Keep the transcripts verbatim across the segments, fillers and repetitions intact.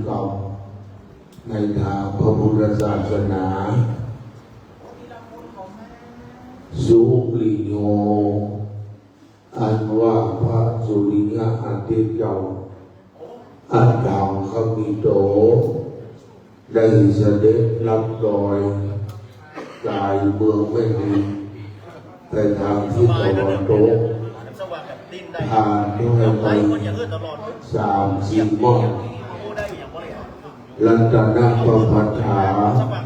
ธรรมในทางพระพุทธศาสนา สุริโย อันว่าพระสุริยะอาทิตย์เจ้า อัฏฐังคมิโต ได้เสด็จรับรอยกายเมืองแม่ริม ไปทางทิศตะวันตก ผ่านด้วยไปสามสี่ม่อน รัตนประภัฏฐา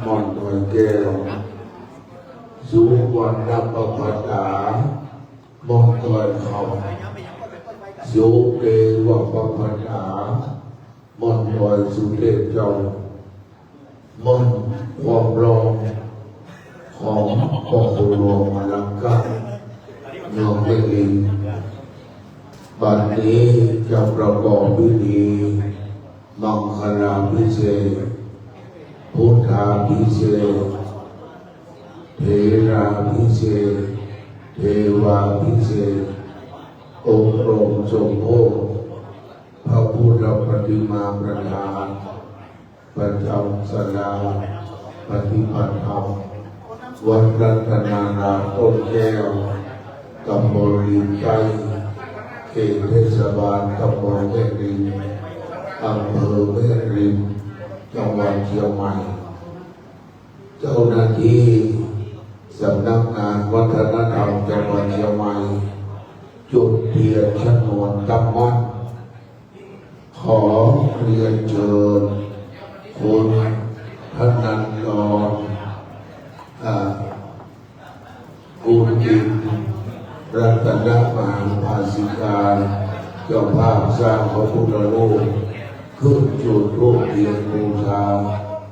ม่อนดอยแก้ว สุวรรณประภัฏฐา ม่อนดอยคำ สุเทวประภัฏฐา ม่อนดอยสุเทพเจ้า ม่อนความรองของพ่อครูหลวงมาลังกะ เมืองแม่ริม บัดนี้จะประกอบพิธี มังคลาภิเษก พุทธาภิเษก เถราภิเษก เทวาภิเษก อบรมสมโภช พระพุทธปฏิมาประธาน ประจำศาลาปฏิบัติธรรม วัดรัตนารามต้นแก้ว ตำบลริมใต้ เขตเทศบาลตำบลแม่ริม อำเภอแม่ริม จังหวัดเชียงใหม่ เจ้าหน้าที่สำนักงานวัฒนธรรมจังหวัดเชียงใหม่ จุดเทียนชนวนตั้งมั่น ขอเรียนเชิญคุณธนันทร อ่า คุณอินทร์ รัตนมหาอุบาสิกา เจ้าภาพสร้างพระพุทธรูป ขึ้นจุดธูปเทียนบูชา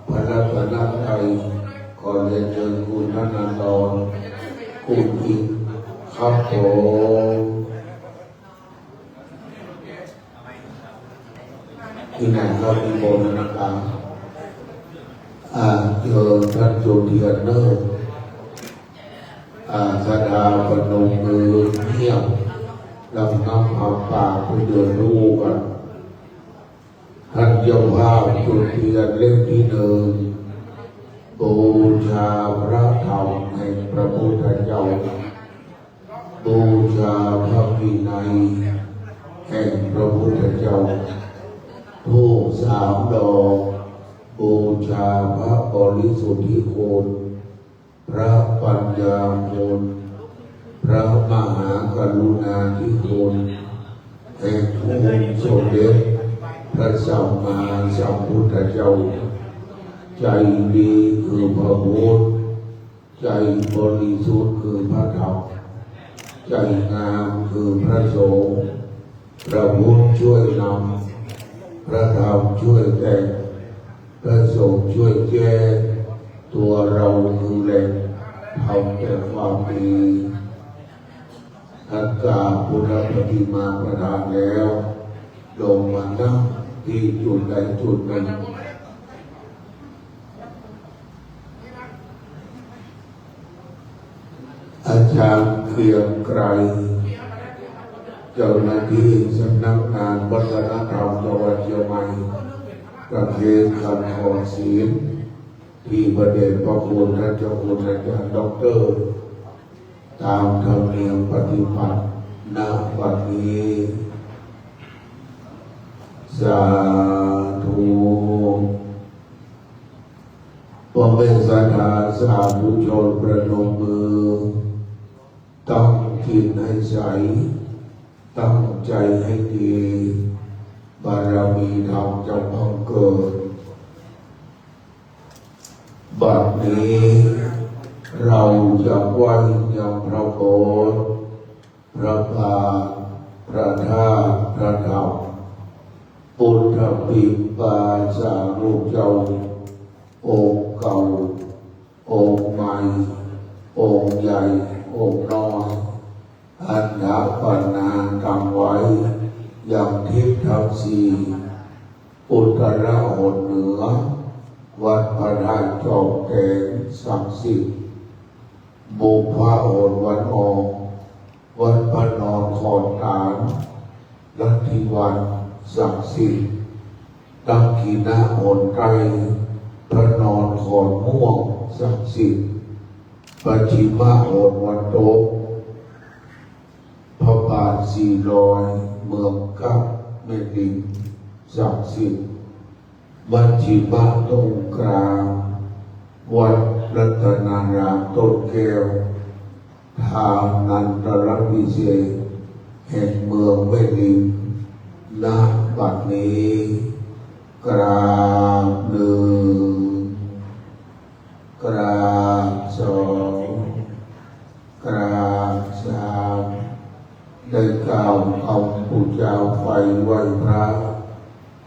พระรัตนตรัย ขอเรียนเชิญคุณธนันทร คุณอินทร์ ครับผม ที่ไหนครับ มีโบนนะครับ อ่า เชิญท่านจุดเทียนเนอะ อ่า ศรัทธาพนมมือเงียบ ลำน้ำหอมปาก ไปเดินดูกัน ท่านเจ้าภาพจุดเทียนเล่มที่หนึ่ง บูชาพระธรรมแห่งพระพุทธเจ้า บูชาพระวินัยแห่งพระพุทธเจ้า ธูปสามดอก บูชาพระบริสุทธิคุณ พระปัญญาคุณ พระมหากรุณาธิคุณ แห่งองค์สมเด็จพระสัมมาสัมพุทธเจ้า ใจดีคือพระพุทธ ใจบริสุทธิ์คือพระธรรม ใจงามคือพระสงฆ์ พระพุทธช่วยนำ พระธรรมช่วยแต่ง พระสงฆ์ช่วยแก้ ตัวเราคือแหล่ง ทำแต่ความดี ท่านกราบพุทธปฏิมาประธานแล้ว ลงมานั่งที่จุดใดจุดหนึ่ง อาจารย์เกรียงไกร เจ้าหน้าที่สำนักงานวัฒนธรรมจังหวัดเชียงใหม่ ประเคนคำขอศีล ที่พระเดชพระคุณท่านเจ้าคุณอาจารย์ด็อกเตอร์ ตามธรรมเนียมปฏิบัติ ณ บัดนี้ สาธุ พ่อแม่ศรัทธาสาธุชนประนมมือ ตั้งจิตให้ใส ตั้งใจให้ดี บารมีธรรมจะบังเกิด บัดนี้เราจะไหว้ยังพระโบสถ์ พระบาท พระธาตุ พระธรรม ปุทธปิมปาจารูปเจ้า องค์เก่า องค์ใหม่ องค์ใหญ่ องค์น้อย อัฏฐปานาตั้งไว้ ยังทิศทั้งสี่ อุตรหนเหนือ วัดพระธาตุจอมแสนศักดิ์สิทธิ์ บุพหนวันออก วัดพระนอนขอนตาล ลัทธิวันศักดิ์สิทธิ์ ทักขิณะโหนใต้ พระนอนขอนม่วงศักดิ์สิทธิ์ ปัจฉิมะโหนวันตก พระบาทสี่ร้อย เมืองกับแม่ริมศักดิ์สิทธิ์ มัชฌิมะตรงกลาง วัดรัตนารามต้นแก้ว ทานันตรพิเศษกแห่งเมืองแม่ริม ณ บัดนี้ กราบหนึ่ง กราบสอง กราบสาม ได้กล่าวคำบูชาไฟไหว้พระ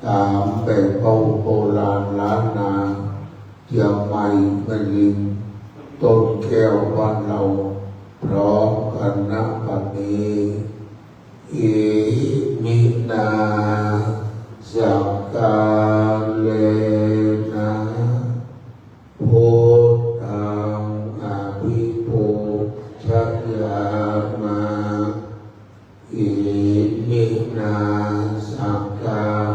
ตามแบบเป้าโบราณล้านนา เจียงใหม่แม่ริม ต้นแก้วบ้านเรา พร้อมกัน ณ บัดนี้ Iminā sakkārena buddhaṃ abhipūjayāma. Iminā sakkārena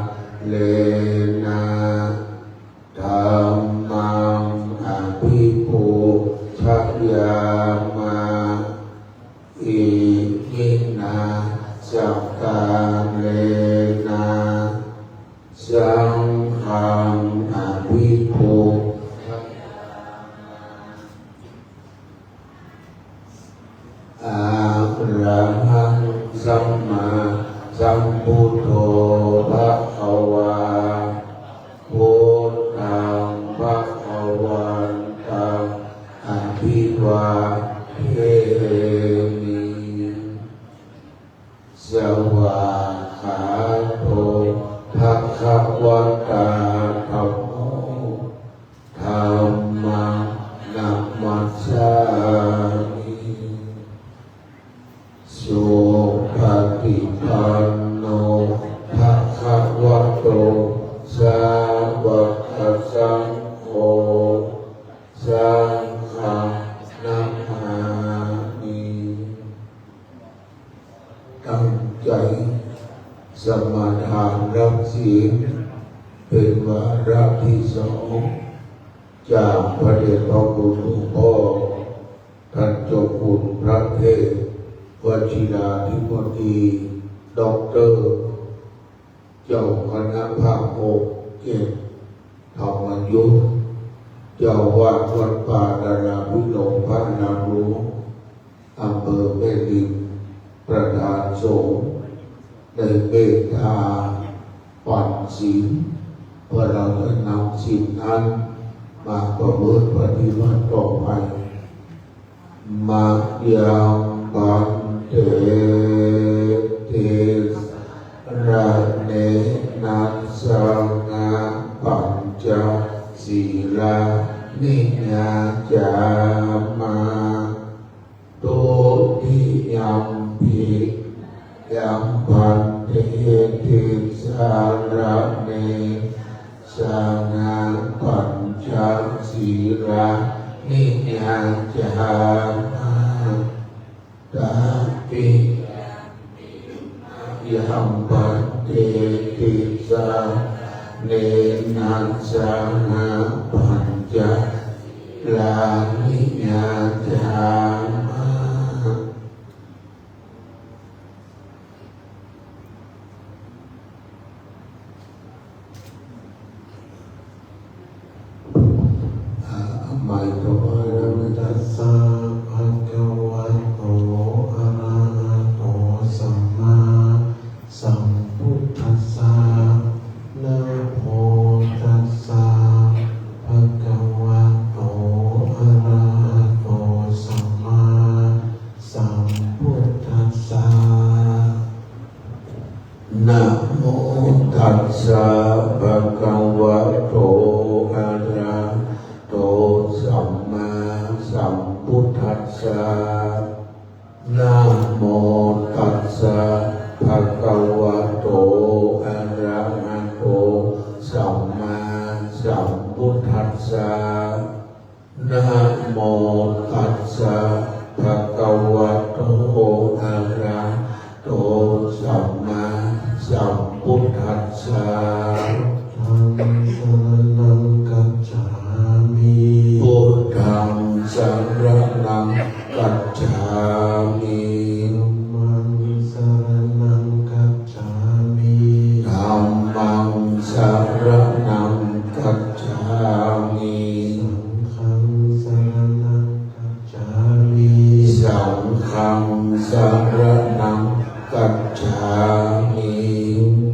dhammaṃ abhipūjayāma. Iminā sakkārena saṅghaṃ abhipūjayāma. Arahaṃ sammāsambuddho bhagavā. Buddhaṃ bhagavantaṃ abhivādemi. Svākkhāto bhagavatā dhammo, dhammaṃ namassāmi. Supaṭipanno bhagavato sāvakasaṅgho, saṅghaṃ namāmi. ตั้งใจสมาทานรับศีล เป็นวาระที่สอง จากพระเดชพระคุณหลวงพ่อ ท่านเจ้าคุณพระเทพวชิราธิบดี ด็อกเตอร์ เจ้าคณะภาคหก เจ็ด ธรรมยุทธ เจ้าอาวาสวัดป่าดาราภิรมย์ พระอารามหลวง อำเภอแม่ริม ประธานสงฆ์ ได้เมตตาปันศีล เพื่อเราจะนำศีลนั้นมาประพฤติปฏิบัติต่อไป Mayaṃ bhante tisaraṇena saha pañca sīlāni yācāma. Dutiyampi mayaṃ bhante tisaraṇena saha pañca sīlāni yācāma. Tatiyampi mayaṃ bhante tisaraṇena saha pañca sīlāni yācāma. อ่า เอาไมค์ถวายนะ Tassa bhagavato arahato sammāsambuddhassa. Namo tassa bhagavato arahato sammāsambuddhassa. Namo tassa bhagavato arahato sammāsambuddhassa. Namo tassa bhagavato arahato sammāsambuddhassa. Namo tassa bhagavato arahato sammāsambuddhassa. saraṇaṃ gacchāmi. Saṅghaṃ saraṇaṃ gacchāmi. Saṅghaṃ saraṇaṃ gacchāmi.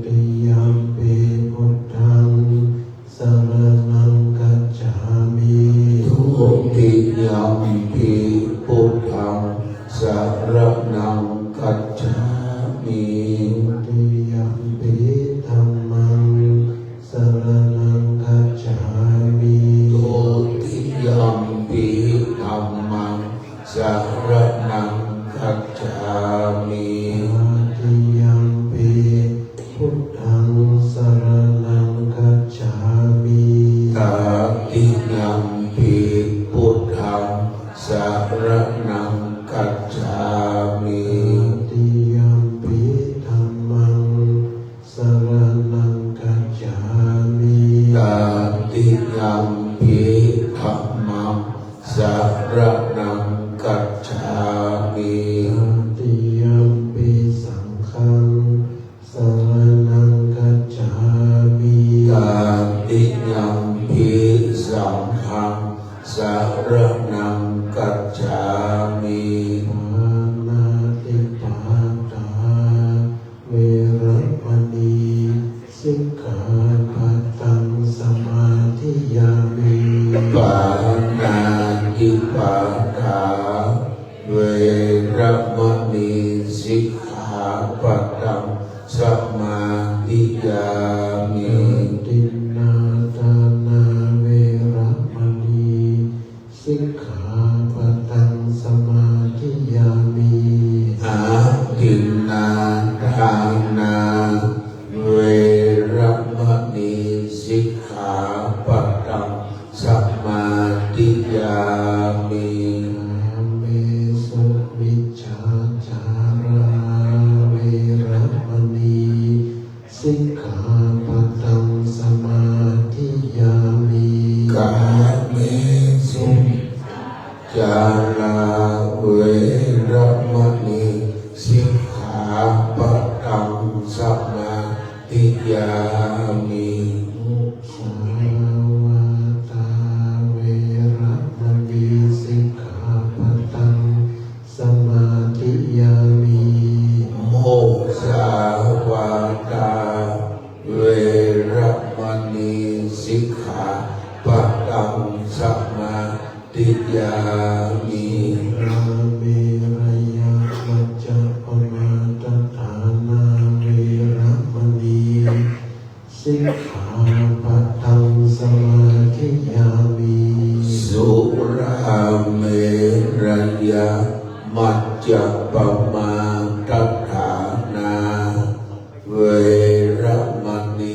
Dutiyampi buddhaṃ saraṇaṃ gacchāmi. Dutiyampi buddhaṃ saraṇaṃ gacchāmi. Dutiyampi dhammaṃ saraṇaṃ gacchāmi. Dutiyampi dhammaṃ saraṇaṃ gacchāmi. Tatiyampi buddhaṃ saraṇaṃ gacchāmi. Tatiyampi buddhaṃ saraṇaṃ gacchāmi. Tatiyampi dhammaṃ saraṇaṃ gacchāmi. Tatiyampi dhammaṃ saraṇaṃ gacchāmi. Tatiyampi saṅghaṃ saraṇaṃ gacchāmi. Tatiyampi saṅghaṃ saraṇaṃ gacchāmi. Pāṇātipātā veramaṇī sikkhāpadaṃ samādiyāmi. Pāṇātipātā veramaṇī sikkhāpadaṃ samādiyāmi. Adinnādānā veramaṇī sikkhāpadaṃ samādiyāmi. Adinnādānā veramaṇī sikkhāpadaṃ samādiyāmi. Kāmesu micchācārā veramaṇī sikkhāpadaṃ samādiyāmi. Kāmesu micchācārā veramaṇī sikkhāpadaṃ samādiyāmi. Musāvādā veramaṇī sikkhāpadaṃ samādiyāmi. Musāvādā veramaṇī sikkhāpadaṃ samādiyāmi. Surāmerayamajjapamādaṭṭhānā veramaṇī sikkhāpadaṃ samādiyāmi. Surāmerayamajjapamādaṭṭhānā veramaṇī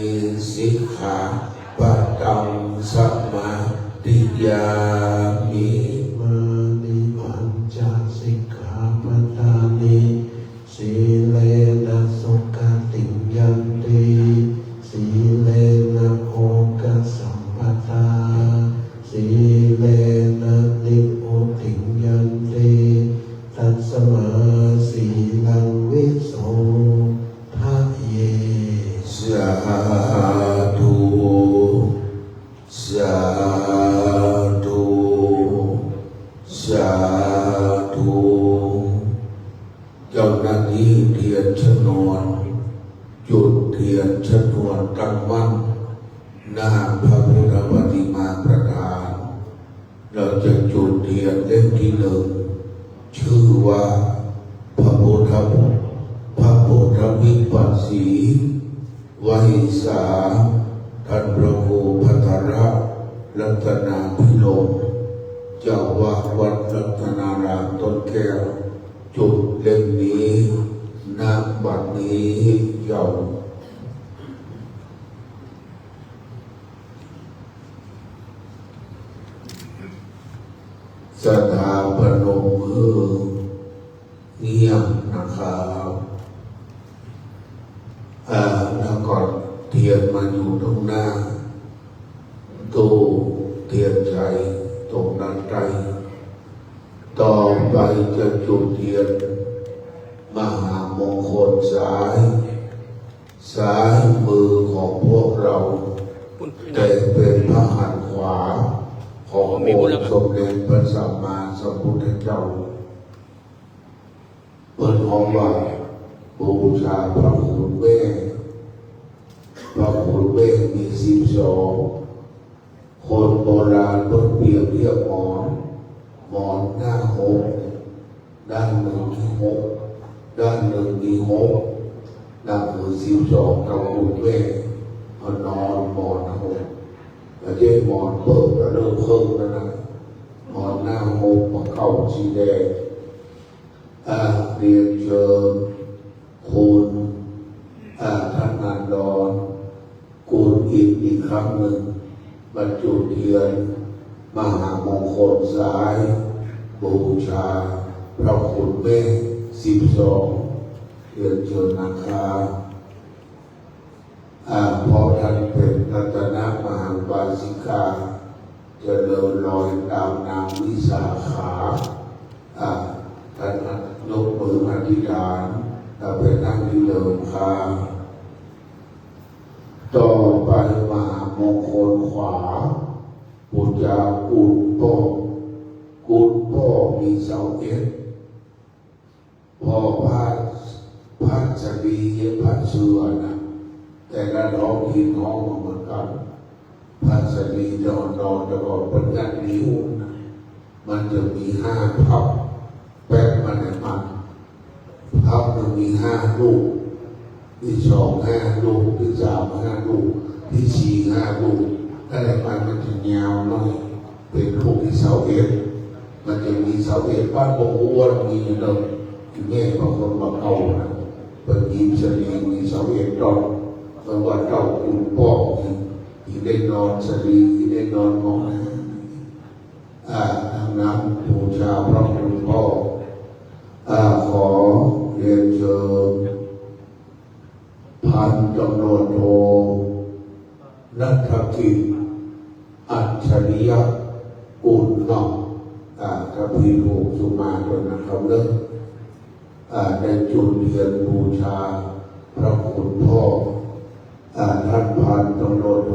sikkhāpadaṃ samādiyāmi. Imāni pañca sikkhāpadāni. Sīlena sugatiṃ yanti, sīlena bhogasampadā, sīlena nibbutiṃ yanti, tasmā sīlaṃ visodhaye. Sādhu, sādhu, sādhu. เจ้าหน้าที่เทียนชนวน จุดเทียนชนวนตั้งมั่น หน้าพระพุทธปฏิมาประธาน เราจะจุดเทียนเล่มที่หนึ่ง ชื่อว่า พระพุทธ พระพุทธวิปัสสี ไหว้สา ท่านพระครูภัทรรัตนาภิรมย์ เจ้าอาวาสวัดรัตนารามต้นแก้ว จุดเล่มนี้ ณ บัดนี้เจ้า ศรัทธาพนมมือ เงียบนะครับ เอ่อ แล้วก็เทียนมาอยู่ตรงหน้า ตู้เทียนใสตรงด้านใต้ ต่อไปจะจุดเทียน มหามงคลซ้าย ซ้ายมือของพวกเร เรา แต่เป็นพระหัตถ์ขวาขององค์สมเด็จพระสัมมาสัมพุทธเจ้า เพิ่นฮ้องว่าบูชาพระคุณแม่ พระคุณแม่มีสิบสอง คนโบราณเพิ่นเปรียบเทียบหมอน หมอนหน้าหก ด้านหนึ่งมีหก ด้านหนึ่งมีหก นับคือสิบสอง ตระกูลแม่ เขานอนหมอนหก ไม่ใช่หมอนเปิดแล้วเลิกเพิ่งแล้วนะ หมอนหน้าหก มาเก่าสีแดง อ่า เรียนเชิญคุณ อ่า ธนันดร กุลอินทร์อีกครั้งหนึ่ง บรรจุเทียน มหามงคลสาย บูชาพระคุณแม่สิบสอง เรียนเชิญนะครับ อ่า เพราะท่านเป็นรัตนมหาอุบาสิกา เจริญรอยตามนางวิสาขา อ่า ท่านยกมืออธิษฐาน แล้วไปนั่งที่เดิมค่ะ ต่อไปมหามงคลขวา บูชาคุณพ่อ คุณพ่อมีเสาเอก พ่อพระ พระสตรี พระเสือนะ แต่ละท้องถิ่นฮ้องมาเหมือนกัน พระสตรี นอนนอนแล้วก็เพิ่นงัดนิ้วนะ มันจะมีห้าพับ แป๊บมันเนี่ยมัน พับมันมีห้าลูก ที่สองห้าลูก ที่สามห้าลูก ที่สี่ห้าลูก ถ้าได้ไปมันจะยาวหน่อย เป็นลูกที่เสาเอก มันจะมีเสาเอก บ้านบ่ฮู้ว่ามีอยู่เด้อ อีแม่บางคนมาเก่านะ เพิ่นหยิบสะหลีมีเสาเอกต้น เพิ่นว่าเจ้าคุณพ่อ อีได้นอนสะหลี อีได้นอนหมองนะ อ่า ดังนั้นบูชาพระคุณพ่อ อ่า ขอเรียนเชิญ พันตำรวจโท ณัฐกิจ อัจฉริยกุลเนาะ อ่า ถ้าผิดถูกสุมาด้วยนะครับเด้อ อ่า ได้จุดเทียนบูชาพระคุณพ่อ อ่า ท่านพันตำรวจโท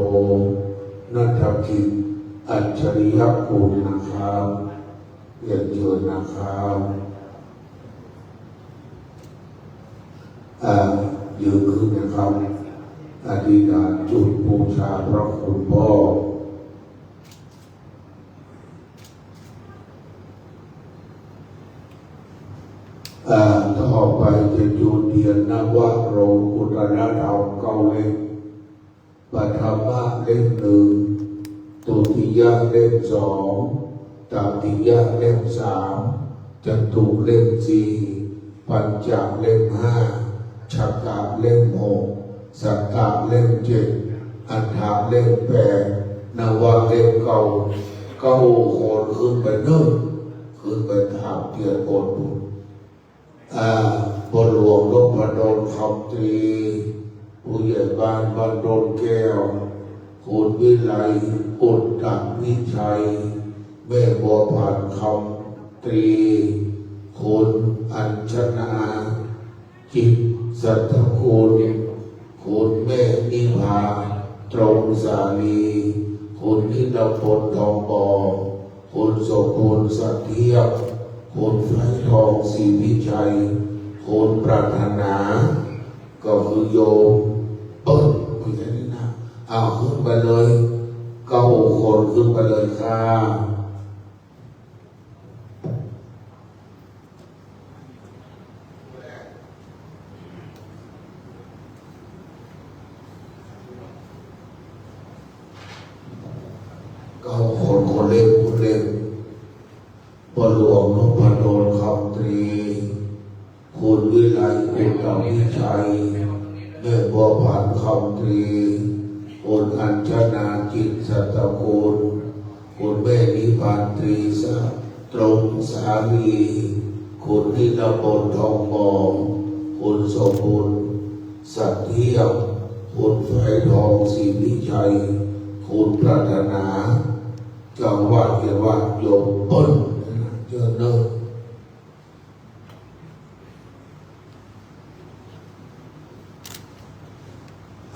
ณัฐกิจ อัจฉริยกุลนะครับ เรียนเชิญนะครับ อ่า ยืนขึ้นนะครับ อธิษฐานจุดบูชาพระคุณพ่อ อ่า ต่อไปจะจุดเทียนนวโลกุตตรธรรมเก้าเล่ม ปฐมะเล่มหนึ่ง ทุติยะเล่มสอง ตติยะเล่มสาม จตุเล่มสี่ ปัญจะเล่มห้า ชกะเล่มหก สัตตะเล่มเจ็ด อัฏฐะเล่มแปด นวะเล่มเก้า เก้าคนขึ้นไปนึ่ง ขึ้นไปถามเทียนบนบุญ อ่า พ่อหลวงนพดลคำตรี ผู้ใหญ่บ้านบ้านต้นแก้ว คุณวิไลอุตตวิชัย แม่บัวผันคำตรี คุณอัญชนา จิตสัตตกุล คุณแม่นิพา ตรงสาลี คุณนิรพลทองบ่อ คุณสมบูรณ์สัตย์เที่ยง คุณไพทองศรีวิชัย คุณปรารถนา ก็คือโยมเปิ้ล เหมือนกันนี่นะ เอาขึ้นไปเลย เก้าคนขึ้นไปเลยค่ะ เก้าคน คนเล็ก คนเล็ก พ่อหลวงนพดลคำตรี คุณวิไลอุตตวิชัย แม่บัวผันคำตรี คุณอัญชนาจิตสัตตกุล คุณแม่นิพานตรีสะ ตรงสาลี คุณนิรพลทองหมอง คุณสมบูรณ์สัตย์เที่ยง คุณไพทองศรีวิชัย คุณปรารถนา เจ้าอาวาสเขียนว่าโยมเปิ้ล เจริญเนอะ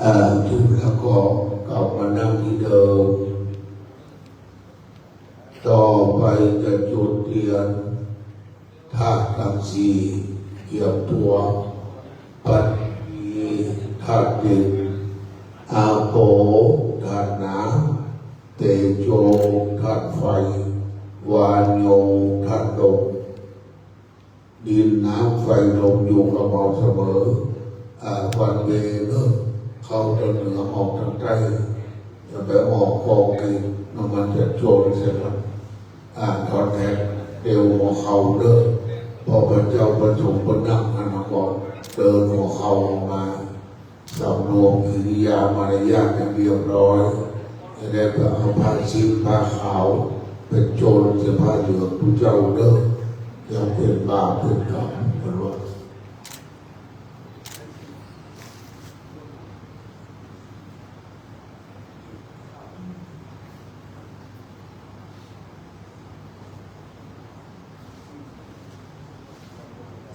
เอ่อ จุ แล้วก็กลับมานั่งที่เดิม ต่อไปจะจุดเทียนธาตุทั้งสี่ เตรียมตัว ปัทวีธาตุดิน อาโปธาตุน้ำ เตโชธาตุไฟ วาโยธาตุลม ดินน้ำไฟลมอยู่กับเราเสมอ อ่า วันเวเนอะ เข้าทางเหนือออกทางใต้ อย่าไปออกกองกิน มันจะโจรเสียแล้ว อ่า ถอดแถวเตียวหัวเข่าเด้อ เพราะพระเจ้าประสงค์ประนักอนาคตเดินหัวเข่าออกมา สำรวมกิริยามารยาทให้เรียบร้อย จะได้ไปเอาผ้าซิปผ้าขาวไปโจรเสียผ้าเหลืองผู้เจ้าเด้อ ยังเป็นบาปเป็นกรรมกันว่า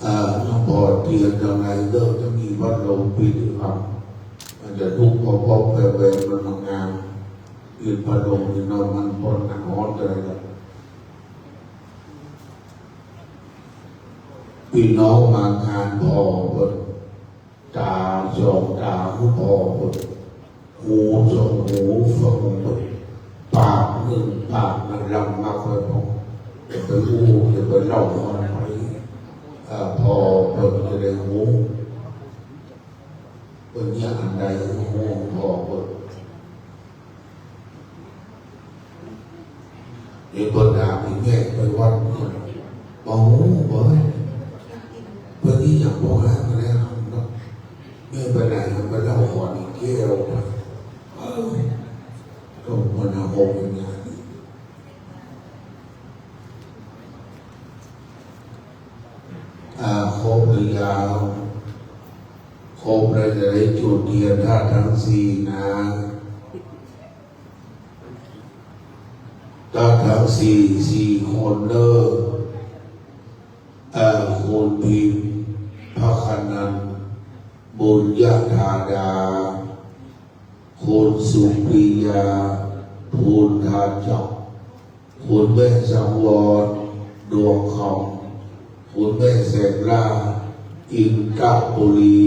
อ่า พอเตียงยังไงเลิกจะมีพัดลมปิดอีกครับ มันจะทุกข์พอๆ แบบๆ มันมางาน ปิดพัดลมนี่เนาะ มันปวดหนักร้อนเลยครับ พี่น้องมางานพอเปิด ตาสองตาก็พอเปิด หูสองหูฟังเปิด ปากหนึ่งปากมันลำมากไปพอ อย่าไปอู้ อย่าไปเล่าให้ใครฟัง อ่า พอเปิดจะได้รู้ เป็นอย่างอันใด หูพอเปิด เดี๋ยวเพิ่นถามอีก แม่ไปวัดเนี่ย บ่ฮู้เว้ย เพิ่นอีหยังบ่ฮักแล้วเนาะ แม่ไปไหน มันไปเล่าขอนอีกแก้ว เอ้า ก็มันหาหกอย่างเงี้ย อ่า ครบหรือยัง ครบแล้วจะได้จุดเทียนธาตุทั้งสี่นะ ธาตุทั้งสี่ สี่คนเด้อ เอ่อ คุณพิมพ์ พระคณัน บุญญธาดา คุณสุปริยา ภูลธาจักร คุณแม่สังวร ดวงคำ คุณแม่แสงล่า อินทบุรี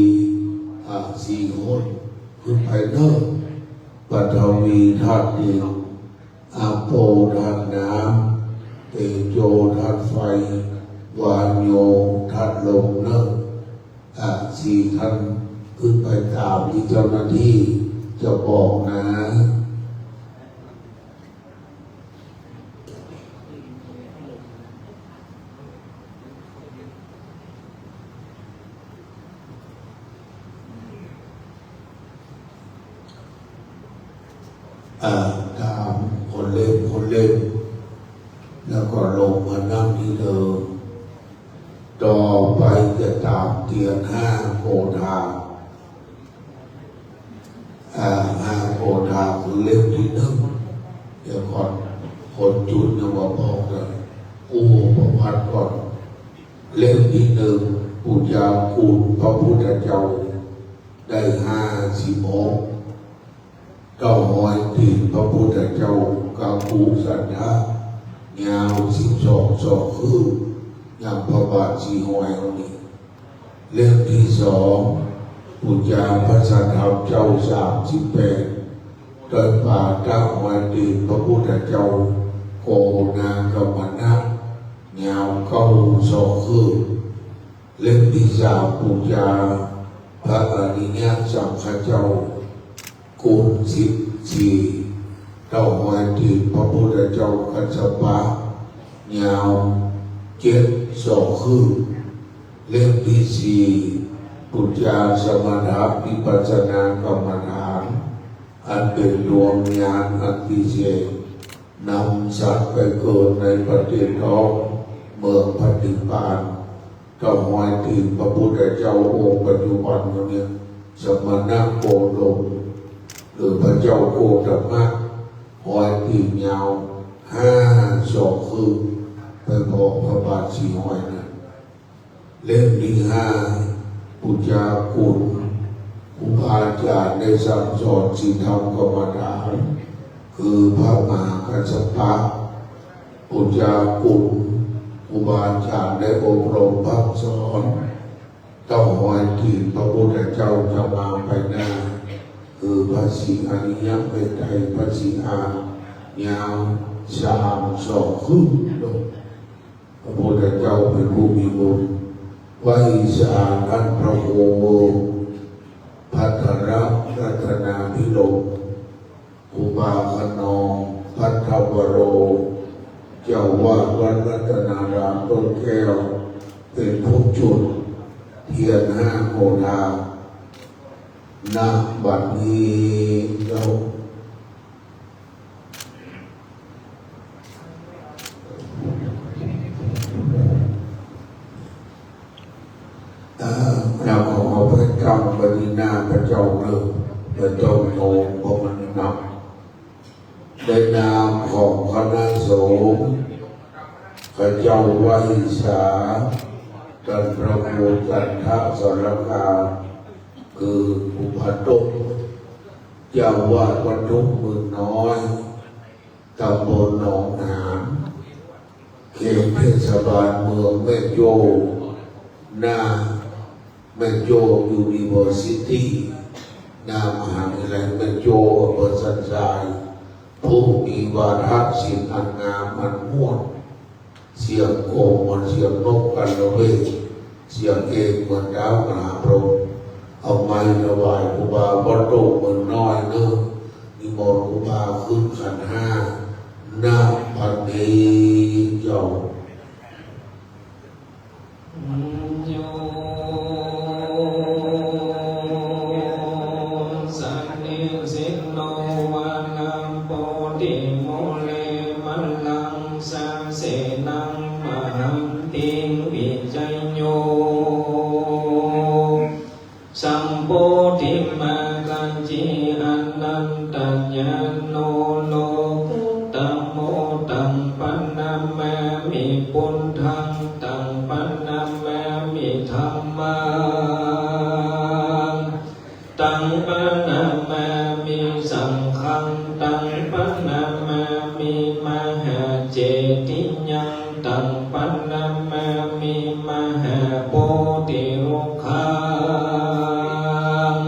อ่ะ สี่คน ขึ้นไปเด้อ ปฐวีธาตุดิน อาโปธาตุน้ำ เตโชธาตุไฟ วาโยธาตุลมเนอะ อ่ะ สี่ท่านขึ้นไปตามที่เจ้าหน้าที่จะบอกนะ อ่า ตามคนเล่นคนเล่น แล้วก็ลงมานั่งที่เดิม ต่อไปจะตามเตียนห้าโกธา อ่า ห้าโกธาคือเล่มที่หนึ่ง เดี๋ยวก่อน คนจุดยังบ่บอกเลย อู้ประวัติก่อน เล่มที่หนึ่ง ปูชาคุณพระพุทธเจ้า ได้ห้าสิบหก เก้าร้อยตีนพระพุทธเจ้า กากุสันทะ ยาวสิบสองศอกครึ่ง อย่างพระบาทสี่ร้อยองค์นี้ เล่มที่สอง ปูชาพระสัทธรรมเจ้าสามสิบแปด ด้วยป่าเก้าร้อยตีนพระพุทธเจ้า โกนากมนะ ยาวเก้าศอกครึ่ง เล่มที่สาม ปูชาพระอริยสังฆเจ้า กุลสิบสี่ เก้าร้อยตีนพระพุทธเจ้ากัสสปะ ยาวเจ็ดศอกครึ่ง เล่มที่สี่ ปูชาสมถะวิปัสสนากรรมฐาน อันเป็นดวงญาณอันวิเศษ นำสัตว์ไปเกิดในประเทศทอง เมืองพระนิพพาน เก้าร้อยตีนพระพุทธเจ้าองค์ปัจจุบันเนี่ย สมณะโคดม หรือพระเจ้าโคตมะ ร้อยตีนยาวห้าศอกครึ่ง ไปพอพระบาทสี่ร้อยนะ เล่มที่ห้า ปูชาคุณ ครูบาอาจารย์ได้สั่งสอนศีลธรรมกรรมฐาน คือพระมหากัสสปะ อุจจาคุณ ครูบาอาจารย์ได้อบรมพร่ำสอน ต้องหอยทีพระพุทธเจ้าจะมาไปหน้า คือพระศรีอาริยะเมตไตรยพระศรีอาญาสามสองครึ่ง พระพุทธเจ้าเป็นผู้มีบุญ ไหว้สาท่านพระครูภัทรรัตนาภิรมย์ ครูบาขนองภัทรวโร เจ้าวาดวัดรัตนารามต้นแก้ว เป็นผู้จุดเทียนห้าโกธา ณ บัดนี้เจ้า เอ่อ เราขอเอาไปตั้งไว้ที่หน้าพระเจ้าเนอะ พระเจ้าโตเพราะมันหนัก ในนามของคณะสงฆ์ ข้าเจ้าไหว้สา ท่านพระครูจันทสารคาม คือครูบาตุ๊ก เจ้าวาดวัดทุ่งหมื่นน้อย ตำบลหนองหาน เขตเทศบาลเมืองแม่โจ้ หน้าแม่โจ้ University หน้ามหาวิทยาลัยแม่โจ้ อำเภอสันทราย ผู้มีวาทศิลป์อันงามอันม่วน เสียงโกงเหมือนเสียงนกกัลเวก เสียงเอกเหมือนดาวมหาพรหม เอาไม้ถวายครูบาวัดทุ่งหมื่นน้อยเนอะ นิมนต์ครูบาขึ้นขันห้า ณ บัดนี้เจ้า Yo sannisinno varaṃ bodhimūle, māraṃ sasenaṃ mahantiṃ, vijayo sambodhimāgacchi, anantañāṇo lokuttamo. Taṃ paṇamāmi buddhaṃ, taṃ paṇamāmi dhammaṃ, taṃ paṇamāmi saṅghaṃ, taṃ paṇamāmi mahācetiyaṃ, taṃ paṇamāmi mahābodhirukkhaṃ.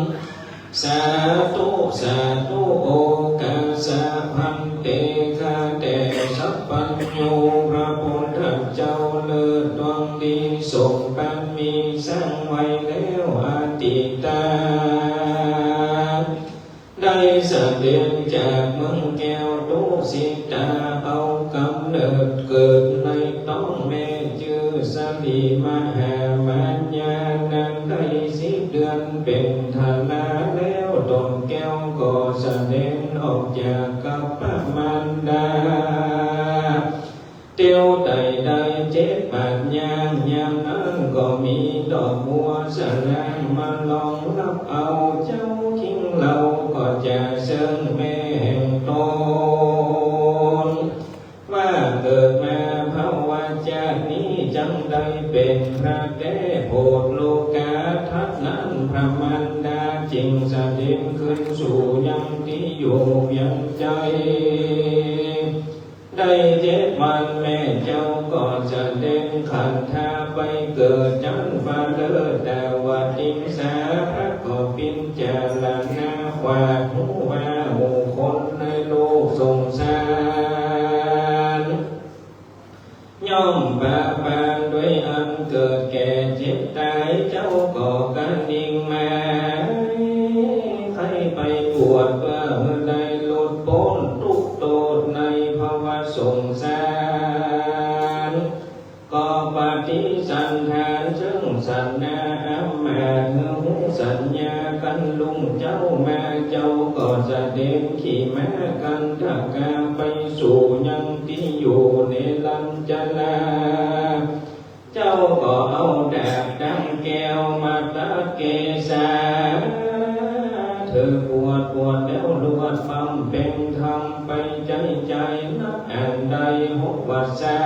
Sādhu, sādhu, okāsa bhante. ข้าแต่สัพพัญญูพระพุทธเจ้าเลิศดวงดี สมบัติมีสร้างไว้แล้วอดีตา ได้เสด็จจากเมืองแก้วดุสิตา เอากำเนิดเกิดในท้องแม่ ชื่อสลีมหามัญญา นั้นได้สิบเดือนเป็นทาราแล้ว ตนแก้วก็เสด็จออกจากกัปปะมารดา เตียวไต่ได้เจ็ดบาทย่าง ยามนั้นก็มีดอกบัวสะหลางมารองรับเอา เจ้าคิงเหล่าก็จะเชิงแม่แห่งตน ว่าเกิดมาภวชาตินี้จักได้เป็นพระแท้โผดโลกา เท่านั้นพระมารดาจึงเสด็จขึ้นสู่ยังที่อยู่เวียงจันทน์ ได้เจ็ดวันแม่เจ้าก็เสด็จขันธาไปเกิดจันทร์ฟ้าเลิศดาวดึงสา พระก็พิจารณาว่าผู้ว่าบุคคลในโลกสงสาร ย่อมปะปานด้วยอันเกิดแก่เจ็บตาย เจ้าก็กระดิ่งมา ใครไปบวชเพื่อให้ได้หลุดพ้นทุกข์โทษในภวสงสาร ก็ปฏิสันถานซึ่งสันนาอำมาตย์ หื้อสัญญากันลุงเจ้ามา เจ้าก็เสด็จขี่ม้ากันทกาไปสู่ยังที่อยู่เนรัญชรา เจ้าก็เอาดาบดังแก้วมาตัดเกศา เธอบวช บวชแล้วรวดบำเพ็ญธรรมไปใช้ใจนับอันได้หกวรรษา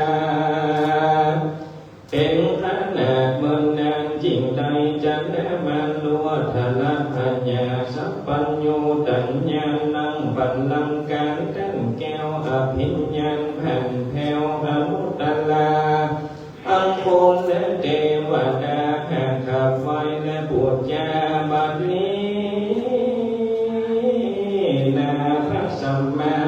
เป็นขนาดเมินนานจึงได้ชนะมารรวด ทรัพพญา การแต้นแก้วอภิญญาแผ่นแผ้วอนุตตรา อันคนและเทวดาหากขับไหว้และบูชาบัดนี้นา พระสัมมา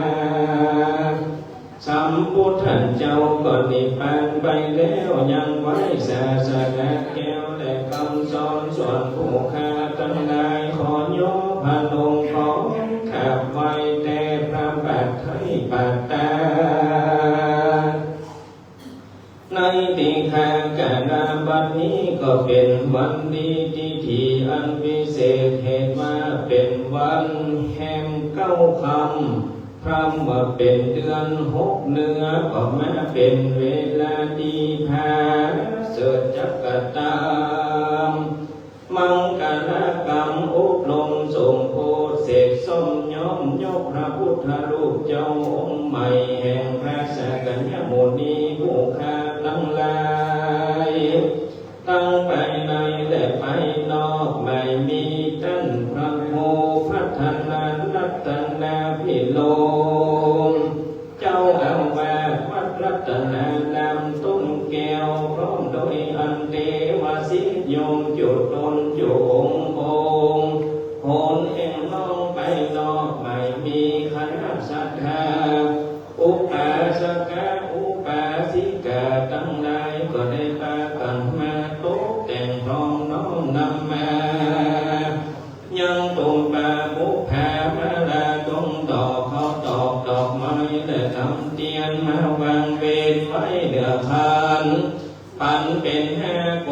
สัมพุทธเจ้าก็นิพพานไปแล้ว ยังไว้ศาสดาแก้วและคำสอนส่วนผู้ข้าทั้งหลาย ขอยกพนมขอขับไหว้แต่พระบาทไตรปัตตา ในติขากาลบัดนี้ก็เป็นวันดีทิฐิอันวิเศษ เหตุว่าเป็นวันแห่งเก้าค่ำ พร้อมว่าเป็นเดือนหก เหนือก็มาเป็นเวลาดี ผาเสริฐจักกะตาม มังคลกรรมอบรมสมโพธิเสกสม ย่อมยกพระพุทธรูปเจ้าองค์ใหม่แห่งพระสักยมุนีผู้ข้าทั้งหลาย ทั้งภายในและภายนอก ไม่มีต้านพระโมคคัลลารัตนาภิรมย์ เจ้าอาวาสวัดรัตนารามต้นแก้ว พร้อมโดยอันเทวสิทธิ์โยมจุตนจุองค์องค์ หนแห่งน้องไปนอก ไม่มีคณะศรัทธา อุปาสกะอุปาสิกาทั้งหลาย ก็ได้พากันมาตกแต่งพร้อมน้อมนำมา ยังตุมปาบุพภามาลา ตรงต่อเคราะห์ดอกดอกไม้ และนำเทียนมาวางเวนไว้เหนือขัน ปันเป็นห้าโก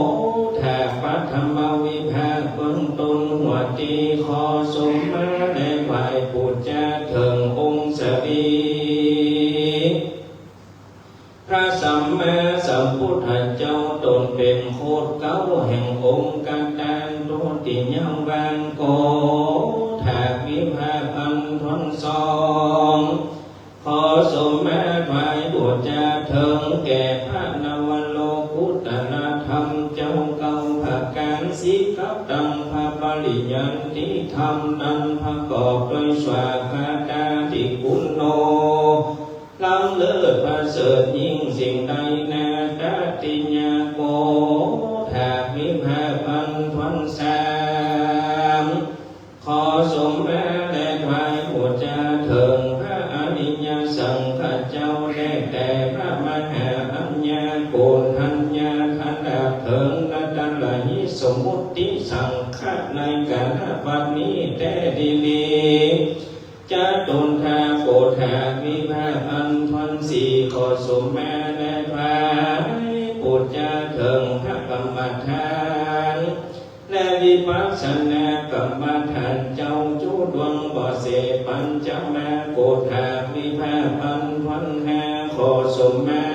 ฏ ถ้าพระธรรมวิภาคเบื้องต้น หัวทีขอสมมาและไหว้บูชาเถิงองค์สรี พระสัมมาสัมพุทธเจ้า ตนเป็นโคตรเก๊าแห่งองค์กตา โตติยังวังโกฏาวิภาคอันทวนสอง ขอสมมาถวายบูชาเถิงแก่พระนวโลกุตตรธรรมเจ้าเก้าประการ สิบกับตังพระปริยันติธรรม นั้นประกอบด้วยสวากขาตาทิคุณโน ล้ำเลิศประเสริฐยิ่งสิ่งใดนา ตติยาโกฏาวิภาคอันทวนสาม ขอสมมาและถวายบูชาเถิงพระอริยสังฆเจ้า และแต่พระมหาอัญญาโกณฑัญญาคราช เถิงรัตนหิสมุติสังฆะ ในกาลบัดนี้แท้ดีหลี จตุนทาโกฏาวิภาคอันทวนสี่ ขอสมมาและถวายบูชาเถิงพระกรรมฐาน และวิปัสสนากรรมฐานเจ้าจุดวงบ่เสปัญจมาโกฏาวิภาคอันทวนห้า ขอสมมา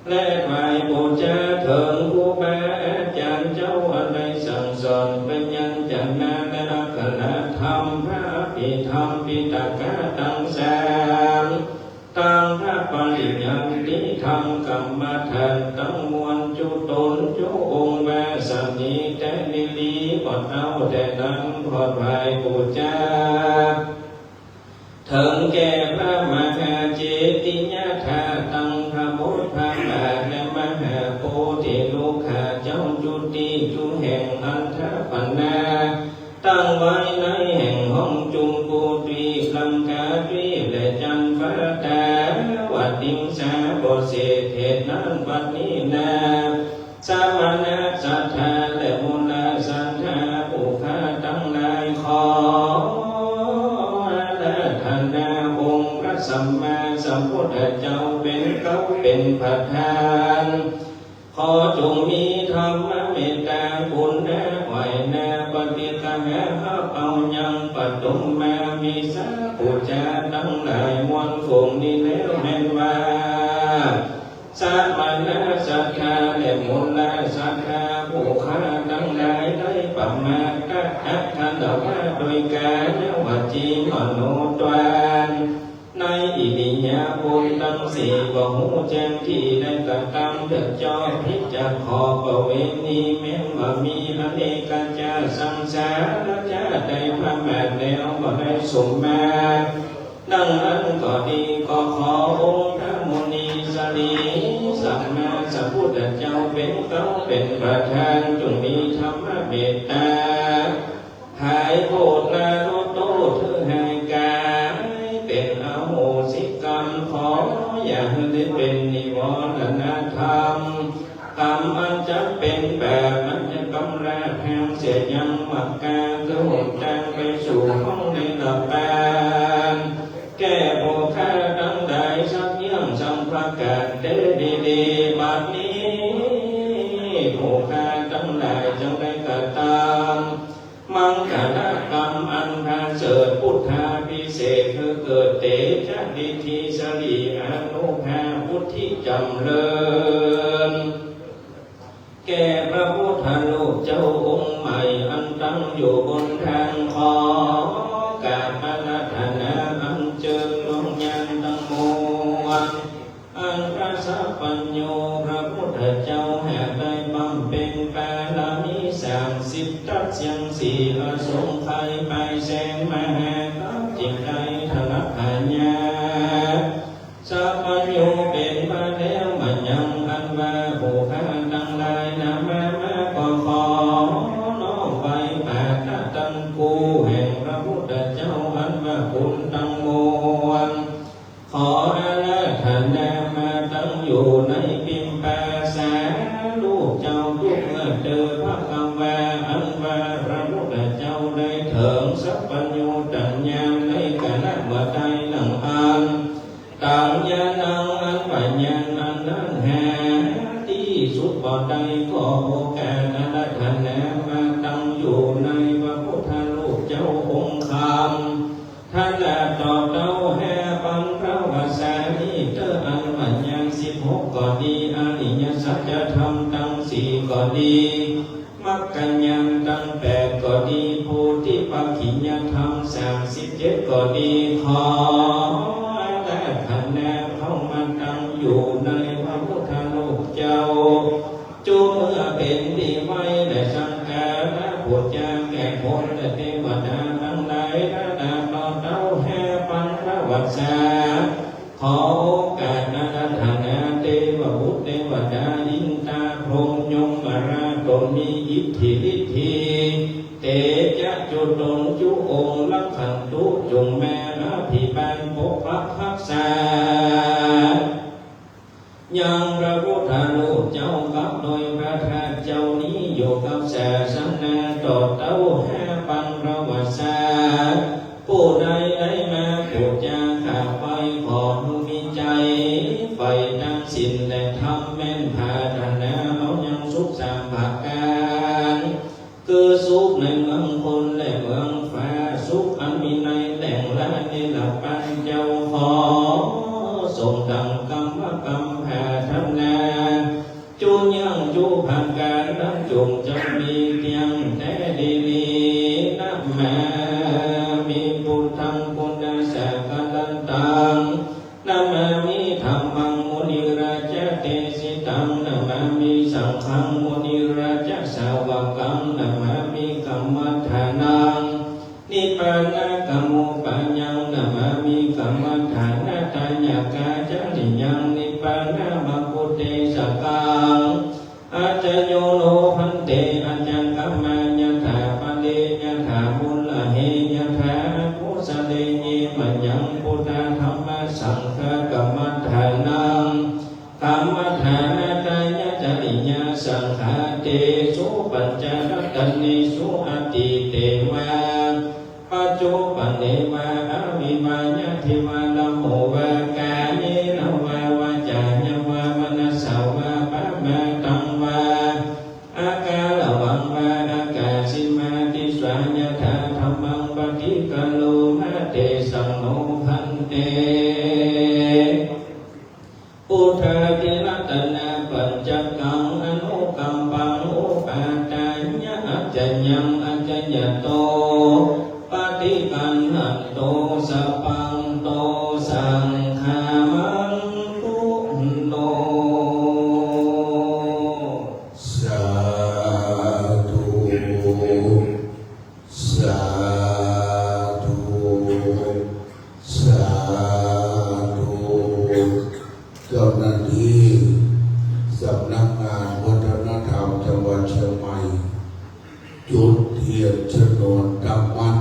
และถวายบูชาเถิงครูบาอาจารย์เจ้า อันได้สั่งสอนพยัญชนะและอักขระธรรม พระอภิธรรมปิฎกะตังสาม ตามพระปริยันติธรรมกรรมฐานทั้งมวลจุตนจุองค์วาสนีแท้ดีหลี บ่เท่าแต่นั้น ขอถวายบูชา เถิงแก่พระมหาเจติยาธาตุตังพระโพธิพระบาท และมหาโพธิลูกขาเจ้าจุติจุแห่งอันทปนา ตั้งไว้ในแห่งห้องจุมปูทวีปลังกาทวีปและจันทร์ฟ้าตาวัดติงสาบ่เสดเหตุนั้นบัดนี้นา สมณะศรัทธาและมุนศรัทธาผู้ข้าทั้งหลาย ขออาราธนาองค์พระสัมมาสัมพุทธเจ้าเป็นเก๊าเป็นประธาน ขอจงมีธรรมเมตตากุณาไหวนาปฏิกหาเอายังปฐมมาวิสาปูชาทั้งหลายมวลฝูงนี้แล้วแม่นว่า สมณะศรัทธาและมุนศรัทธาผู้ข้าทั้งหลายได้ประมาทกะอักขระวาโดยกายวจีมโนทวาร ในอิริยาบถทั้งสี่บ่ฮู้แจ้งที่ได้กระทำเถิดจอบพิจารขอประเวณีแม้นว่ามีอเนกชาติสังสารชาติได้ประมาทแล้วบ่ได้สมมา ดังนั้นก็ดี ก็ขอองค์พระมุนีสรีสัมมาสัมพุทธเจ้าเป็นเก๊าเป็นประธาน จงมีธรรมเมตตา ไถ่โทษและลดโทษเธอให้กายเป็นอโหสิกรรม ขออย่าให้ได้เป็นนิวรณธรรม กรรมอันจะเป็นบาป อันจะกำราบแห่งเสียยังมรรคา คือหนทางไปสู่ห้องนิพพาน แก่ผู้ข้าทั้งหลายสักอย่างสักประการเถิด ดีๆ บัดนี้ผู้ข้าทั้งหลายจงได้กระทำ มังคลกรรมอันประเสริฐ พุทธาภิเษก คือเกิดเตชะฤทธิสรีอานุภาพวุฒิจำเริญ แก่พระพุทธรูปเจ้าองค์ใหม่ อันตั้งอยู่บนทาง ขอกราบอาราธนาอัญเชิญดวงญาณทั้งมวล อันพระสัพพัญญูพระพุทธเจ้าหากได้บำเพ็ญบารมีสามสิบทัศน์เสียงสี่อสงไขยไปแสนมหากัปปิตไตรทรัพพญาสัพพัญญูเป็นมาแล้วมายัง อันว่าผู้ข้าทั้งหลายนามมามาก็ขอน้อมไหว้บาททั้งคู่แห่งพระพุทธเจ้า อันว่าคุณทั้งมวล ขออาราธนามาตั้งอยู่ในพิมพาสา ลูกเจ้าทุกเมื่อเจอภควา อันว่าพระพุทธเจ้าได้เถิงสัพพัญญูตัญญาในขณะเมื่อใด ดังอัน ตังญาณัง อันว่าญาณอันนั้นหาที่สุดบ่ได้ ขอโอกาสอาราธนามาตั้งอยู่ในพระพุทธรูปเจ้าองค์คำ ทลาต่อเต้าห้าปังพระวสานี้เตอร์ อันว่าญาณสิบหกก็ดี อริยสัจธรรมทั้งสี่ก็ดี มรรคญาณทั้งแปดก็ดี โพธิปักขิยธรรมสามสิบเจ็ดก็ดี ขออาราธนาเข้ามาตั้งอยู่ในพระพุทธรูปเจ้า จุเมื่อเป็นที่ไหว้และสักการะบูชาแก่คนและเทวดาทั้งหลาย ระดับต่อเต้าห้าปังพระวสา ขอโอกาสอาราธนาเทวบุตรเทวดา อินทาพรหมยมราชตนมีอิทธิฤทธี เตจะจุตนจุองค์รักขันตุ จงมาอภิบาลปกปักรักษา ยังพระพุทธรูปเจ้ากับโดยพระธาตุเจ้านี้อยู่กับศาสนาต่อเต้าห้าปังพระวสา ผู้ใดได้มาบูชากราบไหว้ขอผู้มีใจใฝ่ทางศีลและธรรมแม่นปรารถนาเอายังสุขสามประการ คือสุขในเมืองคนและเมืองฟ้า สุขอันมีในแหล่งละนิรปันเจ้า ขอสมดังกรรมกรรมปรารถนา จุยังจุประการนั้นจงจำมีเที่ยงแท้ดีนี้ นะมามิ พุทธัง คุณาสาคารันตัง นะมามิ ธัมมัง มุนิราจะเดสิตัง นะมามิ สังฆัง มุนิราจะสาวกัง นะมามิ กัมมัฏฐานัง นิพพานากรรมุปายัง นะมามิ กัมมัฏฐานะทายกาจริยัง นิพพานามากุเตสกัง อาจโยโนภันเต อาจกมายถาปะเร ยถามุลละเห ยถาภูสะเล เยมะยังพุทธาธัมมาสังฆากรรมัฏฐานัง กรรมัฏฐานะทายจริยาสังฆาเตสุปัญจรัตเนสุ อตีเตวา ปัจจุปันเนวา อวิวายาเทวา ลโหวากายเนวาวาจายาวามนัสสาวาปมาทังวา อาการะวังวา อากาสิมาติสวายถาธัมมังปฏิกโรมา เตสังโนภันเต พุทธาธิรัตนาปัญจกัง อนุกัมปังอุปาทายะ อัจจยังอัจจยโต ปฏิกัณหันโต สัพพันโต สังฆามันตุโน สาธุ สาธุ สาธุ เจ้าหน้าที่สำนักงานวัฒนธรรมจังหวัดเชียงใหม่ จุดเทียนชนวนตั้งมั่น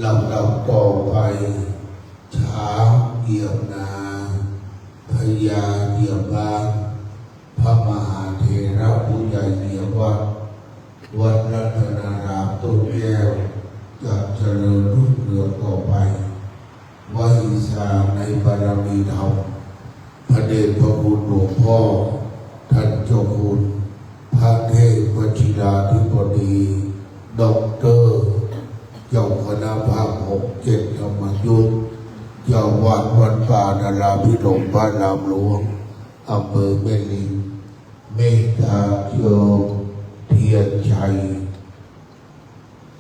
ลำดับต่อไป ช้างเหยียบนา พญาเหยียบบ้าน พระมหาเถระผู้ใหญ่เหยียบวัด วัดรัตนารามต้นแก้ว จะเจริญรุ่งเรืองต่อไป ไหว้สาในบารมีธรรม พระเดชพระคุณหลวงพ่อ ท่านเจ้าคุณ พระเทพวชิราธิบดี ด็อกเตอร์ เจ้าคณะภาคหกเจ็ดธรรมยุทธ เจ้าวัดวัดป่านาราพิรมพระรามหลวง อำเภอแม่ริม เมตตาเจิมเทียนชัย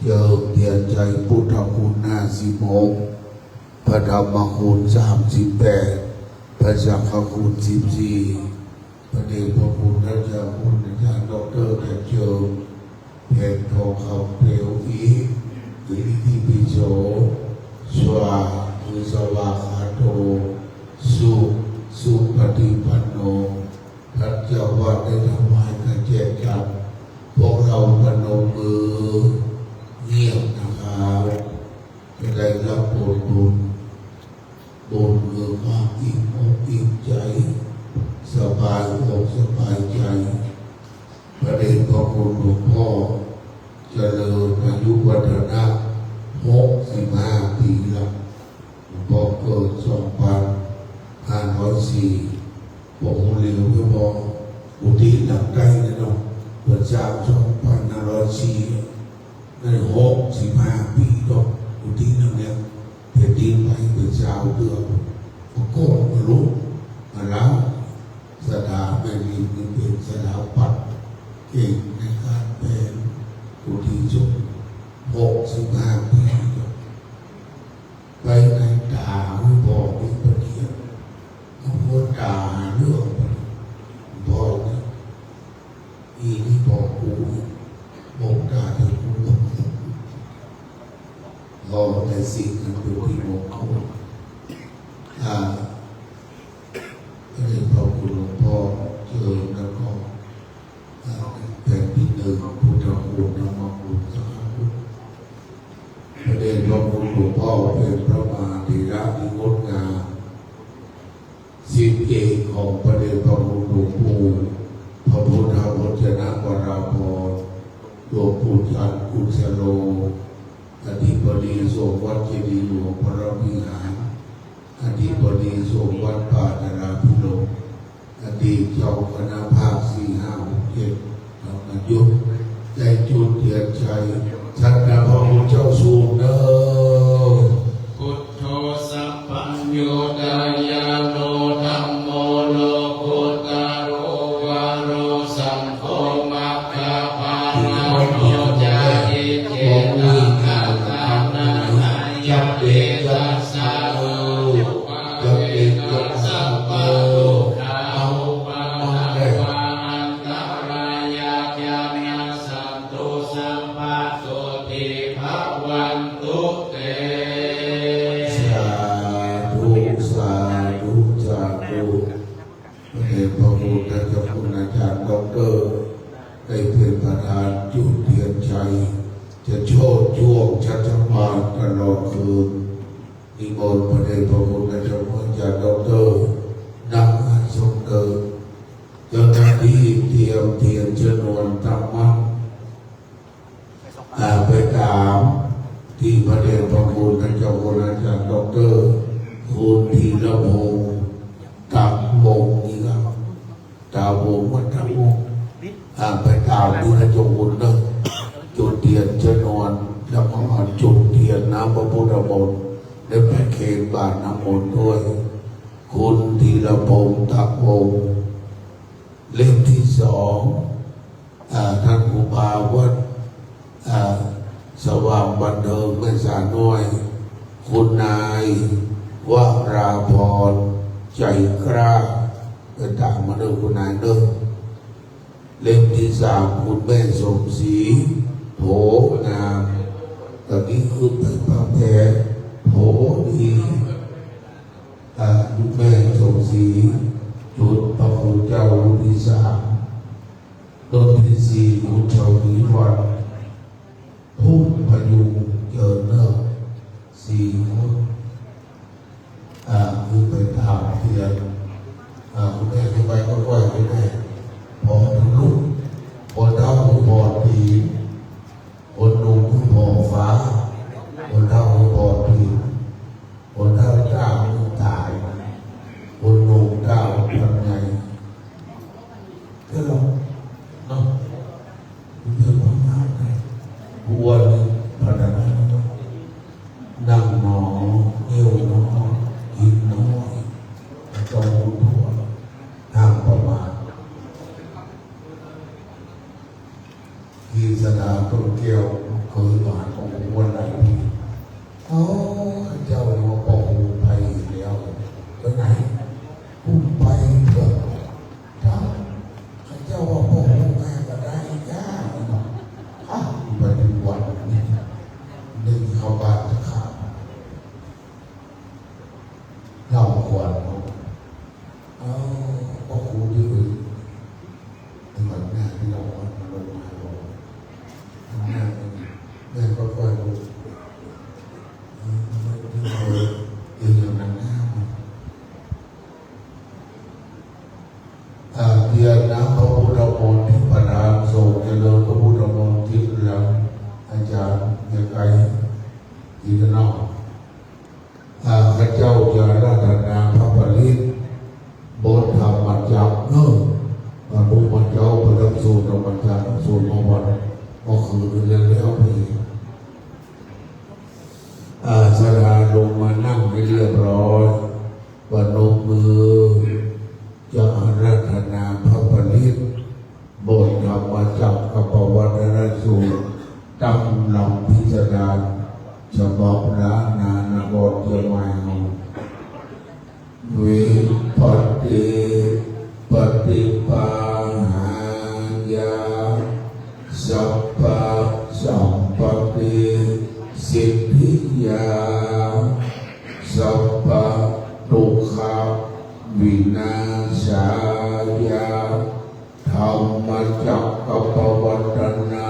เจิมเทียนชัยพุทธคุณห้าสิบหก พระธรรมคุณสามสิบแปด พระสังฆคุณสิบสี่ พระเดชพระคุณท่านเจ้าคุณอาจารย์ด็อกเตอร์ แต่เจิมแผ่นทองคำเปลวอิริยาธิปิโส สวา คือสวากขาโต สุ สุปฏิปันโน ท่านเจ้าวัดได้ถวายกระแจกัน พวกเราประนมมือเงียบนะครับ จะได้รับผลบุญ บุญคือความอิ่มอกอิ่มใจ สบายอกสบายใจ พระเดชพระคุณหลวงพ่อ เจริญอายุวัฒนะ หกสิบห้า ปีละ หลวงพ่อเกิด สองพันห้าร้อยสี่ บอกโมเร็วก็บอก อุทิศหลังใกล้นะเนาะ เปิดสร้าง สองพันห้าร้อยสี่ ได้ หกสิบห้า ปีเนาะ อุทิศหลังเนี้ย แผ่นดินไหวเป็นสาวเดือน ก็โกนมาลุกมาแล้ว สถาบันนี้มันเป็นสถาปัตย์เก่งในการแปลง อุทิศส่วน หกสิบห้า ปีเนาะ ไปในตาไม่บอกมีประเดี๋ยว เอาหัวตาหาเรื่องไป บอกนะ อีนี่บอกกู บอกตาถึงกู บอกในสิ่งนั้นเป็นที่มงคล อ่า พระเดชพระคุณหลวงพ่อเจิมแล้วก็ อ่า แผ่นที่หนึ่ง พุทธคุณ ธรรมคุณ สังฆคุณ พระเดชพระคุณหลวงพ่อเป็นพระมหาเถระที่งดงาม ศิษย์เอกของพระเดชพระคุณหลวงปู่ พระพุทธวจนะวราพร หลวงปู่จันทร์กุศโล อธิบดีสงฆ์วัดเจดีย์หลวงพระวิหาร อธิบดีสงฆ์วัดป่านาราพิรมย์ อดีตเจ้าคณะภาคสี่ ห้า หก เจ็ด ธรรมยุทธ ได้จุดเทียนชัย สันดาพระคุณเจ้าสูงเด้อ Buddho sabbaññutañāṇo dhammo lokuttaro varo saṅgho maggaphāṇo ca iccetaṃ attānaṃ āyatejasā จะเป็นรักษาโรค อันตรายา สาธุ สาธุ สาธุ พระเดชพระคุณท่านเจ้าคุณอาจารย์ด็อกเตอร์ ได้เป็นประธานจุดเทียนชัย จะโชติช่วงชัชวาลตลอดคืน นิมนต์พระเดชพระคุณท่านเจ้าคุณอาจารย์ด็อกเตอร์ นั่งอาสนเถิด เจ้าหน้าที่เตรียมเทียนชนวนตั้งมั่น อ่า ไปตามที่พระเดชพระคุณท่านเจ้าคุณอาจารย์ด็อกเตอร์ คุณธีรพงษ์ ตักวงศ์ นี่ครับ ตาวงศ์ วัดตาวงศ์ อ่า ไปตามที่ท่านเจ้าคุณเนอะ จุดเทียนชนวน แล้วก็มาจุดเทียนน้ำพระพุทธมนต์ และประเคนบาตรน้ำมนต์ด้วย คุณธีรพงษ์ ตักวงศ์ เล่มที่สอง อ่า ท่านครูบาวัด อ่า สว่างบันเทิง แม่สาน้อย คุณนายวราพร ใจกล้า ไปตามมาเด้อคุณนายเด้อ เล่มที่สาม คุณแม่สมศรี โผงาม ตอนนี้คือเป็นพระแท้ โหดี อ่ะ แม่สมศรี จุดพระครูเจ้ารูปที่สาม ต้นที่สี่ คุณชวีวัน พุ่มพยุง เจริญเลิก สี่ คน อ่า คือไปตามเทียน อ่า คุณแม่คือไปก็ไหว้คุณแม่ พอถึงลูก คนเฒ่าคือพอปี คนหนุ่มคือพอฟ้า คนเฒ่าคือพอปี คนเฒ่าเจ้าคือตาย คนหนุ่มเจ้าพันไง ก็ลองเนาะ เรื่องของเราเนี่ย บัวนี่พัฒนา นั่งหนอ เยี่ยวหนอ กินหนอ จงรู้ทั่ว ห้ามประมาท กฤษณาต้นแก้ว เคยมาของวันไหนพี่ โอ้ เจ้าว่าพ่อครูไปอีกแล้ว ไปไหน กูไปเถอะ เจ้า ข้าเจ้าว่าพ่อครูแม่ก็ได้จ้า อ้าว ไปถึงวัดนี่ นึกเข้าบ้านจะขาด เล่าก่อน เอา พ่อครูที่อื่น จังหวัดน่านที่เรามาลงมาลง ข้างหน้านี่ แม่ก็ค่อยลง เออ ไม่ไม่เคย เดี๋ยวอย่างนั้นนะ อ่า เทียนน้ำพระพุทธมนต์ที่ประทานส่งเจริญพระพุทธมนต์ที่หลังอาจารย์เบียร์ไกร อินทนอก ข้าพเจ้าจะอาราธนาพระปริตร บทธรรมจักรเนอะ พระพุทธเจ้าประทับสูตรธรรมจักรสูตรเมื่อวัน เมื่อคืนนี้แล้วไป อาสนะลงมานั่งให้เรียบร้อย ประนมมือ จะอาราธนาพระปริตร บทธรรมจักรกัปปวัตตนสูตร ตำรับพิสดาร ฉบับล้านนานครเชียงใหม่เฮา Vipattipaṭibāhāya sabbasampattisiddhiyā sabbadukkhavināsāya dhammacakkappavattana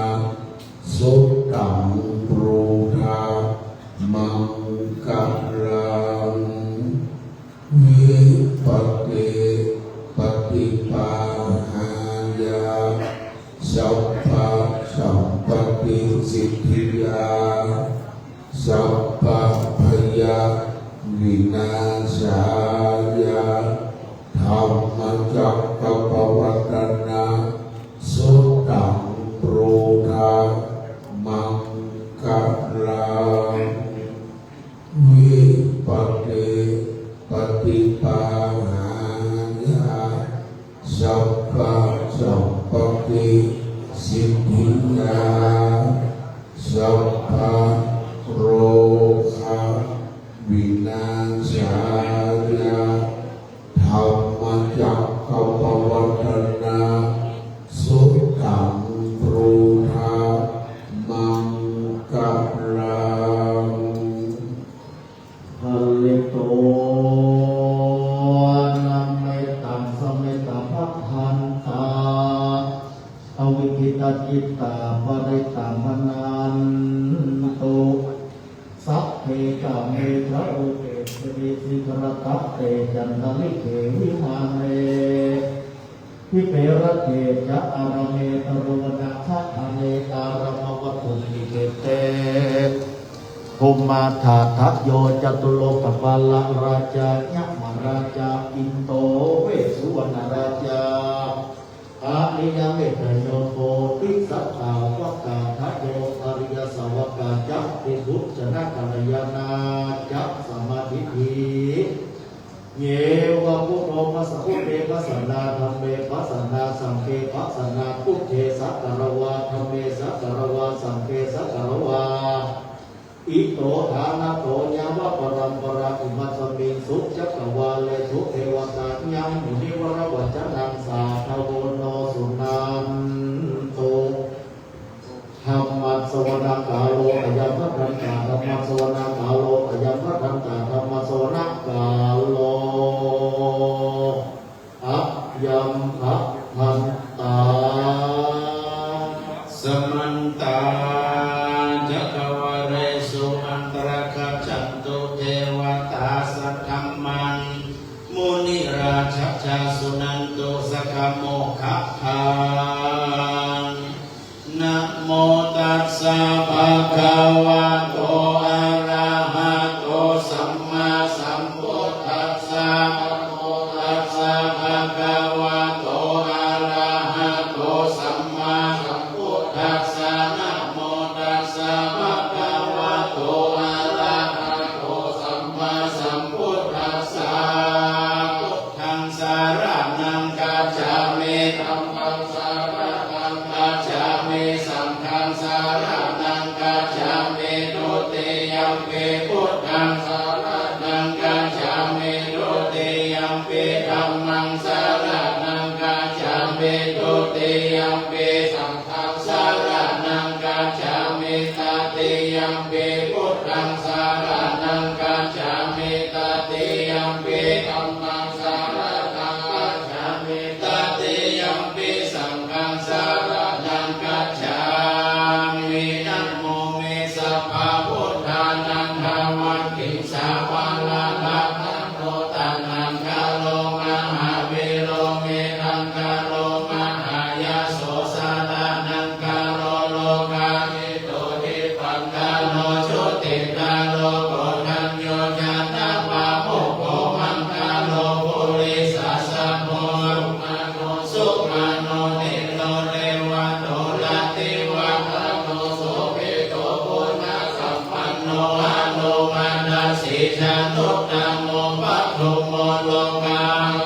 suttaṃ brūtha maṅgalaṃ. Vipattipaṭibāhāya sabbasampattisiddhiyā sabbabhayavināsāya dhammacakkappavattana suttaṃ brūtha maṅgalaṃ. Vipattipaṭibāhāya sabbasampattisiddhiyā sabbarogavināsāya dhammacakkappavattana suttaṃ brūtha maṅgalaṃ. Pharitvāna mettaṃ sametā bhadantā avikkhittacittā parittaṃ bhaṇantu. Sabbe kāme ca rūpe girisikharataṭe cantalikkhe vimāne dīpe raṭṭhe ca gāme taruvanagahane talamāhaccatthu dīpe te bhummā dhādayo ca tullokapālā rājā yamarājā indo vessuvanarājā ariyametteyyo bodhisattāvakādayo ariyasāvakā ca vibhūti janak kalyāṇā ca samādiṭṭhi. Ye vā puromasabhūte pasannā dhamme pasannā saṅghe pasannā buddhe sagāravā dhamme sagāravā saṅghe sagāravā ito ṭhānato yāva paramparā imasmiṃ sucakkavāḷesu devatā yaṃ munivaravacanaṃ sādhavo no suṇantu. Dhammassavanakālo ayam bhadantā. Dhammassavanakālo ayam bhadantā. Suṇantu saggamokkhadaṃ. Namo tassa bhagavato arahato sammāsambuddhassa. Namo tassa bhagavato arahato sammāsambuddhassa. Namo tassa bhagavato arahato sammāsambuddhassa. Buddhaṃ saraṇaṃ gacchāmi. Dhammaṃ saraṇaṃ gacchāmi. Saṅghaṃ saraṇaṃ gacchāmi. Dutiyampi buddhaṃ saraṇaṃ gacchāmi. Dutiyampi dhammaṃ saraṇaṃ gacchāmi. Dutiyampi saṅghaṃ saraṇaṃ gacchāmi. Tatiyampi buddhaṃ saraṇaṃ gacchāmi. Tatiyampi dhammaṃ saraṇaṃ gacchāmi. Tatiyampi saṅghaṃ saraṇaṃ gacchāmi. Namo me sabbabuddhānaṃ dhammaṃ Savarānanto taṇhaṅkaro mahāvīro Medhaṅkaro mahāyaso sataṇhaṅkaro lokahito dīpaṅkaro jutiṭṭharo koṇḍañño janapāmokkho maṅgalo purisāsabho sumano sumano nirodevato rativatano sobhito guṇa sampanno anomadassī januttamo padumo lokā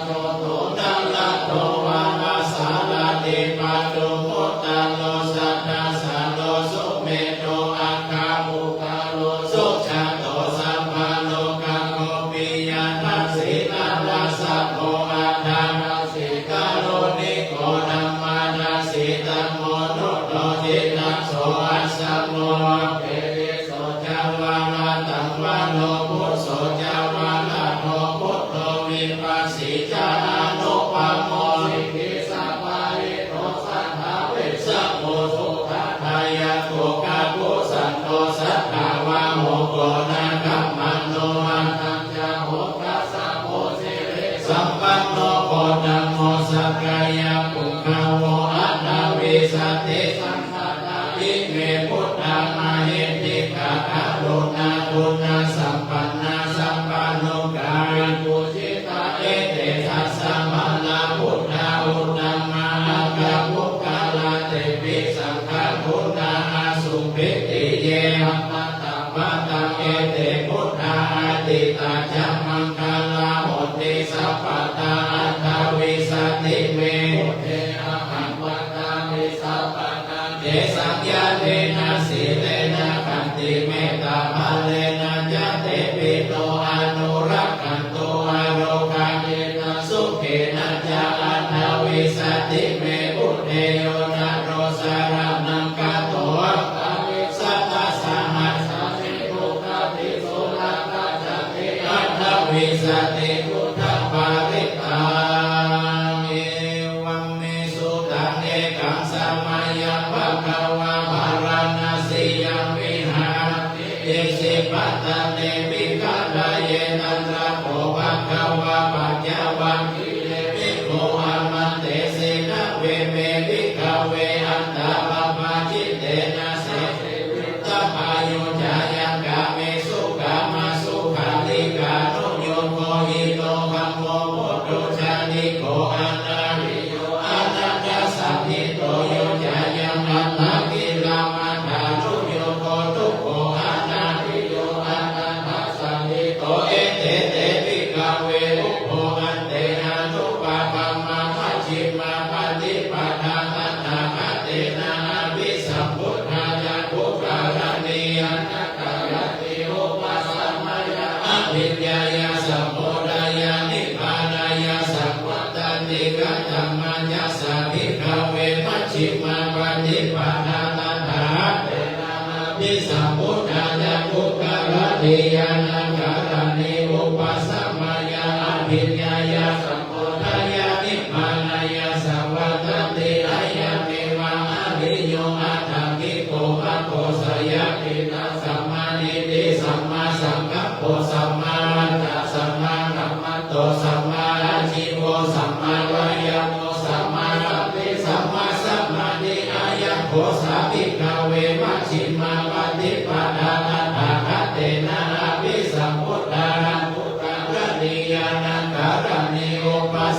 joto nalado varasārathī padumuttaro saddasāro sumedho aggapuggalā sujato sabbalokaggo piyadassī narāsabho atthadassī kāruṇiko dhammadassi tamonudo jinaso asamo apeyi so ca varadaṃ varo phusso ca varado buddho vipassī ca anupamo sikhī sabbahito sadā vessabhū sukhadāyako kakusandho satthavāho koṇāgamano attañca oghasappo siri sampanno godāmo sakyapuṅgavo aṭṭhavīsati saṅkhātā ime buddhā mahiddhikā karuṇāguṇasampannā sabbarokkā vibhūshitā ete dasapālabuddhā uttamā aggapuggalā tepi saṅghaguṇā asubbhī tiye amata pataṃ ete buddhā atītā ca maṅgalā honti sabbadā aṭṭhavīsati me buddhe ahaṃ vadāmi sabbadā tesaṃ ñāṇena sīlena khantimettābalena ca tepi no anurakkhantu arogāyena sukhena ca aṭṭhavīsati me buddhe yo naro saraṇaṃ gato aṭṭhavīsatasahassanī duggatiṃ aṭṭhavīsati buddhaparitaṃ. Evaṃ me sutaṃ ekaṃ samayaṃ bhagavā bārāṇasiyaṃ viharati isipatane migadāye. Tatra kho bhagavā pañcavag giye bhikkhū āmantesi. Dveme, bhikkhave, antā pabbajitena saṃsevitabbaññū ca. Yaṃ kāmesu kāmasukhallikānuyogo hīno gammo pothujjaniko anariyo anatthasañhito, yo cāyaṃ attakilamathānuyogo dukkho anariyo anatthasañhito, ete te, bhikkhave, ubho ante anu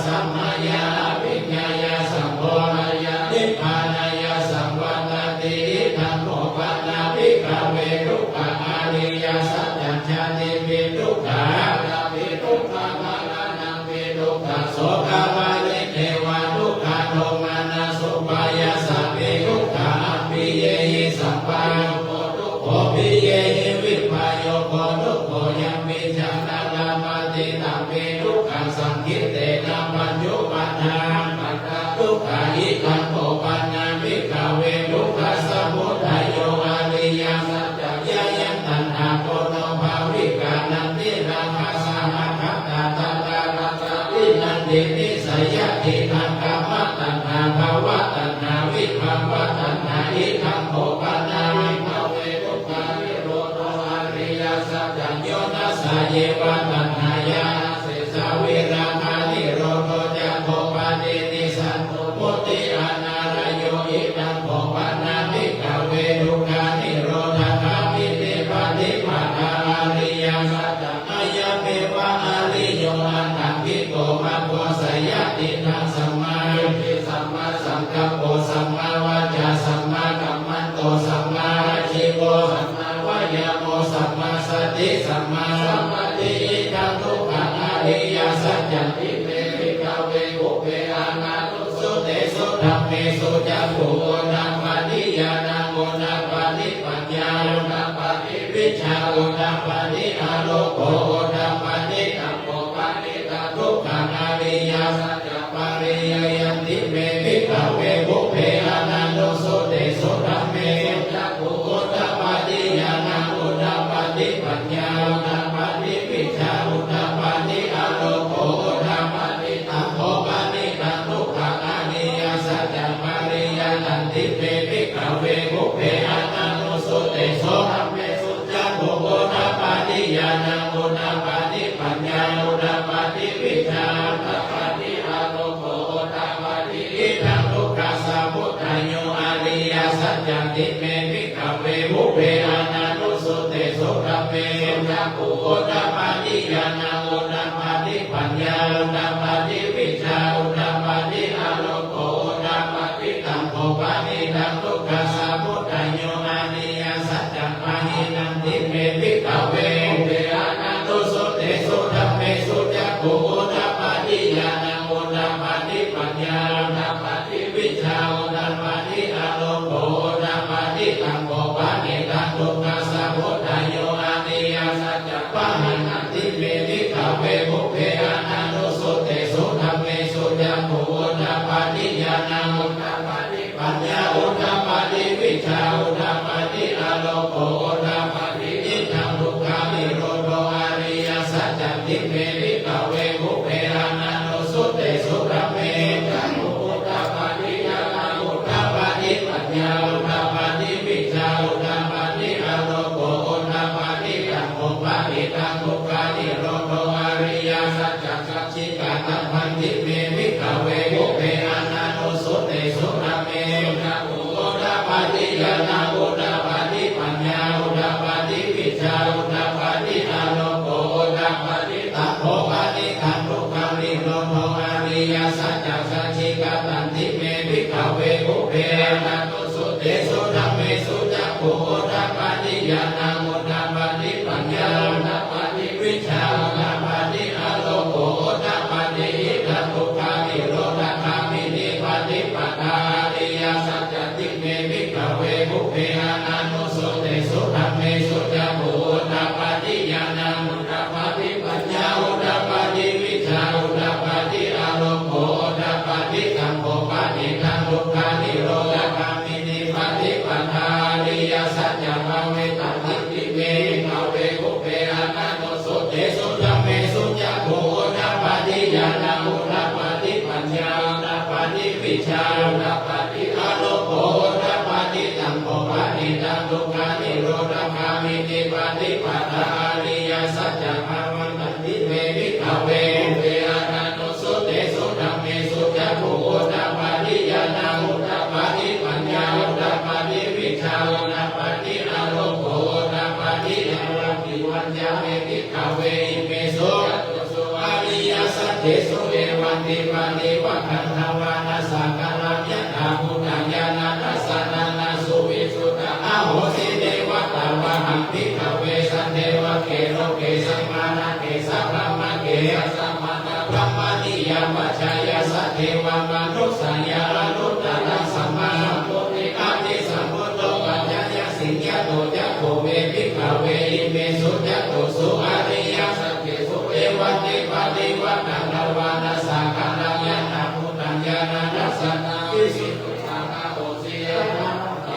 samayā abhiññāya sambodhāya nibbānāya saṃvattati. Idaṃ kho pana bhikkhave dukkhaṃ ariyasaccaṃ. Jātipi dukkhā jarāpi dukkhā maraṇampi dukkhaṃ sokaparidevadukkhadomanassupāyāsāpi dukkhā appiyehi sampayogo dukkho piyehi vippayogo dukkho yampicchaṃ na labhati tampi dukkhaṃ saṅkhittena pañcupādānakkhandhā dukkhā. Idaṃ kho pana bhikkhave dukkhasamudayo ariyasaccaṃ. Yāyaṃ taṇhā ponobbhavikā nandirāgasahagatā tatratatrābhinandinī seyyathīdaṃ kāmataṇhā bhavataṇhā vibhavataṇhā. Idaṃ kho pana bhikkhave dukkhanirodho ariyasaccaṃ. Yo tassāyeva taṇhāya asesavirāganirodho cāgo paṭinissando mutti anālayo. Idaṃ kho pana bhikkhave dukkhanirodhagāminī paṭipadā ariyasaccaṃ. Ayameva ariyo aṭṭhaṅgiko maggo. Seyyathīdaṃ sammādiṭṭhi sammāsaṅkappo sammāvācā sammākammanto sammāājīvo sammāvāyāmo sammāsati sammāsamādhi. Idaṃ dukkhaṃ ariyasaccanti me bhikkhave pubbe ananussutesu dhammesu cakkhuṃ udapādi ñāṇaṃ udapādi paññā udapādi vijjā udapādi āloko udapādi. Taṃ kho panidaṃ dukkhaṃ ariyasaccaṃ pariññeyyanti me bhikkhave pubbe ananussutesu dhammesu cakkhuṃ udapādi ñāṇaṃ udapādi paññā udapādi vijjā udapādi āloko udapādi. Taṃ kho panidaṃ dukkhaṃ ariyasaccaṃ pariññeyyanti me bhikkhave pubbe ananussutesu dhammesu cakkhuṃ udapādi ñāṇaṃ udapādi paññā udapādi vijjā udapādi āloko udapādi. Idaṃ dukkhasamudayo ariyasaccanti me bhikkhave pubbe ananussutesu dhammesu cakkhuṃ udapādi ñāṇaṃ udapādi paññā udapādi vijjā udapādi āloko udapādi. Taṃ kho panidaṃ dukkhasamudayo ariyasaccaṃ pahīnanti me bhikkhave pubbe ananussutesu dhammesu cakkhuṃ udapādi ñāṇaṃ udapādi paññā udapādi vijjā udapādi āloko udapādi. Taṃ kho panidaṃ dukkhasamudayo ariyasaccaṃ pahīnanti me bhikkhave pubbe ananussutesu dhammesu cakkhuṃ udapādi ñāṇaṃ udapādi paññā udapādi vijjā udapādi āloko udapādi. Idaṃ dukkhanirodho ariyasaccanti me bhikkhave pubbe ananussutesu dhammesu cakkhuṃ udapādi ñāṇaṃ udapādi paññā udapādi vijjā udapādi āloko udapādi. Taṃ kho panidaṃ dukkhanirodho ariyasaccaṃ sacchikatanti me bhikkhave pubbe ananussutesu dhammesu cakkhuṃ udapādi ñāṇaṃ udapādi paññā udapādi vijjā udapādi āloko udapādi. Taṃ kho panidaṃ dukkhanirodho ariyasaccaṃ sacchikatanti me bhikkhave pubbe ananussutesu dhammesu cakkhuṃ udapādi ñāṇaṃ udapādi paññā udapādi vijjā udapādi āloko udapādi. Idaṃ dukkhanirodhagāminī paṭipadā ariyasaccanti me bhikkhave pubbe ananussutesu dhammesu cakkhuṃ udapādi ñāṇaṃ udapādi paññā udapādi vijjā udapādi āloko udapādi. Taṃ kho panidaṃ dukkhanirodhagāminī paṭipadā ariyasaccaṃ bhāvitanti me bhikkhave pubbe ananussutesu dhammesu cakkhuṃ udapādi ñāṇaṃ udapādi paññā udapādi vijjā udapādi āloko udapādi. Taṃ kho panidaṃ dukkhanirodhagāminī paṭipadā ariyasaccaṃ bhāvitanti me bhikkhave pubbe ananussutesu dhammesu cakkhuṃ udapādi ñāṇaṃ udapādi paññā udapādi vijjā udapādi āloko udapādi. Evaṃ divañca me bhikkhave imesu catūsu ariyasaccesu evaṃ Paṭivaṭṭhānaṃ sakkāraṃ yathābhūtaṃ ñāṇadassanaṃ na suvisuddhaṃ ahosi. Neva tāvāhaṃ bhikkhave sadevake loke samārake sabrahmake sassamaṇabrāhmaṇiyā pajāya sadevamanussāya anuttaraṃ sammāsambodhiṃ abhisambuddho paccaññāsiṃ. Yato ca kho me bhikkhave imesu catūsu ariyasaccesu evantipattivāna dvāna sakkāraṃ yathābhūtaṃ ñāṇadassanaṃ visuddhaṃ ahosi.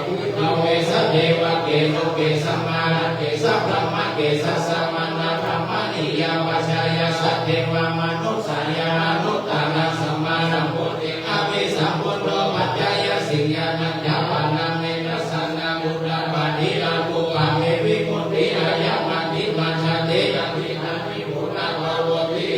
Bhikkhave sadevake loke samārake sabrahmake sassamaṇabrāhmaṇiyā pajāya sadevamanussāya anuttaraṃ sammāsambodhiṃ abhisambuddho paccaññāsiṃ. Ñāṇañca pana me dassanaṃ udapādi akuppā me vimutti ayamantimā jāti.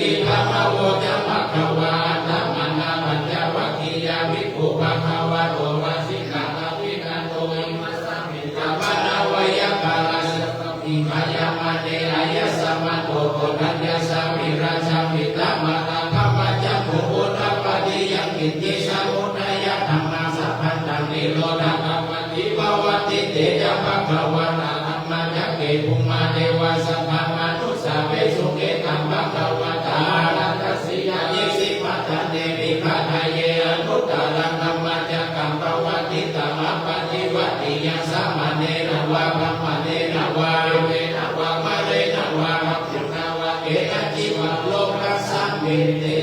Idamavoca bhagavā. Attamanā pañcavaggiyā bhikkhū bhagavato bhāsitaṃ abhinanduṃ. Imasmiñca pana veyyākaraṇasmiṃ bhaññamāne āyasmato koṇḍaññassa virajaṃ vītamalaṃ dhammacakkhuṃ udapādi: yaṅkiñci samudayadhammaṃ sabbantaṃ nirodhakappati. Pavattite ca bhagavatā dhammacakke bhummā devā saddamanussāvesuṃ: etaṃ bhagavatā bārāṇasiyaṃ isipatane migadāye anuttaraṃ dhammacakkaṃ pavattitaṃ appaṭivattiyaṃ samaṇena vā brāhmaṇena vā devena vā mārena vā brahmunā vā kenaci vā lokasminti.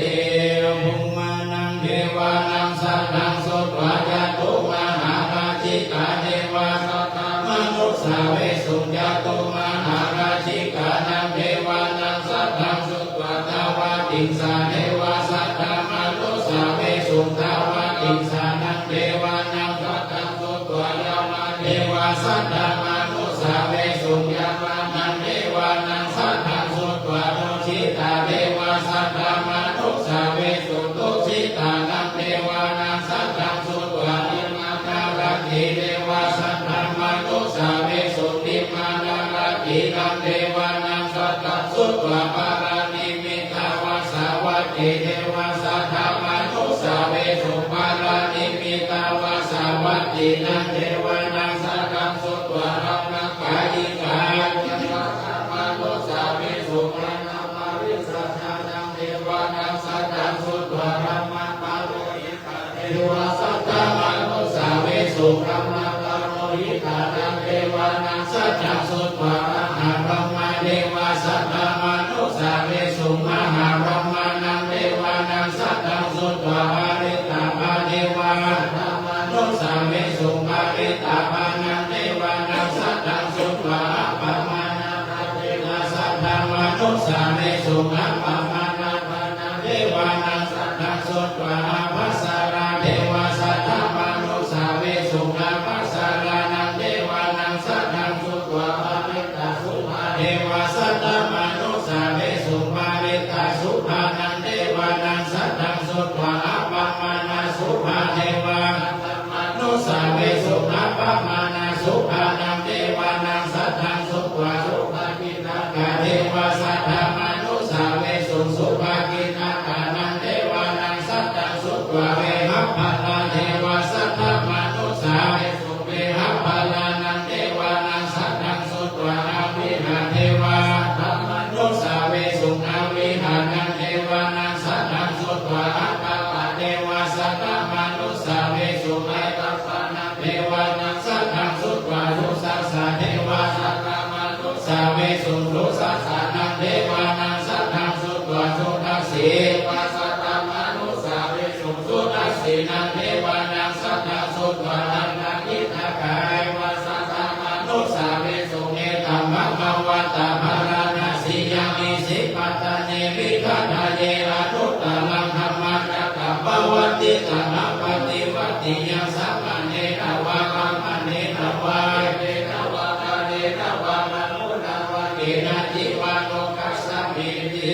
Bhummānaṃ devānaṃ saddaṃ sutvā cātummahārājikā devā saddamanussāvesuṃ. Cātummahārājikānaṃ devānaṃ saddaṃ sutvā tāvatiṃsā devā saddamanussāvesuṃ. Tāvatiṃsānaṃ devānaṃ saddaṃ sutvā yāmā devā saddamanussāvesuṃ. Yāmānaṃ devānaṃ saddaṃ sutvā tusitā devā saddamanussāvesuṃ. Tusitānaṃ devānaṃ saddaṃ sutvā nimmānaratī devā saddamanussāvesuṃ. Nimmānaratīnaṃ devānaṃ saddaṃ sutvā paranimmitavasavattī devā saddamanussāvesuṃ. Paranimmitavasavattīnaṃ devānaṃ saddaṃ sutvā brahmakāyikā devā saddamanussāvesuṃ. Brahmapārisajjānaṃ devānaṃ saddaṃ sutvā brahmapārohi devā saddamanussāvesuṃ. Brahmapārohitānaṃ devānaṃ saddaṃ sutvā mahābrahmā devā saddamanussāvesuṃ. Mahābrahmānaṃ devānaṃ saddaṃ sutvā parittābhā devā saddamanussāvesuṃ. Parittābhānaṃ devānaṃ saddaṃ sutvā appamāṇā devā saddamanussāvesuṃ. Appamāṇābhānaṃ devānaṃ saddaṃ sutvā ābhassarā devā saddamanussāvesuṃ. Ābhassarānaṃ devānaṃ saddaṃ sutvā parittasubhā devā saddamanussāvesuṃ. Parittasubhānaṃ devānaṃ saddaṃ sutvā appamāṇasubhā devā saddamanussāvesuṃ. Appamāṇasubhānaṃ devānaṃ saddaṃ sutvā subhakiṇhakā devā saddamanussāvesuṃ. Subhakiṇhakānaṃ devānaṃ saddaṃ sutvā vehapphalā devā saddamanussāvesuṃ. Vehapphalānaṃ devānaṃ saddaṃ sutvā avihā devā saddamanussāvesuṃ. Avihānaṃ devānaṃ saddaṃ sutvā atappā devā saddamanussāvesuṃ. Atappānaṃ devānaṃ saddaṃ sutvā dusasā devā saddamanussāvesuṃ. Dusasānaṃ devānaṃ saddaṃ sutvā sudassī devā saddamanussāvesuṃ. Sudassīnaṃ devānaṃ saddaṃ sutvā dakkhiṇakā devā saddamanussāvesuṃ. Etaṃ bhagavatā bārāṇasiyaṃ isipatane migadāye anuttaraṃ dhammacakkaṃ pavattitaṃ appaṭivattiyaṃ samaṇena vā brāhmaṇena vā devena vā mārena vā brahmunā vā kenaci vā lokasminti.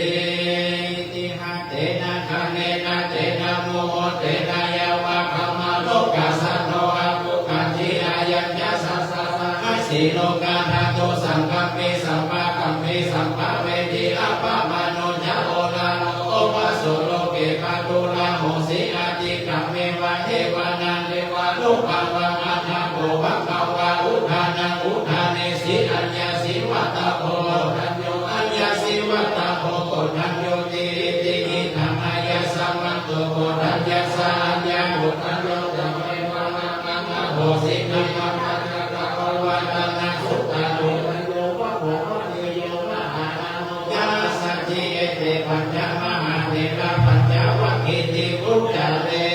Itiha tena khaṇena tena muhuttena yāva brahmalokā saddo abbhuggacchi. Ayañca satta mahesī lokadhātu saṅkampi sampakampi sampavedhi. Appamāṇo ca oḷāro obhāso loke pātu pañca mahātherā pañcavaggihi vuccare.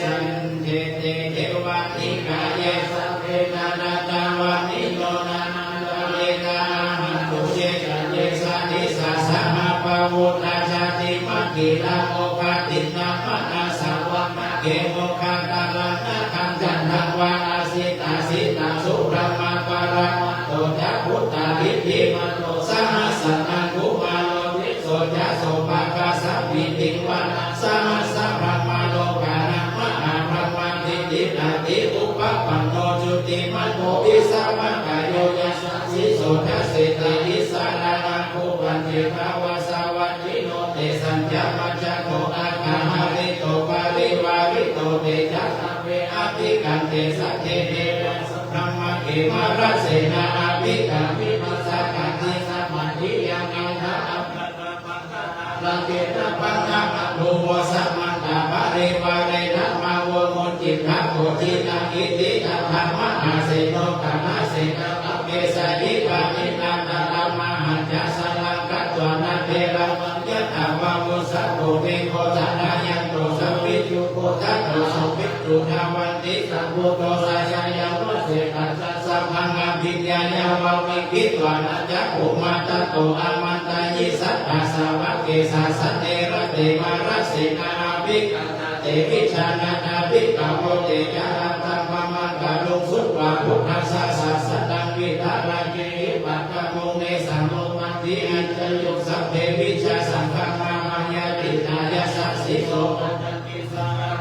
Saṅkhette devanikāyā sabbe nānattavaṇṇino nānattavaṇṇena āgañchuye ca ye sadisā saha pavutthajātimakkhīlamukhadinnāmanāsavā magge mokkhaddharānaṃ gandhabbā asitāsitā subrahmā paramatto ca puttā iddhimato saha sanaṅkumāro tisso ca sopāga samiddhiṃ vanaṃ sahassabrahmalokānaṃ mahābrahmābhitiṭṭhati upapanno jutimanto visuddhimāno yasassi so dasetti vītarāgaṃ kumbhaṇḍitā vāsavattino tesañca majjhato āga hārito parivārito te ca sabbe abhikkante saṅghe devā sabrahmake mārasenā abhikkāmi passa kaṇhassa mandiyaṃ indā abbhātapaddavā rāgena bandhamatthu vo samantā parivāretha mā vo muñcittha koci naṃ iti tattha mahāseno kaṇhasenaṃ apesayi pāṇinā talamāhacca saraṃ katvāna therabhaṃ yathā pāvussako megho thanayanto savijjuko tato so vijjuṃ dhavan ti sambuddho sāyāvase tassa sabbaṃ abhiññāya vavakkhitvāna cakkhumā tato āmantayi satthā sāvake sāsane rate mārasenā abhikkantā te vijānātha bhikkhavo te ca ātappamakaruṃ sutvā buddhassa sāsanaṃ vītarāgehi pakkamo nesaṃ lomampi iñjayuṃ sabbe vijjasaṅgāmā bhayātītā yasassino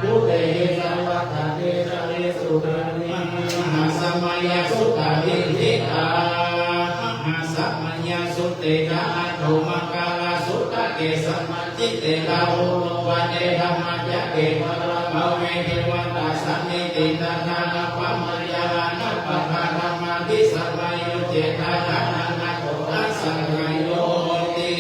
bhūtehi sabbadassi caresu. Mahāsamayasuttaṃ. Iti taṃ mahāsamayasuttaṃ ca aṭṭhumākārasutta ke samaññe te rāhulo vane dhammacakke bhaddabhave devatā sametti tattha appamāya anappakarāmāti samayojjhitvā ṭhānaso asakāyoti.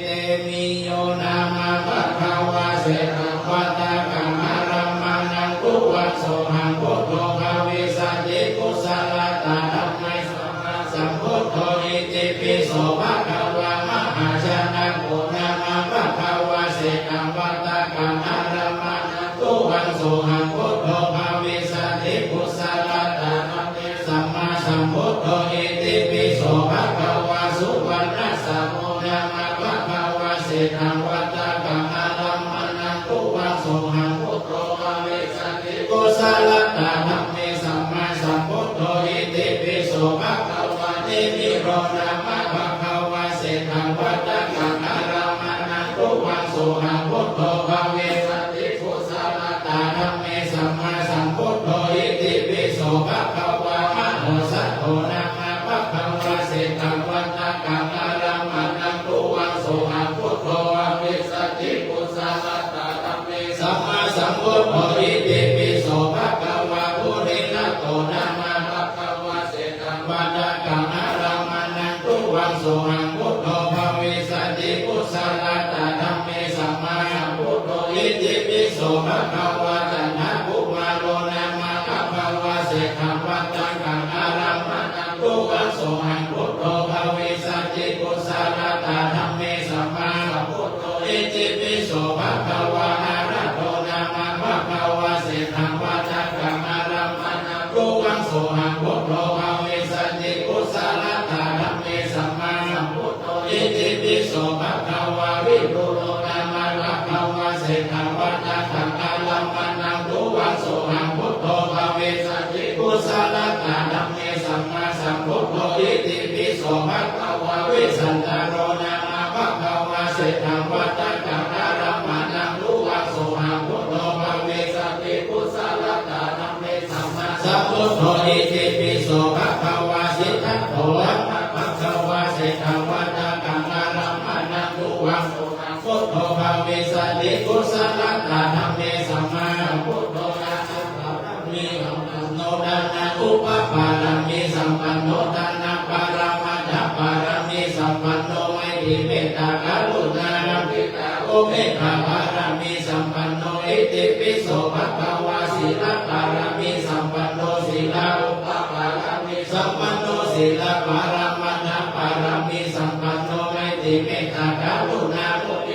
Temiyo nāma bhagavā seṭṭhā vata kaṃ ārammaṇaṃ tuvaṃ sohaṃ buddho bhavissati kusalatā dhamme sammāsambuddho itipi so bhagavā. Mahājanako nāma bhagavā seṭṭhā vata kaṃ ārammaṇaṃ tuvaṃ sohaṃ buddho bhavissati kusalatā dhamme sammāsambuddho itipi so bhagavā. Suvaṇṇasāmo nāma bhagavā seṭṭhā vata kaṃ ārammaṇaṃ tuvaṃ sohaṃ buddho bhavissati kusalatā dhamme sammāsambuddho itipi so bhagavā. Nemiro nāma bhagavā seṭṭhā vata kaṃ ārammaṇaṃ tuvaṃ sohaṃ buddho bhavissati kusalatā dhamme sammāsambuddho itipi so bhagavā. Mahossato nāma bhagavā seṭṭhā vata kaṃ ārammaṇaṃ tuvaṃ sohaṃ buddho bhavissati kusalatā dhamme sammāsambuddho itipi so bhagavā. Purindado nāma bhagavā seṭṭhā vata kaṃ ārammaṇaṃ tuvaṃ sohaṃ buddho bhavissati kusalatā dhamme sammāsambuddho itipi so bhagavā. Candakkumāro nāma bhagavā seṭṭhā vata kaṃ ārammaṇaṃ tuvaṃ sohaṃ buddho bhavissati kusalatā dhamme sammāsambuddho itipi so bhagavā. Hārado nāma bhagavā seṭṭhā vata kaṃ ārammaṇaṃ tuvaṃ sohaṃ buddho bhavissati kusalatā dhamme sammāsambuddho itipi so bhagavā. Vidulo nāma bhagavā seṭṭhā vata kaṃ ārammaṇaṃ tuvaṃ sohaṃ buddho bhavissati kusalatā dhamme sammāsambuddho itipi so bhagavā. Vessantaro nāma bhagavā seṭṭhā vata kaṃ ārammaṇaṃ tuvaṃ sohaṃ buddho bhavissati kusalatā dhamme sammāsambuddho itipi so bhagavā. Siddhattho nāma bhagavā seṭṭhā vata kaṃ ārammaṇaṃ tuvaṃ sohaṃ buddho bhavissati kusalatā dhamme sammāsambuddho. Dānapāramī sampanno, dāna upapāramī sampanno, dāna paramattha pāramī sampanno, maitrī mettā karuṇā muditā upekkhā pāramī sampanno, itipi so bhagavā. Sīla pāramī sampanno, sīla upapāramī sampanno, sīla paramattha pāramī sampanno, maitrī mettā karuṇā muditā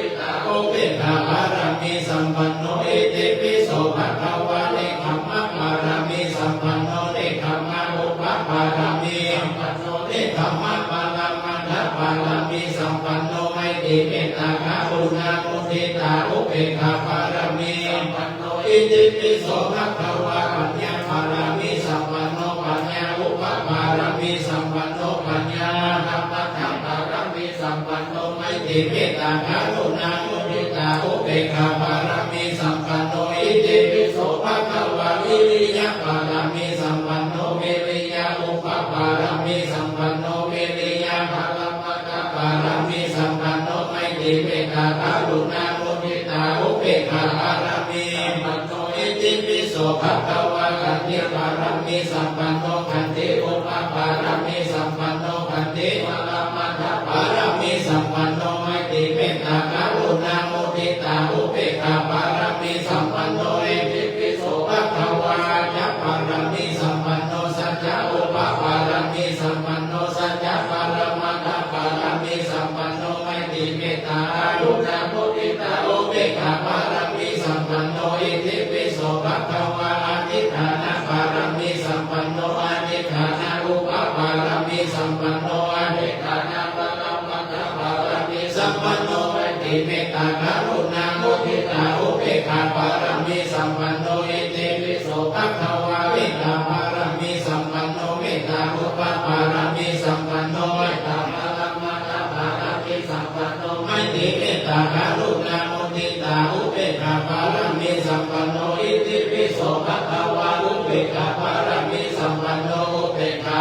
pāramī sampanno, itipi so bhagavā. Nekkhamma pāramī sampanno, nekkhamma upapāramī sampanno, nekkhamma paramatthapāramī sampanno, maitrī mettā karuṇā muditā upekkhā pāramī sampanno, itipi so bhagavā. Paññā pāramī sampanno, paññā upapāramī sampanno, paññā paramatthapāramī sampanno, maitrī mettā karuṇā muditā upekkhā pāramī sampanno, itipi so bhagavā. Viriya pāramī sampanno, viriya upapāramī sampanno, viriya paramatthapāramī sampanno, maitrī mettā karuṇā muditā upekkhā pāramī sampanno, itipi so bhagavā. Khanti pāramī sampanno, khanti upapāramī sampanno, khanti paramatthapāramī sampanno, maitrī mettā karuṇā muditā upekkhā pāramī sampanno, itipi so bhagavā. Sacca pāramī sampanno, sacca upapāramī sampanno, sacca paramatthapāramī sampanno, maitrī mettā karuṇā muditā upekkhā pāramī sampanno, itipi so bhagavā. Adhiṭṭhāna pāramī sampanno, adhiṭṭhāna upapāramī sampanno, adhiṭṭhāna paramatthapāramī sampanno, maitrī mettā karuṇā muditā upekkhā pāramī sampanno, itipi so bhagavā. Mettā pāramī sampanno, mettā upapāramī sampanno, mettā paramatthapāramī sampanno, maitrī mettā karuṇā muditā upekkhā pāramī sampanno, itipi so bhagavā. Upekkhā pāramī sampanno, upekkhā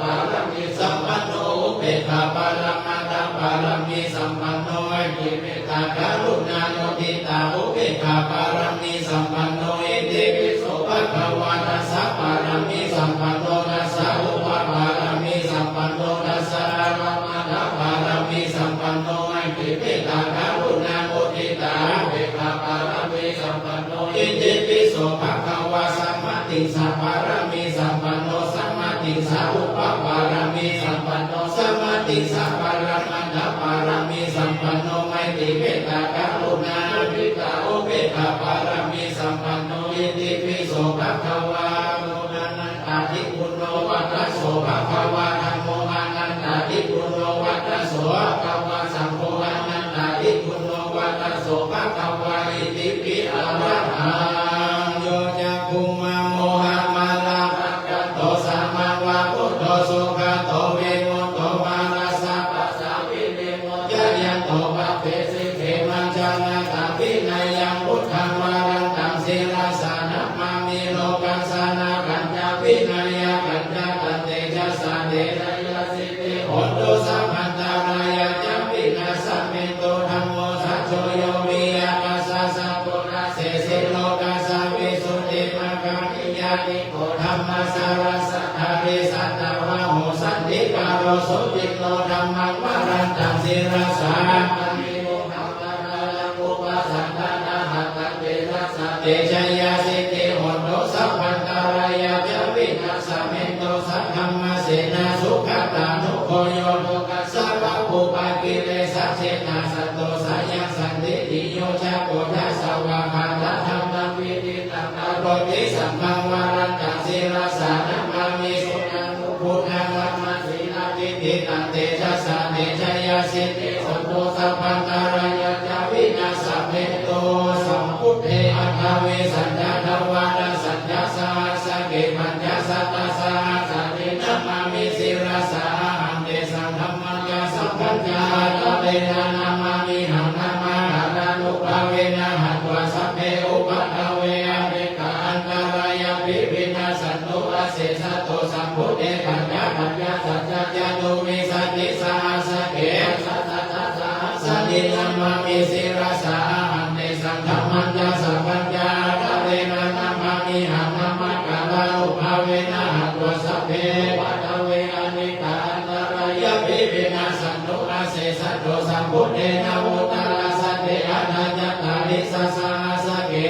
pāramī sampanno, upekkhā paramatthapāramī sampanno, maitrī mettā karuṇā muditā upekkhā pāramī sampanno, itipi so bhagavā. Dasa pāramī sampanno, dasa upapāramī sampanno, dasa paramatthapāramī sampanno, maitrī mettā karuṇā muditā upekkhā pāramī sampanno, itipi so bhagavā. Samatiṃsa pāramī sampanno, samatiṃsa upapāramī sampanno, samatiṃsa paramatthapāramī sampanno, maitrī mettā karuṇā muditā upekkhā pāramī sampanno, itipi so bhagavā. Dhammo anattāti, guṇo vata so bhagavā. Dhammo anattāti, guṇo vata so bhagavā. Saṅgho anattāti, guṇo vata so bhagavā. Itipi arahaṃ. Yo cakkhumā mohamalāpakaṭṭho, sāmaṃ va buddho sugato vimutto, mārassa pāsā vinimocayanto, pāpesi khemaṃ janataṃ vineyyaṃ. Buddhaṃ varantaṃ sirasā namāmi, lokassā nāthañca vināyakañca, tantejasā te jayasiddhi hotu, sabbantarāyā ca vināsamentu. Dhammo dhajo yo viya, passa sabbodhasesi lokassa, visuddhimagga niyyāniko, dhammasārasādhari, sātāvaho santikaro, suciṇṇo. Dhammaṃ varantaṃ sirasā namāmi, mohamalāpakupasaṃharaṃ, ataṃ tejasā te jayasiddhi hotu, sabbantarāyā ca vināsamentu. Saddhammasenā sugatānugo yo, lokassa pāpūpakilesajetā, santo sayaṃ santīti yo cako, yassa vā kātaṃ dhammaṃ viditaṃ karoti, saṅghaṃ varantaṃ sirasā namāmi, suṇantu buddhaṃ dhammaṃ sīlaṃ diṭṭhiṃ, tantejasā te jayasiddhi hotu, sabbantarāyā ca vināsamentu. Sambuddhe aṭṭhavīsañca dvādasañca sahassake, pañcasatasahassāni namāmi sirasā ahaṃ, tesaṃ dhammañca saṅghañca ādarena namāmihaṃ, namakārānubhāvena hantvā sabbe upaddave, anekā antarāyāpi vinassantu asesato. Sambuddhe pañcapaññāsañca catuvīsatisahassake, aṭṭhasatasahassāni namāmi sirasā ahaṃ, tesaṃ dhammañca saṅghañca ādarena namāmihaṃ, namakārānubhāvena hantvā sabbe upaddave, anekā antarāyāpi vinassantu asesato. Sambuddhe navuttarasate aṭṭhacattāḷīsasahassake,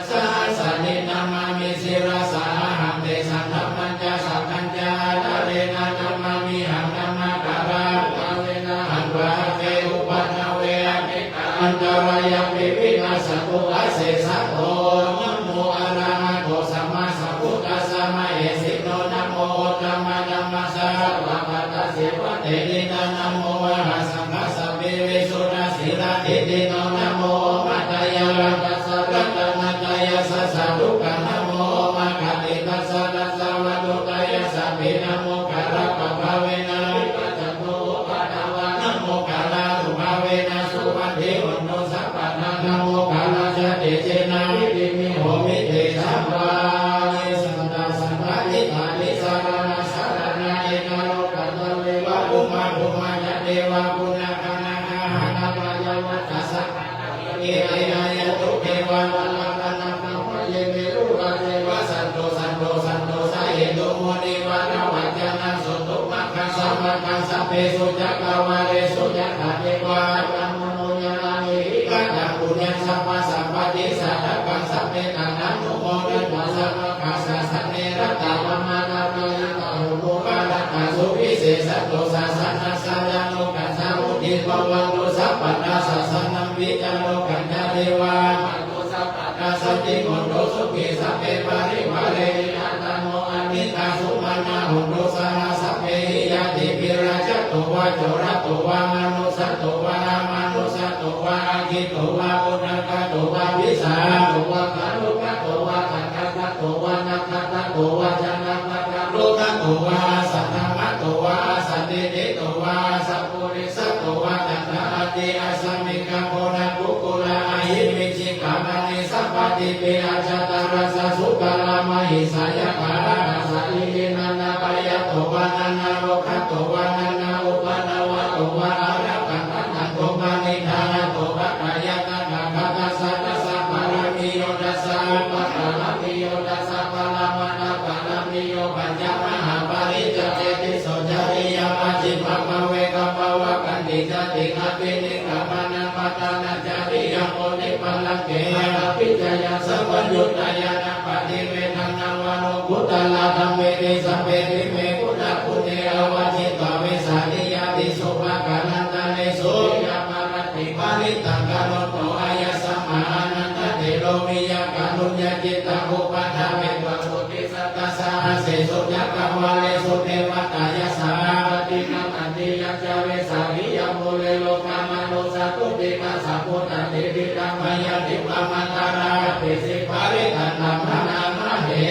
sahassāni namāmi sirasā ahaṃ, tesaṃ dhammañca saṅghañca ādarena namāmihaṃ, namakārānubhāvena hantvā sabbe upaddave, anekā antarāyāpi vinassantu asesato. Namo arahato sammāsambuddhassa mahesino. Namo uttamadhammassa svākkhātasseva tenidha. Namo vāhasaṅghassāpi visuddhasīladiṭṭhino. Namo omātyāraddhassa ratanattayassa sādhukaṃ. Namo omakātītassa tassa vatthuttayassapi. Namokārappabhāvena vigacchantu upaddavā. Namokārānubhāvena suvatthi hotu sabbadā. Namokārassa tejena vidhimhi homi tejavā. Ye santasaṅgāhitā tisaraṇasaraṇā eka lokassātāve. Bhummā bhummā ca devā guṇagaṇagāhāraṃ pañcavaccassa ete āyantu devā nāgā nāgā mahā ye merurāje vasanto santo santo sahetu munivaravacanaṃ sotthumaggaṃ sāvakaṃ sabbesu cakkavāḷesu yathā devā āgā muno yaṃ amhehi kataṃ puññaṃ sabbasampattisiddhikaṃ sabbe taṃ anumodantu sabba sāsane ratā pamāṇā parittā hotu pāṇatā suvisesato sāsanassa jāno gacchamū ti bhavantu sabbadā sāsanampi jāno gacchanti vāhavantu sabbadā sotthī hontu sukhī sabbe parivārehi attāno anīghā sumanā hontu saha sabbehi ñātibhi rājato vā corato vā manussato vā amanussato vā aggito vā udakato vā pisāgato vā khāṇukato vā kaṇṭakato vā nakkhattato vā janapadarogato vā asaddhammato vā asandiṭṭhito vā asappurisato vā tathāpi asmiṃ gabbharakukkuraahivicchikamaṇisappadīpe ajjhattaracchasūkaramahiṃsayakkharatassa iminā nānābhayato vā nānārogato vā nānāupaddavato vā ārakkhaṃ gaṇhantu paṇidhānato. Patthāya tathāgatassa dasa pāramiyo dasa upapāramiyo dasa paramatthapāramiyo pañca mahāpariccāge tisso cariyā majjhimā pāve gabbhavā khanti jāti abhinikkhamanaṃ padhānacariyaṃ munipallaṅke abhiññāya sampayuttā ñāṇapaṭivedhaṃ navalokuttaradhammeti sabbepime buddhaguṇe āvajjitvā vesāliyā tīsu pākārantaresu tiyāmarattiṃ parittaṃ karonto āyasmā ānandatthero viya kāruññacittaṃ upaṭṭhapetvā koṭisatasahassesu cakkavāḷesu devatā yassāhaṃ paṭinibhāti yañca vesāliyaṃ mūle lokamanussātu tikkhasāmu taddiṭṭhidaṃ mayaṃ dibbamantaraṃ abhisikkhāmi taṃ taṃ bhaṇāma he.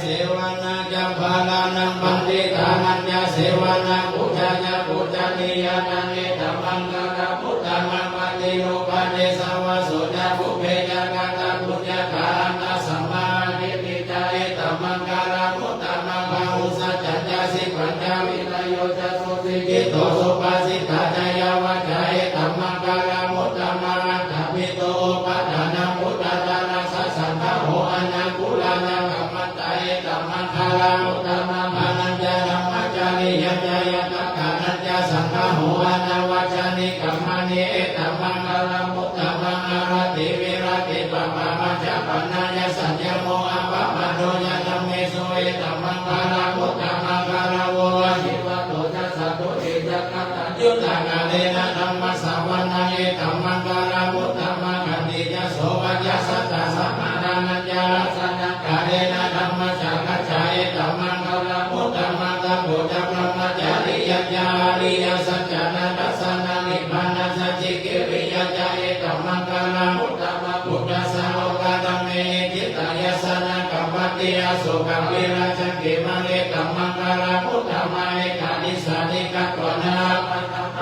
Sevanā ca bālānaṃ paṇḍitānañca sevanā pūjā ca pūjanīyānaṃ etammaṅgalamuttamaṃ. Paṭirūpadesavāso ca pubbe ca katapuññatā attasammāpaṇidhi ca etammaṅgalamuttamaṃ. Bāhusaccañca sippañca vinayo ca susikkhito subhāsitā ca yā vācā etammaṅgalamuttamaṃ. Attappito opādānaṃ puttādarassa saṅgaho anākulā ca kammantā etammaṅgalamuttamaṃ. Dānañca dhammacariyā ca ñātakānañca saṅgaho anavajjāni kammāni etammaṅgalamuttamaṃ. Āratī viratī pāpā majjapānā ca saññamo appamādo ca dhammesu etammaṅgalamuttamaṃ. Gāravo ahivato ca santuṭṭhī ca kataññutā kālena dhammassavanaṃ etammaṅgalamuttamaṃ. Khantī ca sovacassatā samaṇānañca dassanaṃ kālena dhammasākacchā etammaṅgalamuttamaṃ. Tapo ca brahmacariyañca ariyasaccāna dassanaṃ nibbānasacchikiriyā ca etammaṅgalamuttamaṃ. Phuṭṭhassa lokadhammehi cittaṃ yassa na kampati asokaṃ virajaṃ khemaṃ etammaṅgalamuttamaṃ. Etādisāni katvāna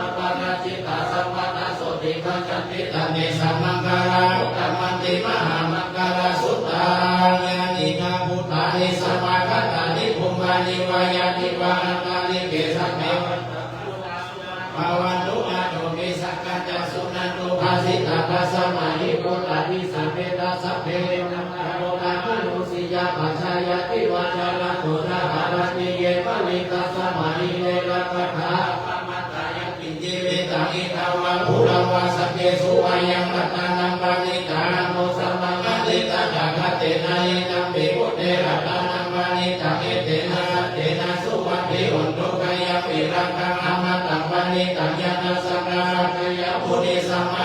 aparājitā sabbattha sotthiṃ gacchanti taṃ tesaṃ maṅgalamuttamanti. Mahāmaṅgalasuttaṃ. Yānīdha bhūtāni samāgatāni bhummāni vā yāni va antalikkhe sabbeva bhavantu athopi sakkacca suṇantu bhāsitaṃ. Tasmā hi bhūtā hi sabbe tassa bheva nāma rogā manussiyā pajāya ti vā carantu ca haranti ye baliṃ. Tasmā hi ne rakkhatha appamattā. Yaṅkiñci vittaṃ idha vā huraṃ vā saggesu vā yaṃ ratanaṃ paṇītaṃ no samaṃ atthi tathāgatena idampi buddhe ratanaṃ paṇītaṃ etena saccena suvatthi hotu. Khayaṃ virāgaṃ amataṃ paṇītaṃ yadajjhagā sakyamunī samā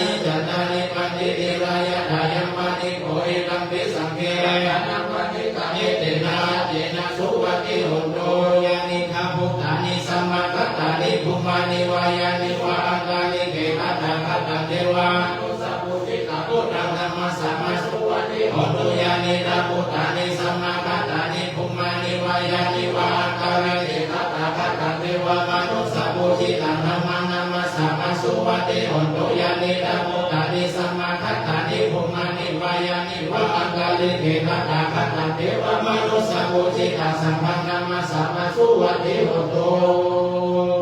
Satañcattāri paṭivirāya thāyaṃ paṭigho idampi saṅghe. Etena saccena suvatthi hotu. Yānīdha bhūtāni samāgatāni bhummāni vā yāni va antalikkhe tathāgataṃ devamanussapūjitaṃ buddhaṃ namassāma suvatthi hotu. Yānīdha bhūtāni samāgatāni bhummāni vā yāni va antalikkhe tathāgataṃ devamanussapūjitaṃ dhammaṃ namassāma suvatthi hotu. Yānīdha bhūtāni samāgatāni bhummāni vā yāni va antalikkhe tathāgataṃ devamanussapūjitaṃ saṅghaṃ namassāma suvatthi hotu.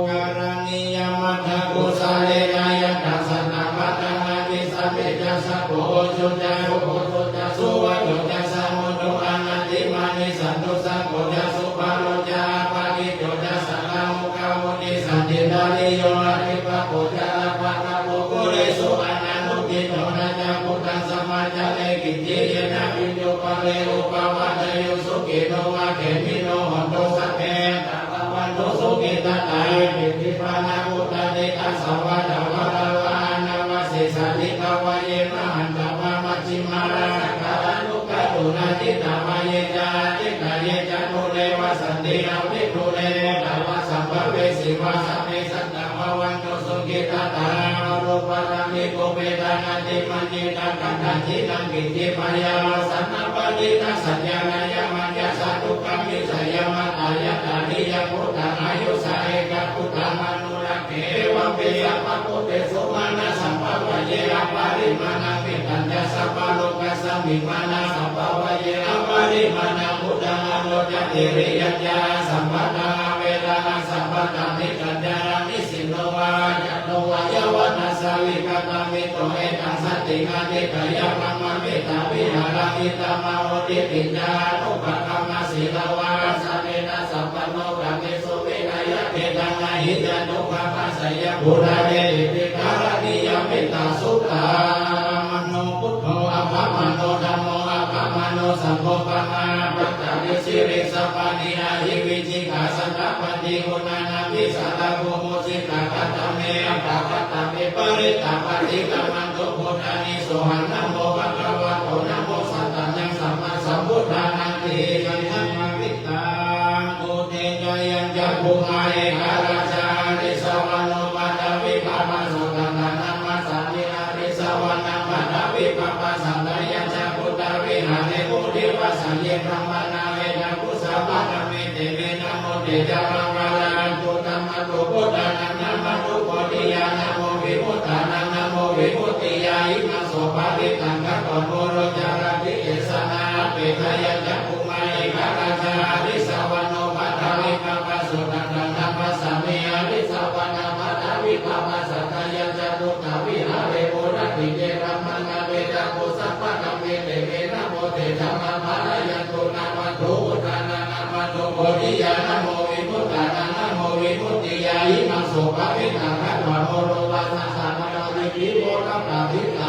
Karaṇīyamatthakusalena yan taṃ santaṃ padaṃ abhisamecca, sakko ujū ca suhujū ca suvaco cassa mudu anatimānī. Santussako ca subharo ca appakicco ca sallahukavutti, santindriyo ahippako ca appagabbho kulesu ananugiddho. Na ca khuddaṃ samācare kiñci yena viññū pare upavadeyyuṃ. Sukhino vā khemino hontu sabbe sattā bhavantu sukhitattā. Ye keci pāṇabhūtatthi tasā vā thāvarā vā anavasesā, dīghā vā ye mahantā vā majjhimā rassakā aṇukathūlā, diṭṭhā vā ye ca atikkhāye ca dūre vasanti avidūre, bhūtā vā sambhavesī vā sabbe sattā bhavantu sukhitattā. Aparūpāropi kubbetha nātimaññetha katthaci naṃ kiñci, byārosanā paṭighasaññā nāññamaññassa dukkhamiccheyya. Mātā yathā niyaṃ puttaṃ āyusā ekaputtamanurakkhe, evampi sabbabhūtesu mānasambhāvaye aparimāṇaṃ. Mettañca sabbalokasmiṃ mānasambhāvaye aparimāṇaṃ. Uddhaṃ adho ca tiriyañca asambādhaṃ averaṃ asapattaṃ. Tiṭṭhañcaraṃ nisinno vā ajāto vā yāvatassa vigatamiddho, etaṃ satiṃ adhiṭṭheyya brahmametaṃ vihāraṃ idhamāhu. Diṭṭhiñca anupagamma sīlavā dassanena sampanno, kāmesu vineyya gedhaṃ na hi jātu gabbhaseyyaṃ. Purāṇe diṭṭhiṃ karaṇīyamettasuttaṃ. Mano buddho appamāṇo dhammo appamāṇo saṅgho pamāṇavantāni siriṃsapāni ahi vicchikā satapadī uṇṇānābhī sarabū mūsikā. Katā me attā katā me parittā paṭikkamantu bhūtāni. Sohaṃ namo bhagavato namo sattannaṃ sammāsambuddhānanti. Jayaṃ parittaṃ uddesayañca bhummā ekarājā harissavaṇṇo paṭhavippabhāso taṃ taṃ namassāmi harissavaṇṇaṃ paṭhavippabhāsaṃ. Tayajja guttā vihāre munivāsake brāhmaṇā vedagū sabbadhamme te me namo te ca maṅgalayantu. Namatthu buddhānaṃ namatthu bodhiyā namo vimuttānaṃ namo vimuttiyā. Imaṃ so parittaṃ katvā moro carati esanā. Apetayañca bhummā ekarājā harissavaṇṇo paṭhavippabhāso taṃ taṃ namassāmi harissavaṇṇaṃ paṭhavippabhāsaṃ. Tayajja guttā vihāre purakkhiṇe brāhmaṇā vedagū sabbadhamme te me namo te ca maṅgalayantu. Namatthu buddhānaṃ namatthu bodhiyā namo vimuttānaṃ namo vimuttiyā. Imaṃ so parittaṃ katvā moro vāsaṃ saha paṭhaviṃ moro paṭhavittaṃ.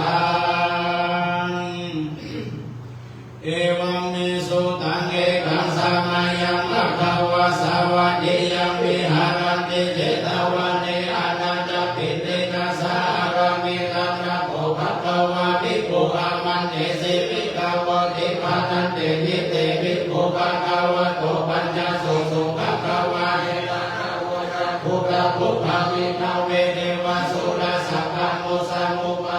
Evaṃ me sutaṃ. Ekaṃ samayaṃ bhagavā sāvatthiyaṃ viharati jetavane anāthapiṇḍikassa ārāme. Tatra kho bhagavā bhikkhū āmantesi bhikkhavoti. Bhadanti te bhikkhū bhagavato paccassosuṃ. Bhagavā etadavoca. Buddhaṃ buddhavidhā ve devasurakkhakamūsaṃ upa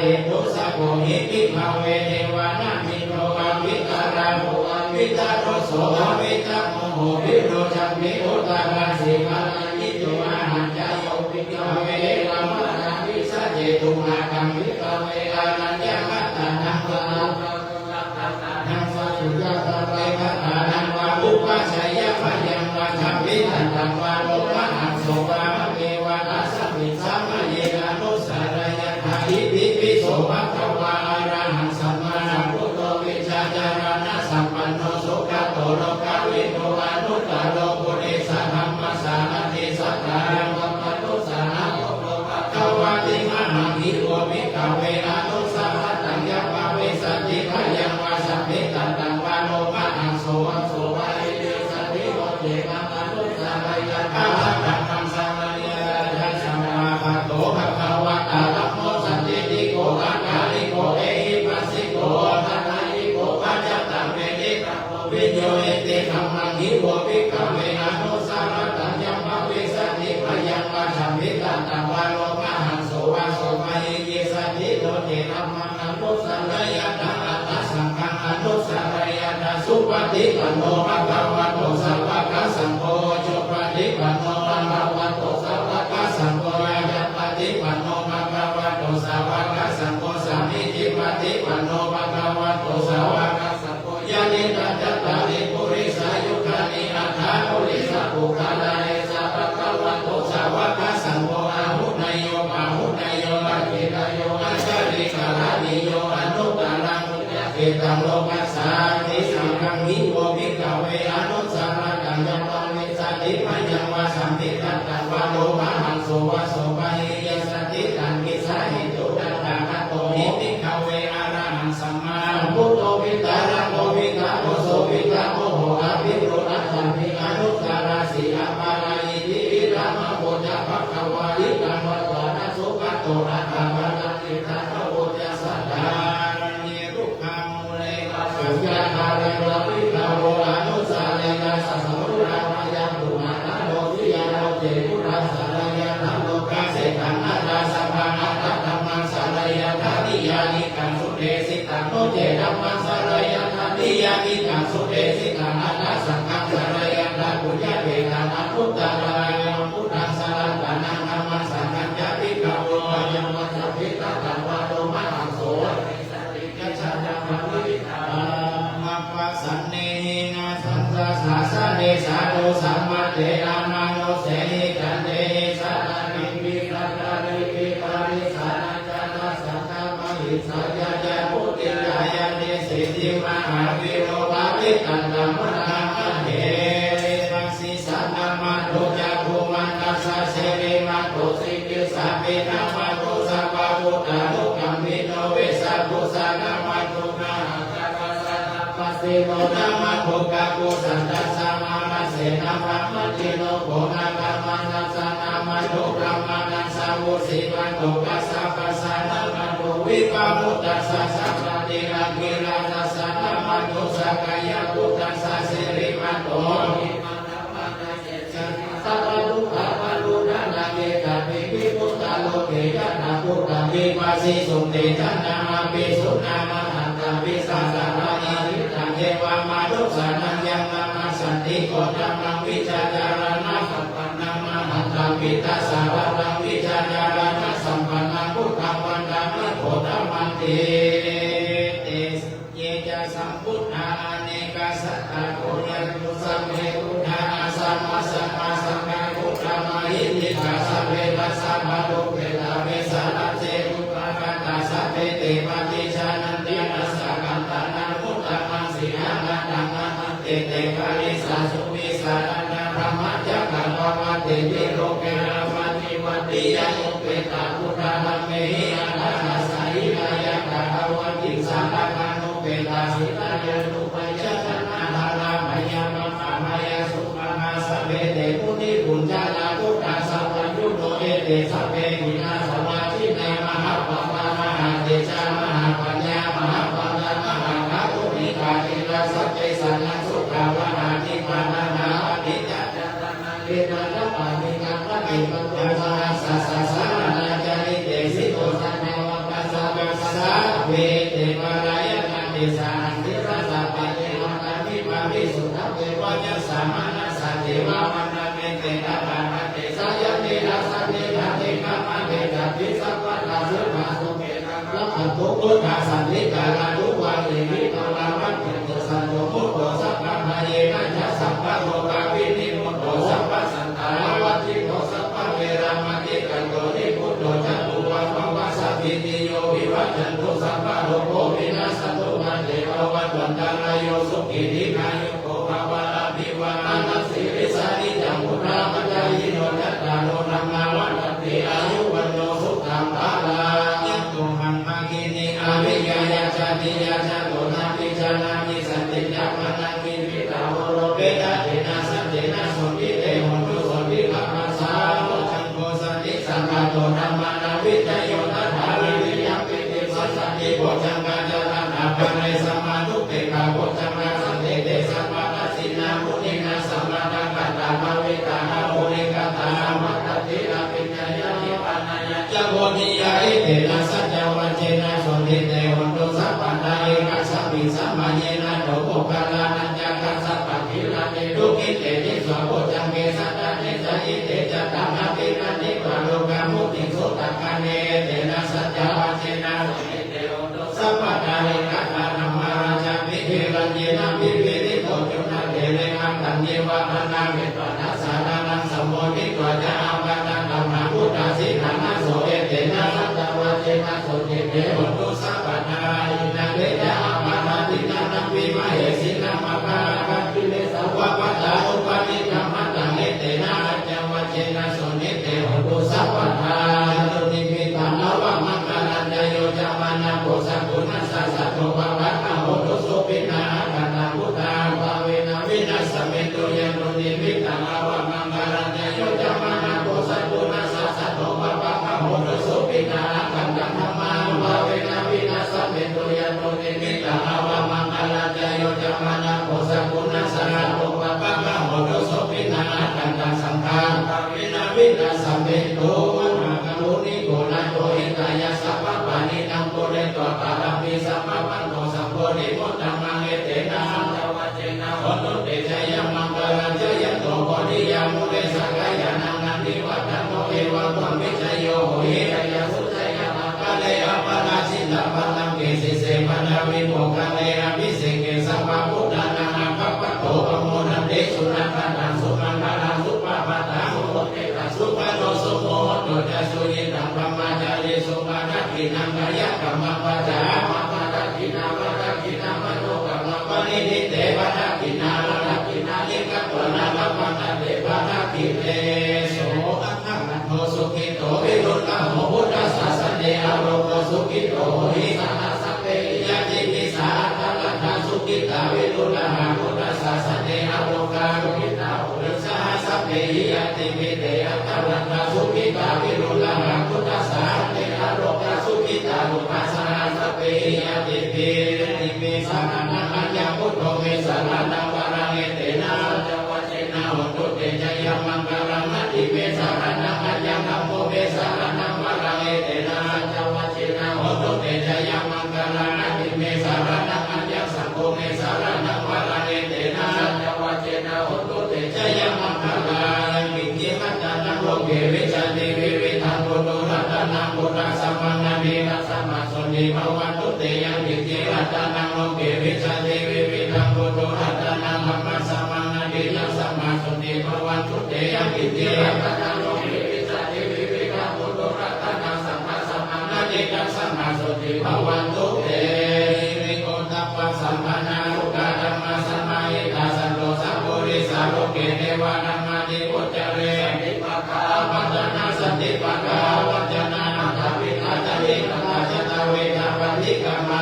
hetussako hi bhikkhave devānaṃ indro avitarāgo avitaroso avitamoho virūḷhābhi uttarāsi mala ito. Ahañca yo bhikkhave evaṃ vadaṃ visajetum: Ekaṃ bhikkhave araññakaṭṭhānaṃ vā lokaṃ sakuccāvippattikaṭṭhānaṃ vā pubbaññāsabhayaṃ vā jhamhettakaṃ vā lomahaṃso vā hake vā tasmiṃ samaye anussareyyātha. Itipi so bhagavā arahaṃ sammāsambuddho vijjācaraṇasampanno sugato lokavidū anuttaro purisadammasārathi satthā devamanussānaṃ buddho bhagavāti. Mahāṃ hi vo bhikkhave anussaradhañca bhavissati bhayaṃ vā jhamhettakaṃ vā lomahaṃso vā so paṭicchissati. No cetaṃ anussaraṃ yātha adhammaṃ saraṃ yathāyasmaṃ. Bhagavato bhagavatā dhammo sandiṭṭhiko akāliko ehipassiko opanayiko paccattaṃ veditabbo viññūhīti. Dhammaṃ hi vo bhikkhave anussaradhañca bhavissati bhayaṃ vā jhamhettakaṃ vā lomahaṃso vā so paṭicchissati. No ce dhammaṃ anussaraṃ yātha aṭṭhasaṅghaṃ anussaraṃ supaṭipanno bhagavato sāvakasaṅgho, ujupaṭipanno bhagavato sāvakasaṅgho, ñāyapaṭipanno bhagavato sāvakasaṅgho, sāmīcipaṭipanno bhagavato sāvakasaṅgho, yadidaṃ cattāri purisayugāni aṭṭha purisapuggalā, esa bhagavato sāvakasaṅgho, āhuneyyo pāhuneyyo dakkhiṇeyyo añjalikaraṇīyo anuttaraṃ puññakkhettaṃ lokassāti. Sīlaṃ hi vo bhikkhave anussaradhañca bhavissati bhayaṃ vā jhamhettakaṃ vā lomahaṃso vā so paṭicchissati. Taṃ kiṃ sāhituṃ tathāgato hi bhikkhave arahaṃ sammāsambuddho vītarāgo vītamoso vītamoho abhiruḷhābhi anuttarāsi aparājitī vītamavoca bhagavā. Itaṃ vatvāna sugato ātappamakaṃ ātappavācā sādaraṃ. Rukkhamūle sakyātaṃ bhikkhavo anussareyyātha sammūḷhamayaṃ brūhaṭṭhāno siyā. No ce buddhaṃ saraṇaṃ gatāse taṃ atthasambhavaṃ aṭṭha dhammaṃ saraṇaṃ gatāse niyyānikaṃ sudesitaṃ. No ce dhammaṃ saraṇaṃ gatāse niyyānikaṃ sudesitaṃ aṭṭhasaṅghaṃ saraṇaṃ gatāse puññakkhettaṃ anuttaraṃ. Buddhaṃ saratanaṃ dhammaṃ saṅghañca bhikkhavo bhayaṃ vā jhamhettakaṃ vā lomahaṃso vā Dhammappasāde hīnā saṅghassāsane sādhu sammatehi amanussehi ca tehi saddhammehi saddharīhi parisarañca dassantaṃ Namattamahe. Mahesī namatthu, Cakkhumantassa sirīmatthu, Sikhissapi namatthu, sabbabuddhānukampino, Vessabhussa namatthu, Mahākārassa tapassino, namatthu Kakusandhassa mahāsena, Brahmajino Gonakamānassa, namatthu Brahmaṇassa vusīmato, Kassapassa namatthu Vippamuttassa, Sabbadhi Aṅgīrasassa namatthu, Sakyaputtassa sirīmato, Sabbadukkhāpanūdanaṃ, ekāpi vimuttā loke, yattha buddhā vibhāsituṃ, te janā apisuṇā mahantā, vijācārā na hitāyeva, manussānaṃ yaṃ namassanti, Gotamaṃ vijjācaraṇasampannaṃ, mahantaṃ vītasāraṃ, vijjācaraṇasampannaṃ, buddhaṃ vandāmi Gotamanti. Te Ye ca sambuddhā anekasatā puraṇo, sabbe buddhā asamkasamā, saṅghā buddhamahīyikā, sabbe dasabalūpetā vesālā, te rūpakkhattā, sabbe te paṭijānanti, ajjhattaṃ ṭhānamuttamaṃ, sīhaṃ kataṃ āmanti, te karīsāsu vissāradā, brahmacakkaṃ pavattenti loke. Appaṭivattiyanupetāni buddhadhammehi, atthāya saha hināya ca, tathāgataṃ sāramanupetāni, sītyānupetāni ca, nānābhayappattidāni, sabbe te munisuddhā, buddhā sabbadukkhākaro. Ete sabbe hīnā savā, khīṇā mahābhavā, mahātejā mahāpaññā, mahāpadānabhātikā, sabbe saha sutvā, paṇītā sabbe te pālāyanti, sāmaṃ paṭicca. Te ca āmantayi, te ca āmantayi, sāyampi dasaṃ dinnāni, kammaṃ te jāpi, sabbattha sukhā sukhena rakkhantu, buddhaṃ sandhikaratthu va, iminā vā maṅgalaṃ. Santo buddho, sabbabhayena ca, sabbarogavinimutto, sabbasantānavajjito, sabbaveramatikkanto, nibbuto ca tuvaṃ bhava. Sabbītiyo vivajjantu, sabbarogo vinassatu, mā te bhavatvantarāyo, sukhī dīghāyuko bhava. Abhivādanasīlissa, niccaṃ vuḍḍhāpacāyino, cattāro dhammā vaḍḍhanti, āyu vaṇṇo sukhaṃ balaṃ. Yatohaṃ bhagini avidyāya, jātiyā jāto, nābhijānāmi saccin, maraṇaṃ nibbhitaṃ, voropetāyena saccena, sotthi te hotu, sotthi gabbhassa. Bojjhaṅgo satisaṅkhāto, dhammānaṃ vicayo tathā, viriyaṃ pītiṃ passaddhi, bojjhaṅgā ca daṭṭhabbaḷe, sammānuppekkhabojjhaṅgā, sandiṭṭhisaṅkhāraṃ, dakkhiṇā muninā sammadakkhātā, bhāvitā bahulīkatā, amattā ca abhiññāya, nibbānāya ca bodhiyā. Etena saccavajjena, sotthi te hotu sabbadā. Ekasmiṃ samaye nātho, Moggallānañca Kassapaṃ, gilāne dukkhite disvā, bojjhaṅge satta desayi. Te ca taṃ abhinanditvā, rogā mucciṃsu taṅkhaṇe. Etena saccavajjena, sotthi te hotu sabbadā. Ekadā dhammarājāpi, gelaññenābhi pīḷito, cundattherena taññeva bhaṇāpetvā, dasadānaṃ sammoditvā ca, ābādhā tamhā vuṭṭhāsi ṭhānaso. Etena saccavajjena, sotthi te hotu sabbadā. Pahīnā te ca ābādhā, tiṇṇannampi mahesinaṃ, maggāhatakilesāva, pattānuppattidhammataṃ. Etena saccavajjena, sotthi te hotu sabbadā. Catūnimmittāni avamaṅgalañca, yo cāmanāpo sakuṇassa saddo, pāpaggaho dussupinaṃ akantaṃ, buddhānubhāvena vināsamentu. Yannūnimmittaṃ avamaṅgalañca, yo cāmanāpo sakuṇassa saddo, pāpaggaho dussupinaṃ akantaṃ, dhammānubhāvena vināsamentu. Yannūnimmittaṃ avamaṅgalañca, yo cāmanāpo sakuṇassa saddo, pāpaggaho dussupinaṃ akantaṃ, saṅghānubhāvena vināsamentu. Mahākāruṇiko nātho, hitāya sabbapāṇinaṃ, pūretvā pāramī sabbā, patto sambodhimuttamaṃ. Etena saccavajjena, hotu te jayamaṅgalaṃ. Jayanto bodhiyā mūle, sakyānaṃ nandivaḍḍhano, evaṃ tvaṃ vijayo hohi, jayassu jayamaṅgale, aparājitapallaṅke, sīse paṭhavipokkhare, abhiseke sabbabuddhānaṃ, aggappatto pamodati. Sunakkhattaṃ sumaṅgalaṃ, supabhātaṃ suhuṭṭhitaṃ, sukhaṇo sumuhutto ca, suyiṭṭhaṃ brahmacārisu. Padakkhiṇaṃ kāyakammaṃ, vācākammaṃ padakkhiṇaṃ, padakkhiṇaṃ manokammaṃ, paṇidhī te padakkhiṇā. saraṇaṃ natthi me saraṇaṃ aññaṃ, saṅgho me saraṇaṃ varaṃ, etena saccavajjena hotu te jayamaṅgalaṃ. Yaṅkiñci ratanaṃ loke vijjati vividhaṃ puthu, ratanaṃ buddhasamaṃ natthi, tasmā sotthī bhavantu te. Yaṅkiñci ratanaṃ loke vijjati vividhaṃ puthu, ratanaṃ dhammasamaṃ natthi, tasmā sotthī bhavantu te. Yaṅkiñci ratanaṃ loke vijjati vividhaṃ puthu, ratanaṃ saṅghasamaṃ natthi, tasmā sotthī bhavantu te. Hiriyottappasampanā sukkadhammasamāhitā, santo sappurisā loke devadhammāti vuccare. Santi pakkhā apattanā, santi pakkhā avañcanā, atthapphinnā ca nibbindā, jātaveda paṭikkama.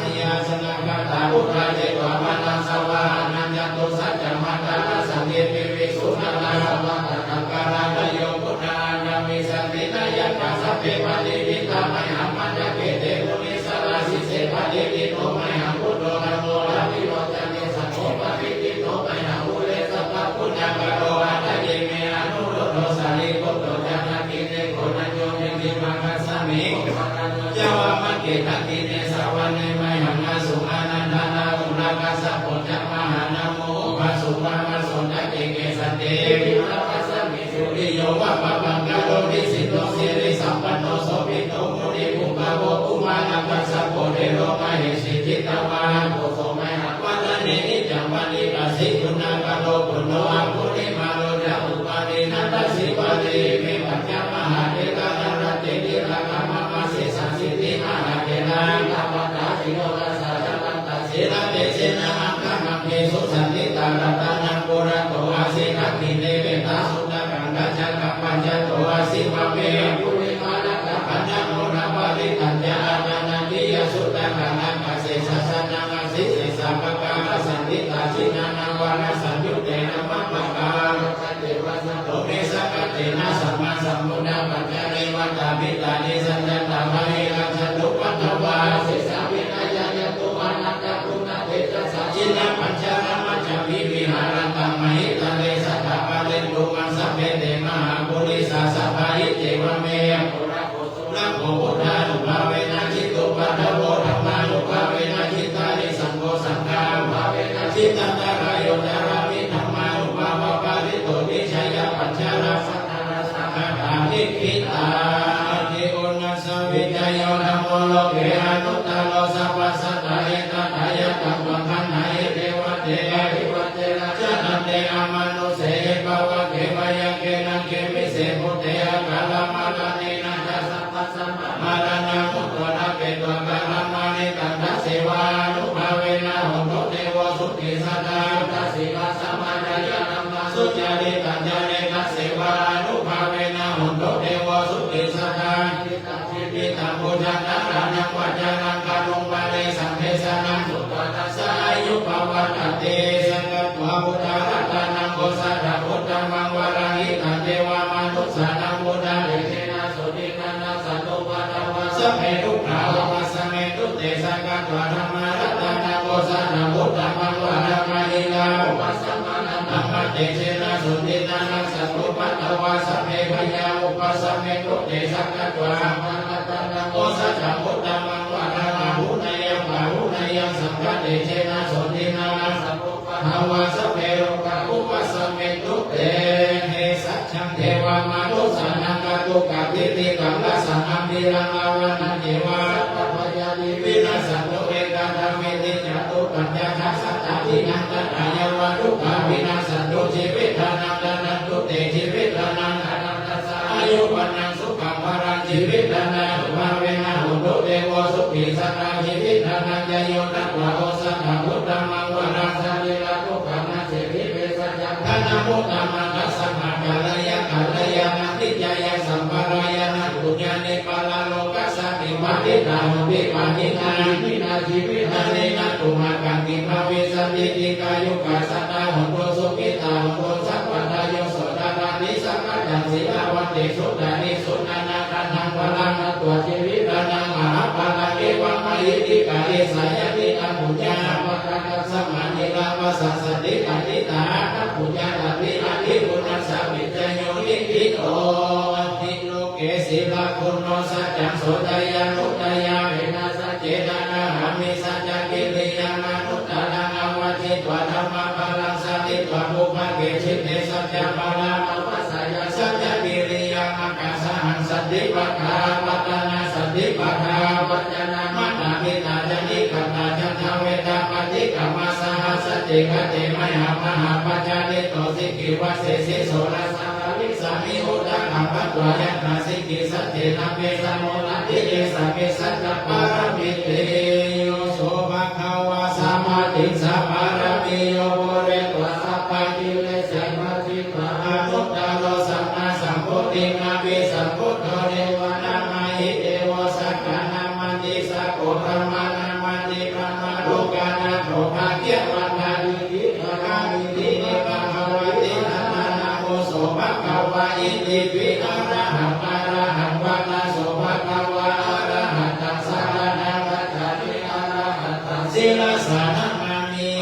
Jayāsanākatā buddhā, jetvā māraṃ savāhanaṃ, catusaccāmatarasaṃ ye piviṃsu narāsabhā. Taṇhaṅkarādayo buddhā, aṭṭhavīsati nāyakā, sabbe patiṭṭhitā mayhaṃ, matthake te munissarā. Sīse patiṭṭhito mayhaṃ, buddho dhammo dvilocane, saṅgho patiṭṭhito mayhaṃ, ure sabbaguṇākaro. Hadaye me anuruddho, sārīputto ca dakkhiṇe, koṇḍañño piṭṭhibhāgasmiṃ, moggallāno ca vāmake. Dakkhiṇe savane mayhaṃ, āsuṃ ānandarāhulā, kassapo ca mahānāmo, ubhāsuṃ vāmasotake. Kesante piṭṭhibhāgasmiṃ, suriyo va pabhaṅkaro, nisinno sirisampanno, sobhito munipuṅgavo. Kumārakassapo thero, mahesī cittavādako, so mayhaṃ vadane niccaṃ, paṭiggaṇhatu guṇākaro. Puṇṇo aṅgulimālo ca, upālī nandasīvalī, ime pañca mahātherā, jalantī tilakā mama. Sesāsīti mahātherā, sitā vatthasīlokā, jalantā sīlatejena, aṅgamaṅgesu saṇṭhitā. Ratanaṃ purato āsi, dakkhiṇe mettasuttakaṃ, dhajaggaṃ pacchato āsi, vāme aṅgulimālakaṃ, khandhamoraparittañca, āṭānāṭiyasuttakaṃ. Ākāse chadanaṃ āsi, sesā pākārasaṇṭhitā, jinā nānāvarasaṃyuttā, nānābhāvā saṭṭhānaṃ, saṅghassa me saṅghasena, sammāsambuddhapañjarevā. Tāpi tāni sañjattā, bāhirajjhattupaddavā, asesā vinayaṃ yantu, anantaguṇatejasā. Jinapañjaramajjhamhi, viharantaṃ mahītale, sadā pālentu maṃ sabbe, te mahāpurisāsabhā. Iccevamevaṃ pura, nāgo buddhānubhāvena, jitupaddavo, dhammānubhāvena jitārisaṅgho, saṅghānubhāvena jitantarāyo, carāmi dhammānubhāvapālito. Tijjhāyāpajjharasatārasakatā dīghitā. Iti uṇhissavijayo dhammo, loke anuttaro sabbasatthā. Etadayatthāmaṃ gaṇhāhi devate, ahivaccena ca dante amanusse hi pavake, mayaṃ kenañci vise bhūte akālamaraṇena ca, sabbasmā maraṇā mutto, na petvā kālamāritaṃ. Tasevānubhāvena hontu devo sukhī sadā, buddhasīlasamādaye, dhammasucaritañcare. Tasevānubhāvena hontu devo sukhī sadā, jīvitaṃ bhūtaṃ nāraṃ vācanaṃ karuṃ, parisaṃ desanaṃ sutvā, tassa āyu pavaḍḍhatīti. Sakkatvā buddharatanaṃ osathaṃ uttamaṃ varaṃ, hitaṃ devamanussānaṃ, buddhatejena sotthinā, nassantupaddavā sabbe, dukkhā vūpasamentu te. Sakkatvā dhammaratanaṃ osathaṃ uttamaṃ varaṃ, pahīnā vūpasamentu te, dhammatejena sotthinā, nassantupaddavā sabbe, bhayā vūpasamentu te. Sakkatvā saṅgharatanaṃ osathaṃ uttamaṃ varaṃ, āhuneyyaṃ pāhuneyyaṃ, saṅghatejena sotthinā, nassantupaddavā sabbe, rogā vūpasamentu te. Bhesajjaṃ devamanussānaṃ, kātukakkhitikam rasaṃ, ambhiraṃ avanañceva, sabbabhayāpi vinassantu. Ekaṃ dvīti catū pañca, dasatādinaṃ, tathāyeva dukkhā vinassantu, jīvitdānaṃ dadantu te. Jīvitdānaṃ dadaṃ, tassa āyu vaṇṇaṃ sukhaṃ balaṃ. Jīvitdānānubhāvena hontu devo sukhī sadā, jīvitdānañca yo datvā osathaṃ uttamaṃ varaṃ, sariradukkham naseti, bhesajjaṃ dānamuttamaṃ, tasmā kāreyyakāreyyānaṃ, niyyāya sampādeyya, na puññāni paralokasmiṃ, phaṇītā honti pāṇinā. Iminā jīvihānīnā tumhākaṃ kiṃ bhavissatīti. Dīghāyukā sadā hontu, sukhitā hontu sabbadā. Yo sottharāmi sakkaccaṃ, sīlavantehi sudantī suṇānātha, taṃ balaṃ datvā jīvitdānaṃ mahapphalaṃ. Evaṃ mahiddhikā, esa yadidaṃ puññaṃ, sabbattha tasmā nirāpasasati. Atītā attapuññatarī, atītā guṇassa vicayo, niṭṭhito atthi loke sīlaguṇo. Saccaṃ soceyyanuddayāpena, saccena Te saccavajjena avassayaṃ saccakiriyamakkassahaṃ, santi pakkhā apattanā santi pakkhā avañcanā, mātā pitā ca nikkhantā, jātā vedagā paṭikkama, saha sacce kate mayhaṃ mahapajjalito, sikkhivasesi soḷasa karissāmi udakaṃ patvā, yathā sikkhisaccena me samo natthi, esā me saccapāramīti. Yo so bhagavā sammātiṃsa pāramiyo pūretvā sabbakilesā anuttaro sammāsambuddhiṃ abhisambuddho, devā namāmi devo, sakkā namāmi sakko, brahmā namāmi brahmalokā, nātho bhagavāti iti bhagavā namo so bhagavā itipi arahaṃ arahaṃ vata so bhagavā, arahantaṃ saraṇaṃ gacchāmi, arahantaṃ sirasā namāmi.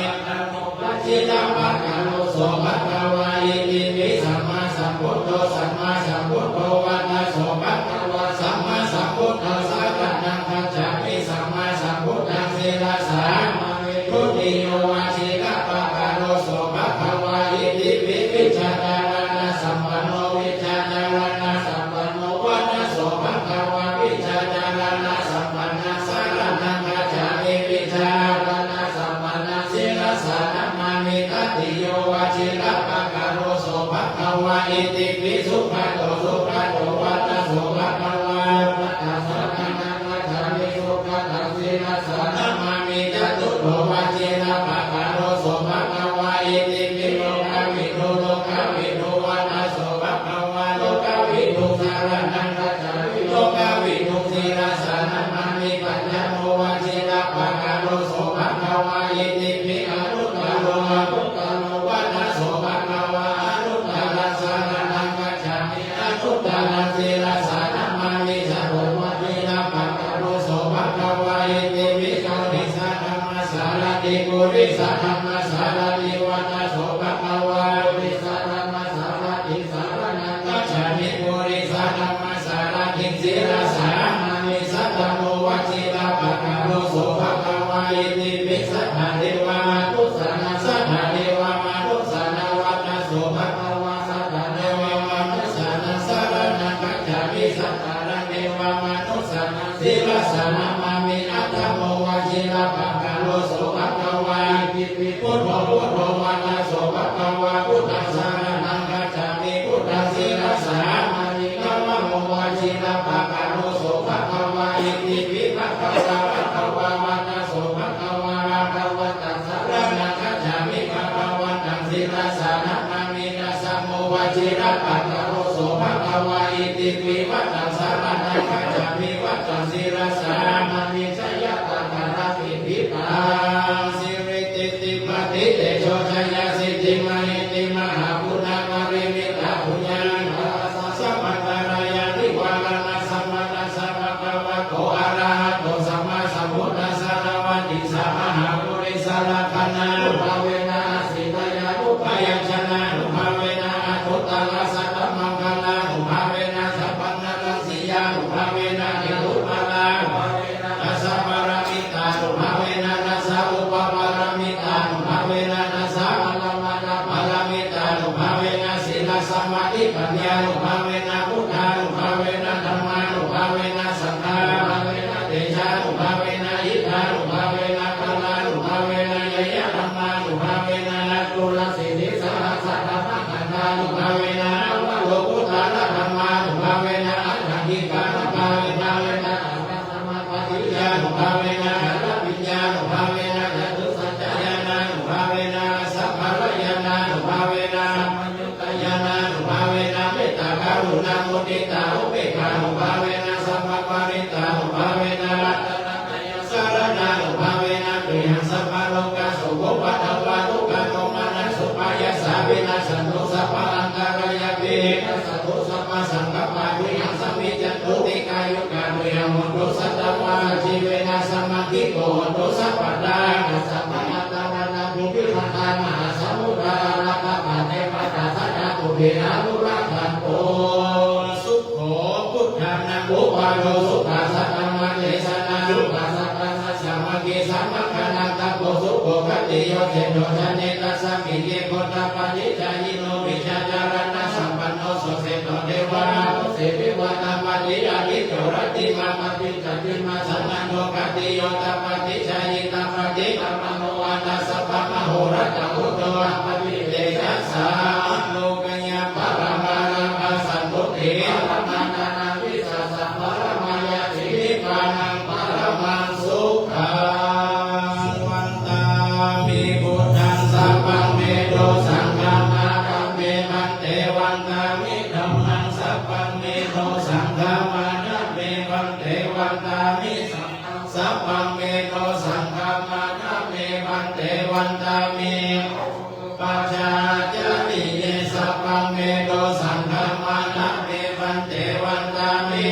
Vajirapakkhato so bhagavā itipi sammāsambuddho, sammāsambuddho vata so bhagavā, sammāsambuddhaṃ saraṇaṃ gacchāmi, sammāsambuddhaṃ sirasā namāmi. Dutiyo vajirapakkhato so bhagavā itipi vijjācaraṇasampanno, vijjācaraṇasampanno vata so bhagavā, vijjācaraṇasampannaṃ saraṇaṃ gacchāmi, vijjācaraṇasampannaṃ sirasā namāmi. Tatiyo vajirapakkhato so bhagavā itipi sugato, sugato vata so bhagavā, sugataṃ saraṇaṃ gacchāmi, sugataṃ sirasā namāmi. Catuttho vajirapakkhato so bhagavā itipi lokavidū, lokavidū vata so bhagavā, lokaviduṃ saraṇaṃ gacchāmi, lokaviduṃ sirasā namāmi. Pañcamo vajirapakkhato so bhagavā itipi anuttaro, anuttaro vata so bhagavā, anuttaraṃ saraṇaṃ gacchāmi, anuttaraṃ sirasā namāmi. Chato vajirapakkhato so bhagavā itipi purisadammasārathi, purisadammasārathi vata so bhagavā, purisadammasārathi saraṇaṃ gacchāmi, purisadammasārathiṃ sirasā namāmi. Sattamo vajirapakkhato so bhagavā itipi satthā devamanussānaṃ, satthā devamanussānā vata so bhagavā, satthā devamanussānaṃ saraṇaṃ gacchāmi, satthānaṃ devamanussānaṃ sirasā namāmi. Aṭṭhamo vajirapakkhato so bhagavā itipi buddho, buddho vata so bhagavā, buddhaṃ saraṇaṃ gacchāmi, buddhaṃ sirasā namāmi. Navamo vajirapakkhato so bhagavā itipi bhagavā, bhagavā vata so bhagavā, bhagavantaṃ saraṇaṃ gacchāmi, bhagavantaṃ sirasā namāmi. Dasamo vajirapakkhato so bhagavā itipi vajraṃ saraṇaṃ gacchāmi, vajraṃ sirasā namāmi. Jayapaṭhavikkhittaṃ siridhitipaṭhi tejo jayasiddhi mahiddhi mahaguṇa parimita puññaṃ sammānarāyāni vārāṇasamānassa bhagavato arahato sammāsambuddhassa navadīsa mahāpurisalakkhaṇānubhāvena asītyānubyañjanānubhāvena aṭṭhuttarasatamaṅgalānubhāvena chabbaṇṇaraṃsiyānubhāvena ketupalanubhāvena dasapāramitānubhāvena dasaupapāramitānubhāvena dasabalapaṇṇānubhāvena sīlasamādhipaññānubhāvena buddhānubhāvena dhammānubhāvena saṅghānubhāvena tejānubhāvena iddhānubhāvena balānubhāvena ñeyyadhammānubhāvena caturāsītisahassadhammakkhandhānubhāvena navalokuttaradhammānubhāvena aṭṭhaṅgikānubhāvena aṭṭhānānubhāvena chaḷabhiññānubhāvena chaḷabhiññānubhāvena catusaccañāṇānubhāvena dasabalañāṇānubhāvena sammiyuktañāṇānubhāvena mettākaruṇāmuditāupekkhānubhāvena sabbaparittānubhāvena ratanattayasaraṇānubhāvena tuyhaṃ sabbalokasukhupaddavādukkhaddomanassupāyāsā vinassantu sabbaantarāyāpi vinassantu sabbasaṅkappā tuyhaṃ samijjhantu dīghāyukā tuyhaṃ hotu satavassajīvena samaṅgiko hotu sabbadā. Kassāpa attavāna pubbipaddamahāsamuddā arappabhāge patthasaññā pubbe anurakkhantu. Sukho buddhānaṃ uppādo sukhā saddhammadesanā sukhā saddhammasāmaggī samaggānaṃ tapo sukho. Khattiyo seṭṭho jāne, tasmiṃ ye gottapaṭicchāyino Rattimābhāti candimā sannaddho khattiyo tapati jhāyī tapati brāhmaṇo atha sabbamahorattamuttamaṃ apati tejasā. Lokayā paramā lābhā santuṭṭhī paramā dhanā vissāsaṃ paramā ñāti nibbānaṃ paramaṃ sukhaṃ. Vandāmi buddhaṃ sabbaṃ me dosaṃ khamatha me bhante. Vandāmi dhammaṃ sabbaṃ me dosaṃ khamatha me bhante. Vandāmi saṅghaṃ sabbaṃ me dosaṃ khamatha me bhante. Vandāmi pajācariye sabbaṃ me dosaṃ khamatha me bhante. Vandāmi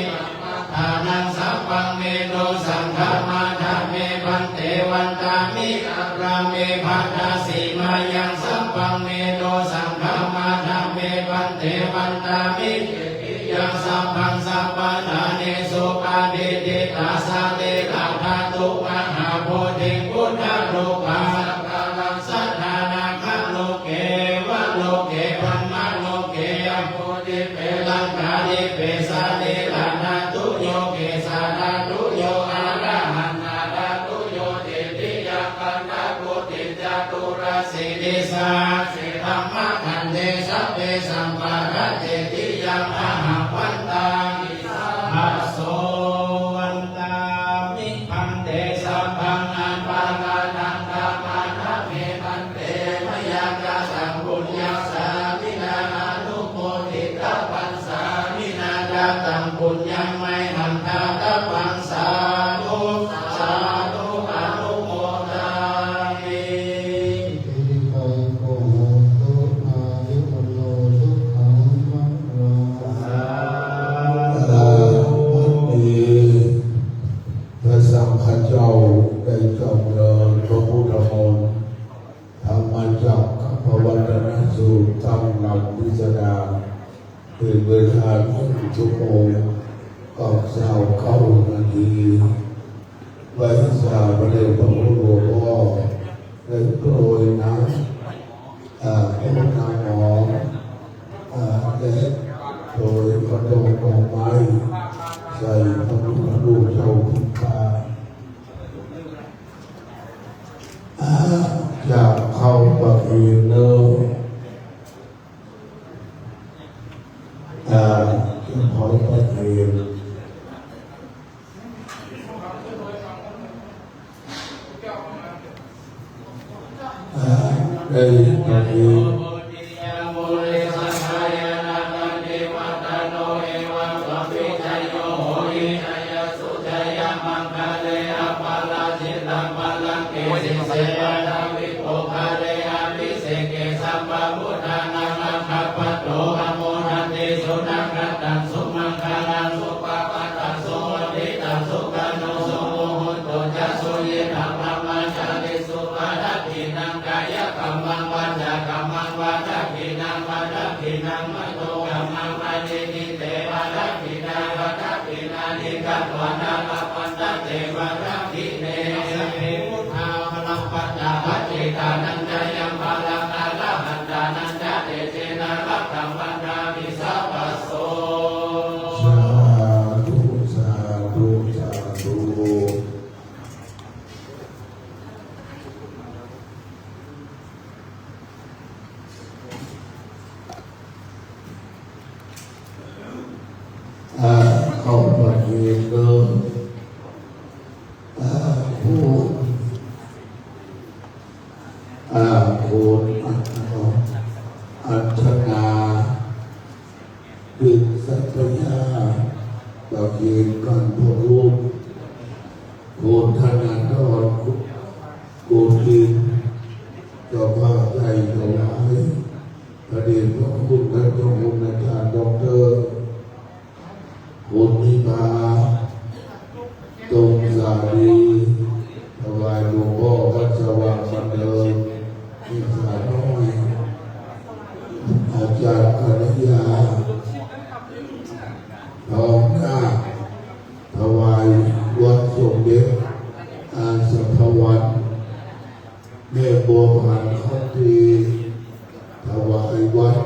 dhammadānaṃ sabbaṃ me dosaṃ khamatha me bhante. Vandāmi ārāme bhaddasīmāyaṃ sabbaṃ me dosaṃ khamatha me bhante. Vandāmi cetiyaṃ sabbaṃ sabbaṭṭhānesu patiṭṭhitā sarīradhātu mahābodhiṃ buddharūpaṃ sakalaṃ sadā nāgaloke devaloke brahmaloke yambodhipe laṅkādīpe sarīradhātuyo kesādhātuyo arahantarātuyo cetiyaṃ paṇḍakoti caturāsītisahassi dhammakkhandhe sabbesaṃ paracetiyaṃ mahābhantari sabbaso. Vandāmi bhante sabbaṃ aparādhaṃ khamatha me bhante. Mayā kataṃ puññaṃ sāminā anumoditabbaṃ, sāminā kataṃ puññaṃ mayhaṃ dātabbaṃ. Sādhu sādhu anumodāmi. Siripāko hotu āyu vaṇṇo sukhaṃ balaṃ. บัดนี้ พระสังฆเจ้าได้จำเริญพระพุทธมนต์ ธรรมจักรกัปปวัตตนสูตร ตั้งหลักวิสาสดา เป็นเวลาหนึ่งชั่วโมงกับซาวเก้านาที ไหว้สาพระเดชพระคุณหลวงพ่อ ได้โปรยน้ำ อ่า ต้นน้ำหอม อ่า และโปรยกระดอกดอกไม้ ใส่พระพุทธรูปเจ้าพุทธา อ่า จะเข้าประเพณีเนอะ อ่า จะขอประเพณี อ่า ได้ประเพณี Jayamaṅgale aparājitapallaṅke sīse paṭhavipokkhare abhiseke sabbabuddhānaṃ aggappatto pamodati. Sunakkhattaṃ sumaṅgalaṃ supabhātaṃ suhuṭṭhitaṃ sukhaṇo sumuhutto ca suyiṭṭhabrahmacārisu padakkhiṇaṃ kāyakammaṃ vācākammaṃ padakkhiṇaṃ padakkhiṇaṃ manokammaṃ paṇidhī te padakkhiṇā padakkhiṇāni katvāna labhantatthe padakkhiṇe. Sabbe buddhā balappattā paccekānañca yaṃ balaṃ arahantānañca tejena rakkhaṃ bandhāmi sabbaso. Sādhu sādhu sādhu. อ่า เข้าประเพณีเนอะ อ่า ผู้ อ่า คุณ อัญชนา ดึงทรัพยา ประเคนบรรพบุรุษ คุณธนาธร โกศินทร์ เจ้าภาพใหญ่ถวาย พระเดชพระคุณท่านเจ้าคุณอาจารย์ด็อกเตอร์ คุณนิพา ตรงสาลี ถวายหลวงพ่อวัดสว่างบันเทิง นิสาน้อย อาจารย์กัญญา ทองนาค ถวายวัดสมเด็จอาสาพวัน แม่บัวผัน คำพีร์ ถวายวัด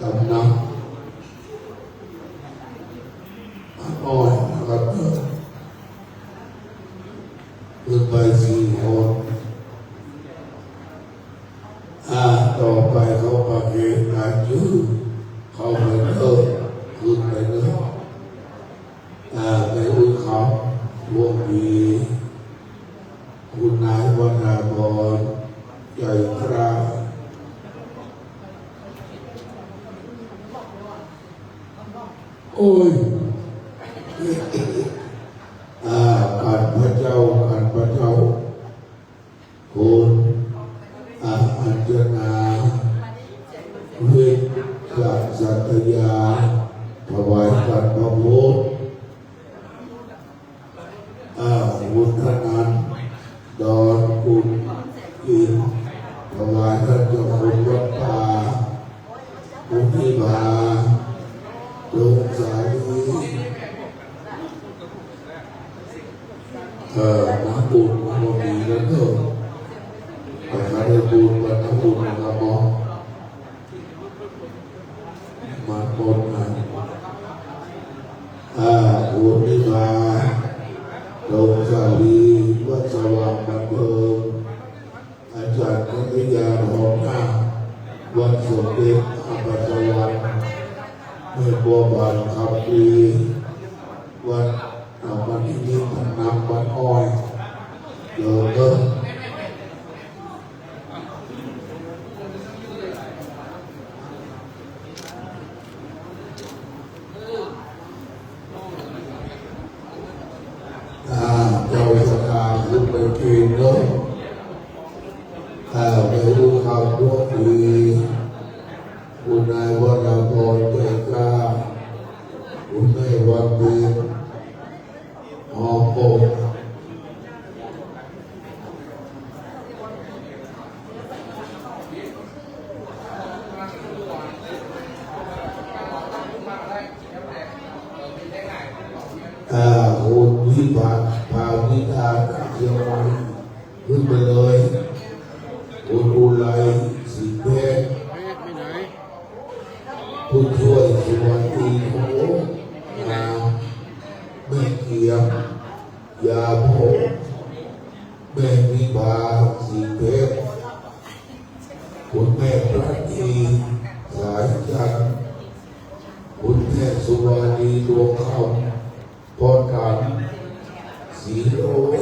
ตำหนัก อ่า อ้อยนะครับ ขึ้นไปสี่คน อ่า ต่อไปเขาประเคนกันอยู่ เข้าไปเถอะ ขึ้นไปเถอะ อ่า ไปอุ้ยเขา พวกนี้ คุณนายวรากร ใจกล้า โอ้ย อ่า ขันพระเจ้า ขันพระเจ้า คุณ อ่า อัญชนา วิชชาสัตยา ถวายขันพระพุทธ อ่า คุณธนันท์ ดอน คุณอิน ถวายท่านเจ้าคุณวัดป่า คุณธิพา ดงสาลี เอ่อ น้ำบุญก็มีแล้วเนอะ แต่ถ้าได้บุญกับน้ำบุญนะครับเนาะ มาหมดนะ อ่า คุณธิพา ดงสาลี วัดสว่างบันเทิง อาจารย์กัลยา ทองนาค วัดสมเด็จอาภาสวรรค์ แม่บัวบานคำดี วัดอมรนิมิตร น้ำวัดอ้อย เดิมเดิม อ่า เจ้าสถานขึ้นไปเกณฑ์เนอะ อ่า ไปรู้ข่าวพวกนี้ คุณนายวรากร ใจกล้า คุณแม่วันเพ็ญ หอมปก อ่า คุณวิภา ภาวิตา จากเชียงใหม่ ขึ้นไปเลย คุณอุไร สิงห์เพชร ผู้ช่วยสุวรรณตีโขงาม แม่เกียม ยาโพ แม่วิภา สิงห์เพชร คุณแม่ปราณี สายจันทร์ คุณแม่สุวรรณี ดวงคำ พ่อตัน สีโลย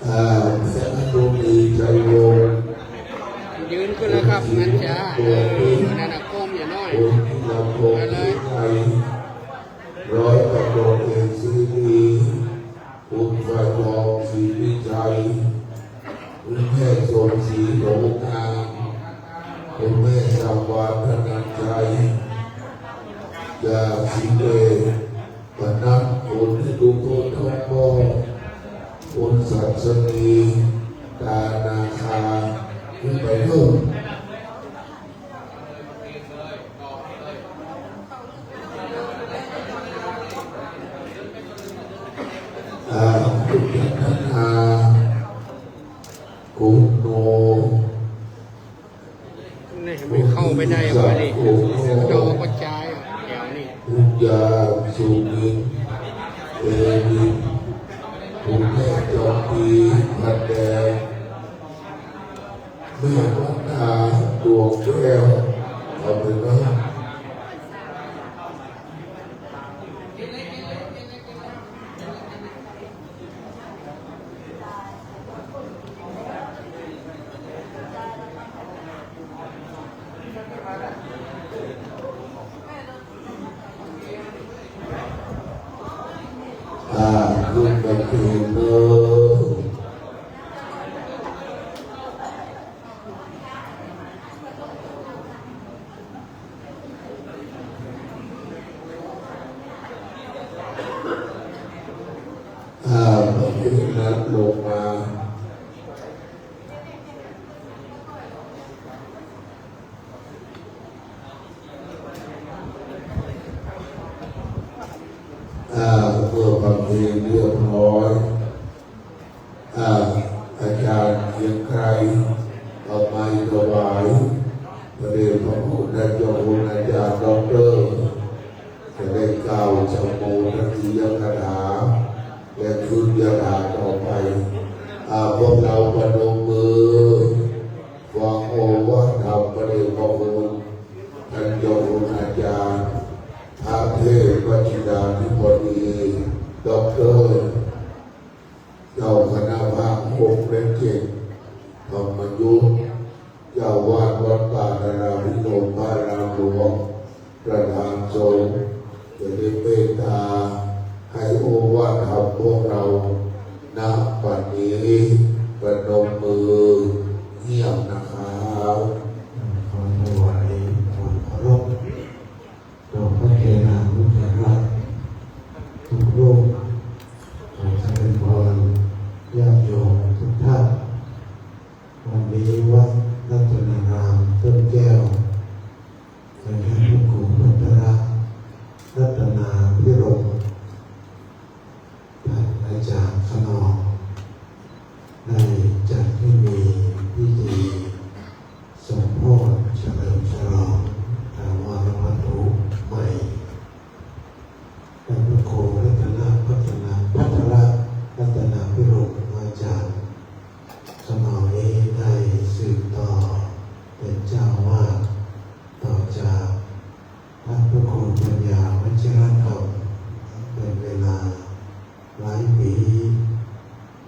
อ่า แม่อนุมี ชัยวงศ์ ยืนขึ้นแล้วครับ งั้นจ้า เออ นั่นน่ะ ก้มอย่าน้อย คุณธีรพงศ์ ไปเลย วิไล ร้อยตำรวจเอก สิริ คุณไพทอง ศรีวิชัย คุณแม่สมศรี โสภา คุณแม่สังวาล ธนัญชัย จากศรีเวช วันนั้น คุณนิรุพงษ์ ทองโม คุณสันสนี ตานาคา ขึ้นไปนู่น อ่า คุณพัฒนา คุณโน นี่ไม่เข้าไปได้วะนี่ จอกระจายอ่ะ แถวนี้ คุณยาสุบิน เตวิน คุณแม่จอมปี พันแดง แม่วัฒนา ดวงแก้ว เอาไปเนาะ อ่า ขึ้นไปคืนเนอะ อ่า เมื่อกี้นัดลงมา เมื่อฟังเพลงเรียบร้อย อ่า อาจารย์เกรียงไกรเอาไมค์ถวาย พระเดชพระคุณท่านเจ้าคุณอาจารย์ด็อกเตอร์ จะได้กล่าวสัมโมทนียคาถา และครุยคาถาต่อไป อ่า พวกเราประนมมือ ฟังโอวาทธรรมพระเดชพระคุณท่านเจ้าคุณอาจารย์ พระเทพวชิราธิบดี ด็อกเตอร์ เจ้าคณะภาคหกและเจ็ด ธรรมยุทธ เจ้าวาดวัดป่าดาราพิรม พระรามหลวง ประธานสงฆ์ จะได้เมตตาให้โอวาทธรรมพวกเรา ณ บัดนี้ ประนมมือเงียบนะครับ ขอถวายความเคารพ ต่อพระเถรานุเถระทุกรูป ขอเจริญพรญาติโยมทุกท่าน วันนี้วัดรัตนารามต้นแก้ว โดยท่านพระครูพัทรรัตนาภิรมย์ ท่านอาจารย์ขนอง ได้จัดให้มีพิธีสมโภชเฉลิมฉลองถาวรวัตถุใหม่ ท่านพระครูรัตนพัฒนา พัทรรัตนาภิรมย์ อาจารย์ขนองนี้ได้สืบต่อเป็นเจ้าอาวาส ต่อจากท่านพระครูปัญญาวัชิรธรรม เป็นเวลาหลายปี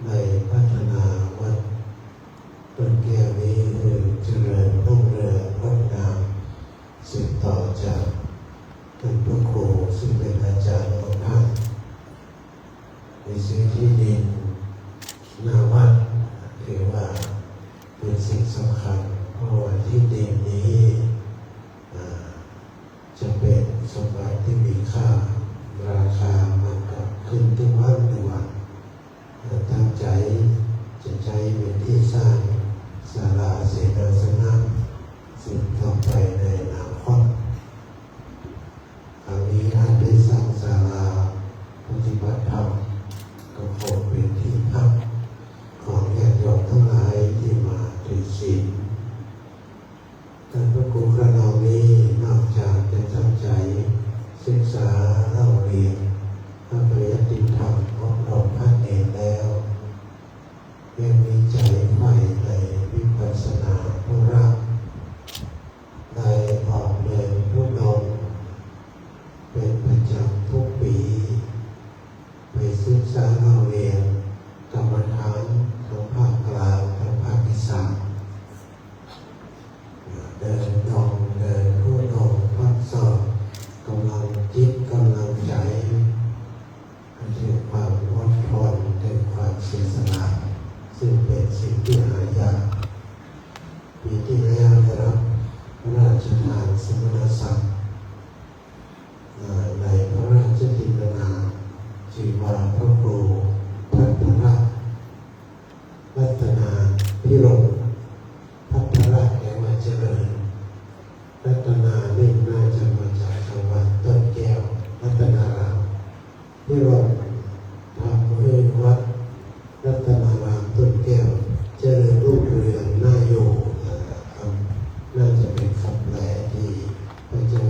ได้พัฒนาวัดต้นแก้วนี้ให้เจริญรุ่งเรืองงดงาม สืบต่อจากท่านพระครูซึ่งเป็นอาจารย์ของท่าน ไปซื้อที่ดินหน้าวัด ถือว่าเป็นสิ่งสำคัญ เพราะว่าที่ดินนี้ อ่า จะเป็นสมบัติที่มีค่า ราคามันก็ขึ้นทุกวันทุกวัน ตั้งใจจะใช้เป็นที่สร้างศาลาเสนาสนะ สืบต่อไปในอนาคต ครั้งนี้ท่านได้สร้างศาลาปฏิบัติธรรม ก็คงเป็นที่พักของญาติโยมทั้งหลายที่มาถือศีล ท่านพระครูขนองนี้นอกจากจะตั้งใจศึกษาเล่าเรียนพระปริยัติธรรมอบรมพระเณรแล้ว ยังมีใจใฝ่ในวิปัสสนาธุระ ได้ออกเดินธุดงค์เป็นประจำทุกปี ไปศึกษาเล่าเรียนกรรมฐานทั้งภาคกลางทั้งภาคอีสาน เดินตรงเดินธุดงค์พักสอบกำลังจิตกำลังใจ ให้ถึงความอดทนถึงความเสียสละ ซึ่งเป็นสิ่งที่หายาก ปีที่แล้วได้รับพระราชทานสมณศักดิ์ ในพระราชจินดานามชื่อว่าพระครูพัทรรัตนาภิรมย์ พัทรแปลว่าเจริญ รัตนานี่น่าจะมาจากคำว่าต้นแก้ว รัตนาราม ภิรมย์ ทำให้วัดรัตนารามต้นแก้วเจริญรุ่งเรืองน่าอยู่นะครับ น่าจะเป็นคำแปลที่พระเจ้า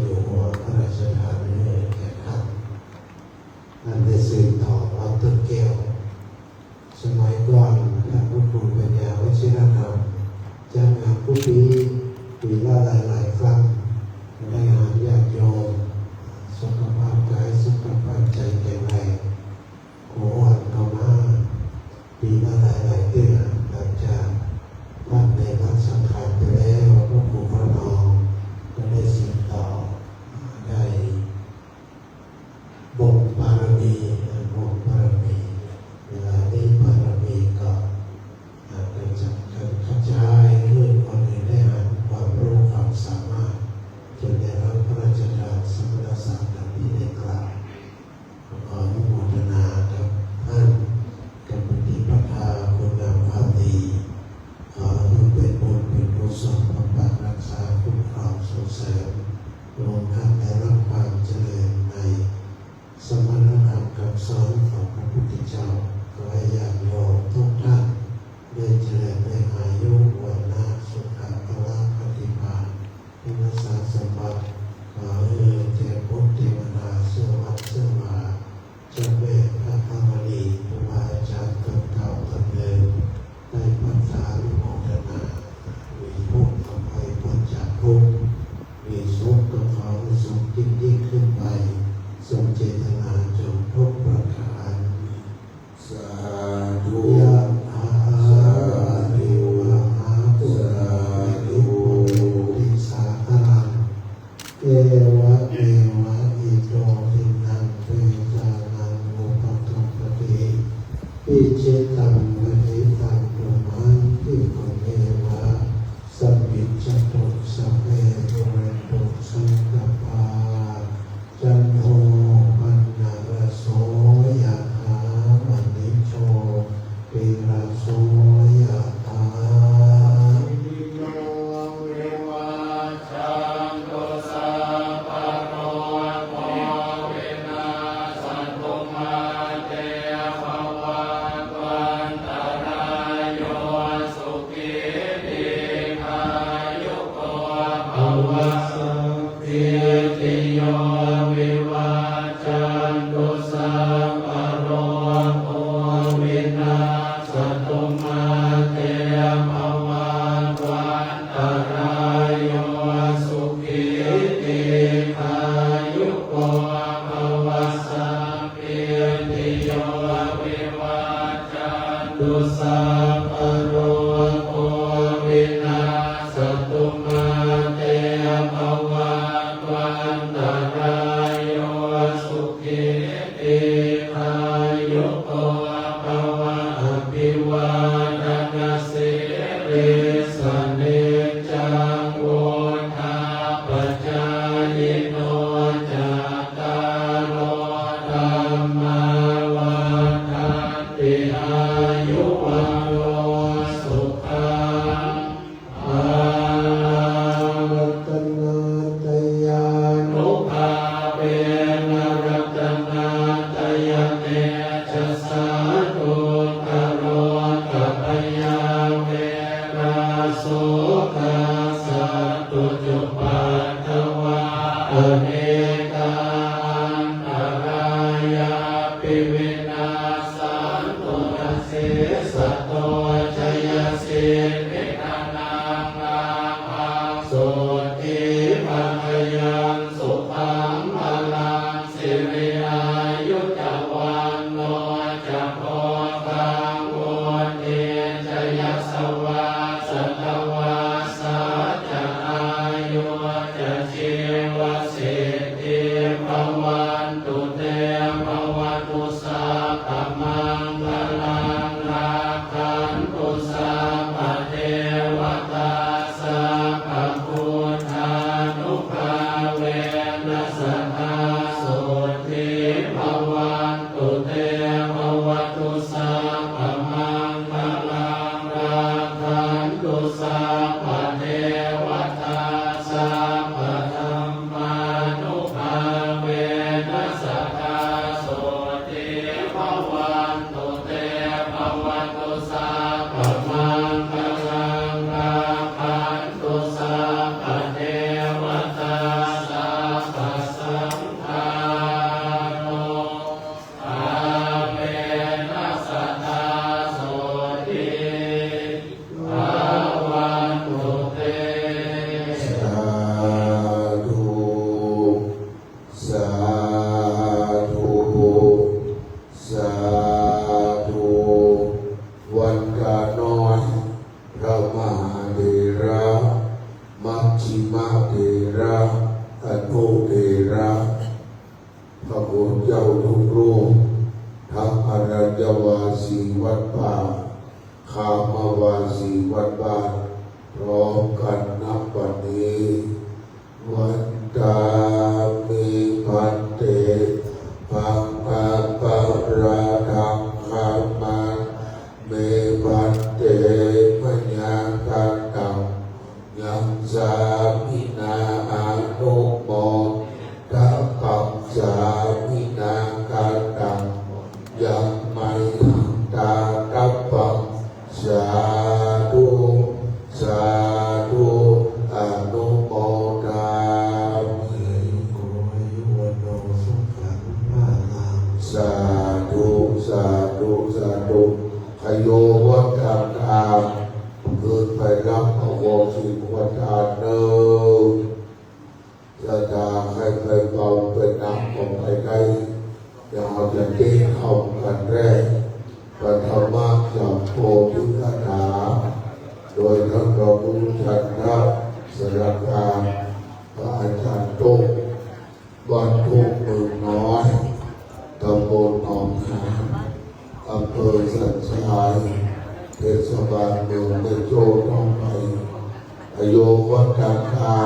Icchitaṃ patthitaṃ tumhaṃ khippameva samijjhatu, sabbe pūrentu saṅkappā cando paṇṇaraso yathā, maṇi jotiraso yathā. Sabbītiyo vivajjantu, sabbarogo vinassatu, mā te bhavatvantarāyo, sukhī dīghāyuko bhava. Sabbītiyo vivajjantu, sabbarogo vinassatu, mā te bhavatvantarāyo, sukhī dīghāyuko bhava. Sabbītiyo vivajjantu, sabbarogo vinassatu, mā te bhavatvantarāyo, sukhī dīghāyuko bhava. Abhivādanasīlissa niccaṃ vuḍḍhāpacāyino, cattāro dhammā vaḍḍhanti: āyu vaṇṇo sukhaṃ balaṃ. Ratanattayānubhāvena ratanattayatejasā, dukkharogabhayā verā sokā sattu cupaddavā, anekā antarāyāpi vinassantu asesato. Jayasiddhi dhanaṃ lābhaṃ, sotthi bhāgyaṃ sukhaṃ balaṃ, siri āyu ca vaṇṇo ca bhogaṃ vuḍḍhī ca yasavā, satavassā ca āyū ca jīvasiddhī bhavantu te. Bhavatu sabbamaṅgalaṃ, rakkhantu sabbadevatā, sabbabuddhānubhāvena sadā sotthī bhavantu te. Bhavatu sabbamaṅgalaṃ, rakkhantu sabbadevatā, sabbadhammānubhāvena sadā sotthī bhavantu te. Bhavatu sabbamaṅgalaṃ, rakkhantu sabbadevatā, sabbasaṅghānu bhāvena sadā sotthī bhavantu te. Sādhu, sādhu, sādhu. ວັນຕານ້ອຍ ພະມະຫາເຖລະ ມັດຈິມະເຖລະ ອະນຸເຖລະ ພະຄຸນເຈົ້າທຸກຮູບ ທັງອະລັນຍະວາສີວັດປ່າ ຄາມະວາສີວັດບ້ານ ພ້ອມກັນນະບັດນີ້ Vandāmi bhante, sabbapāradaṃ khamāmi bhante, mayā kataṃ yaṃ sāminā anumodaṃ, sāminā kataṃ yaṃ mayhaṃ dātabbaṃ, sādhu, sādhu, anumodāmi. Sādhu, sādhu, sādhu. ໃຜຢູ່ວັດທຳການ ຂຶ້ນໄປຮັບເອົາຂອງສິນຂອງທານເດີ້. ສະດາໃຫ້ໄປເປົ່າໄປນຳເອົາໄປໄດ້ ຢ່າເຮົາຈະເຕັ້ນເຂົ້າກັນແລະ ປະຖະມະຈັບໂພທິກະຖາ ໂດຍທ່ານພະຄູຈັນທະສະລະການ ພະອາຈານໂຕ້ງ ບ້ານໂຄກເມືອງນ້ອຍ ຕຳບົນໜອງຫານ ອຳເພີສະ เทศบาลเมืองแม่โจ้ต้องไป อโยวทันตา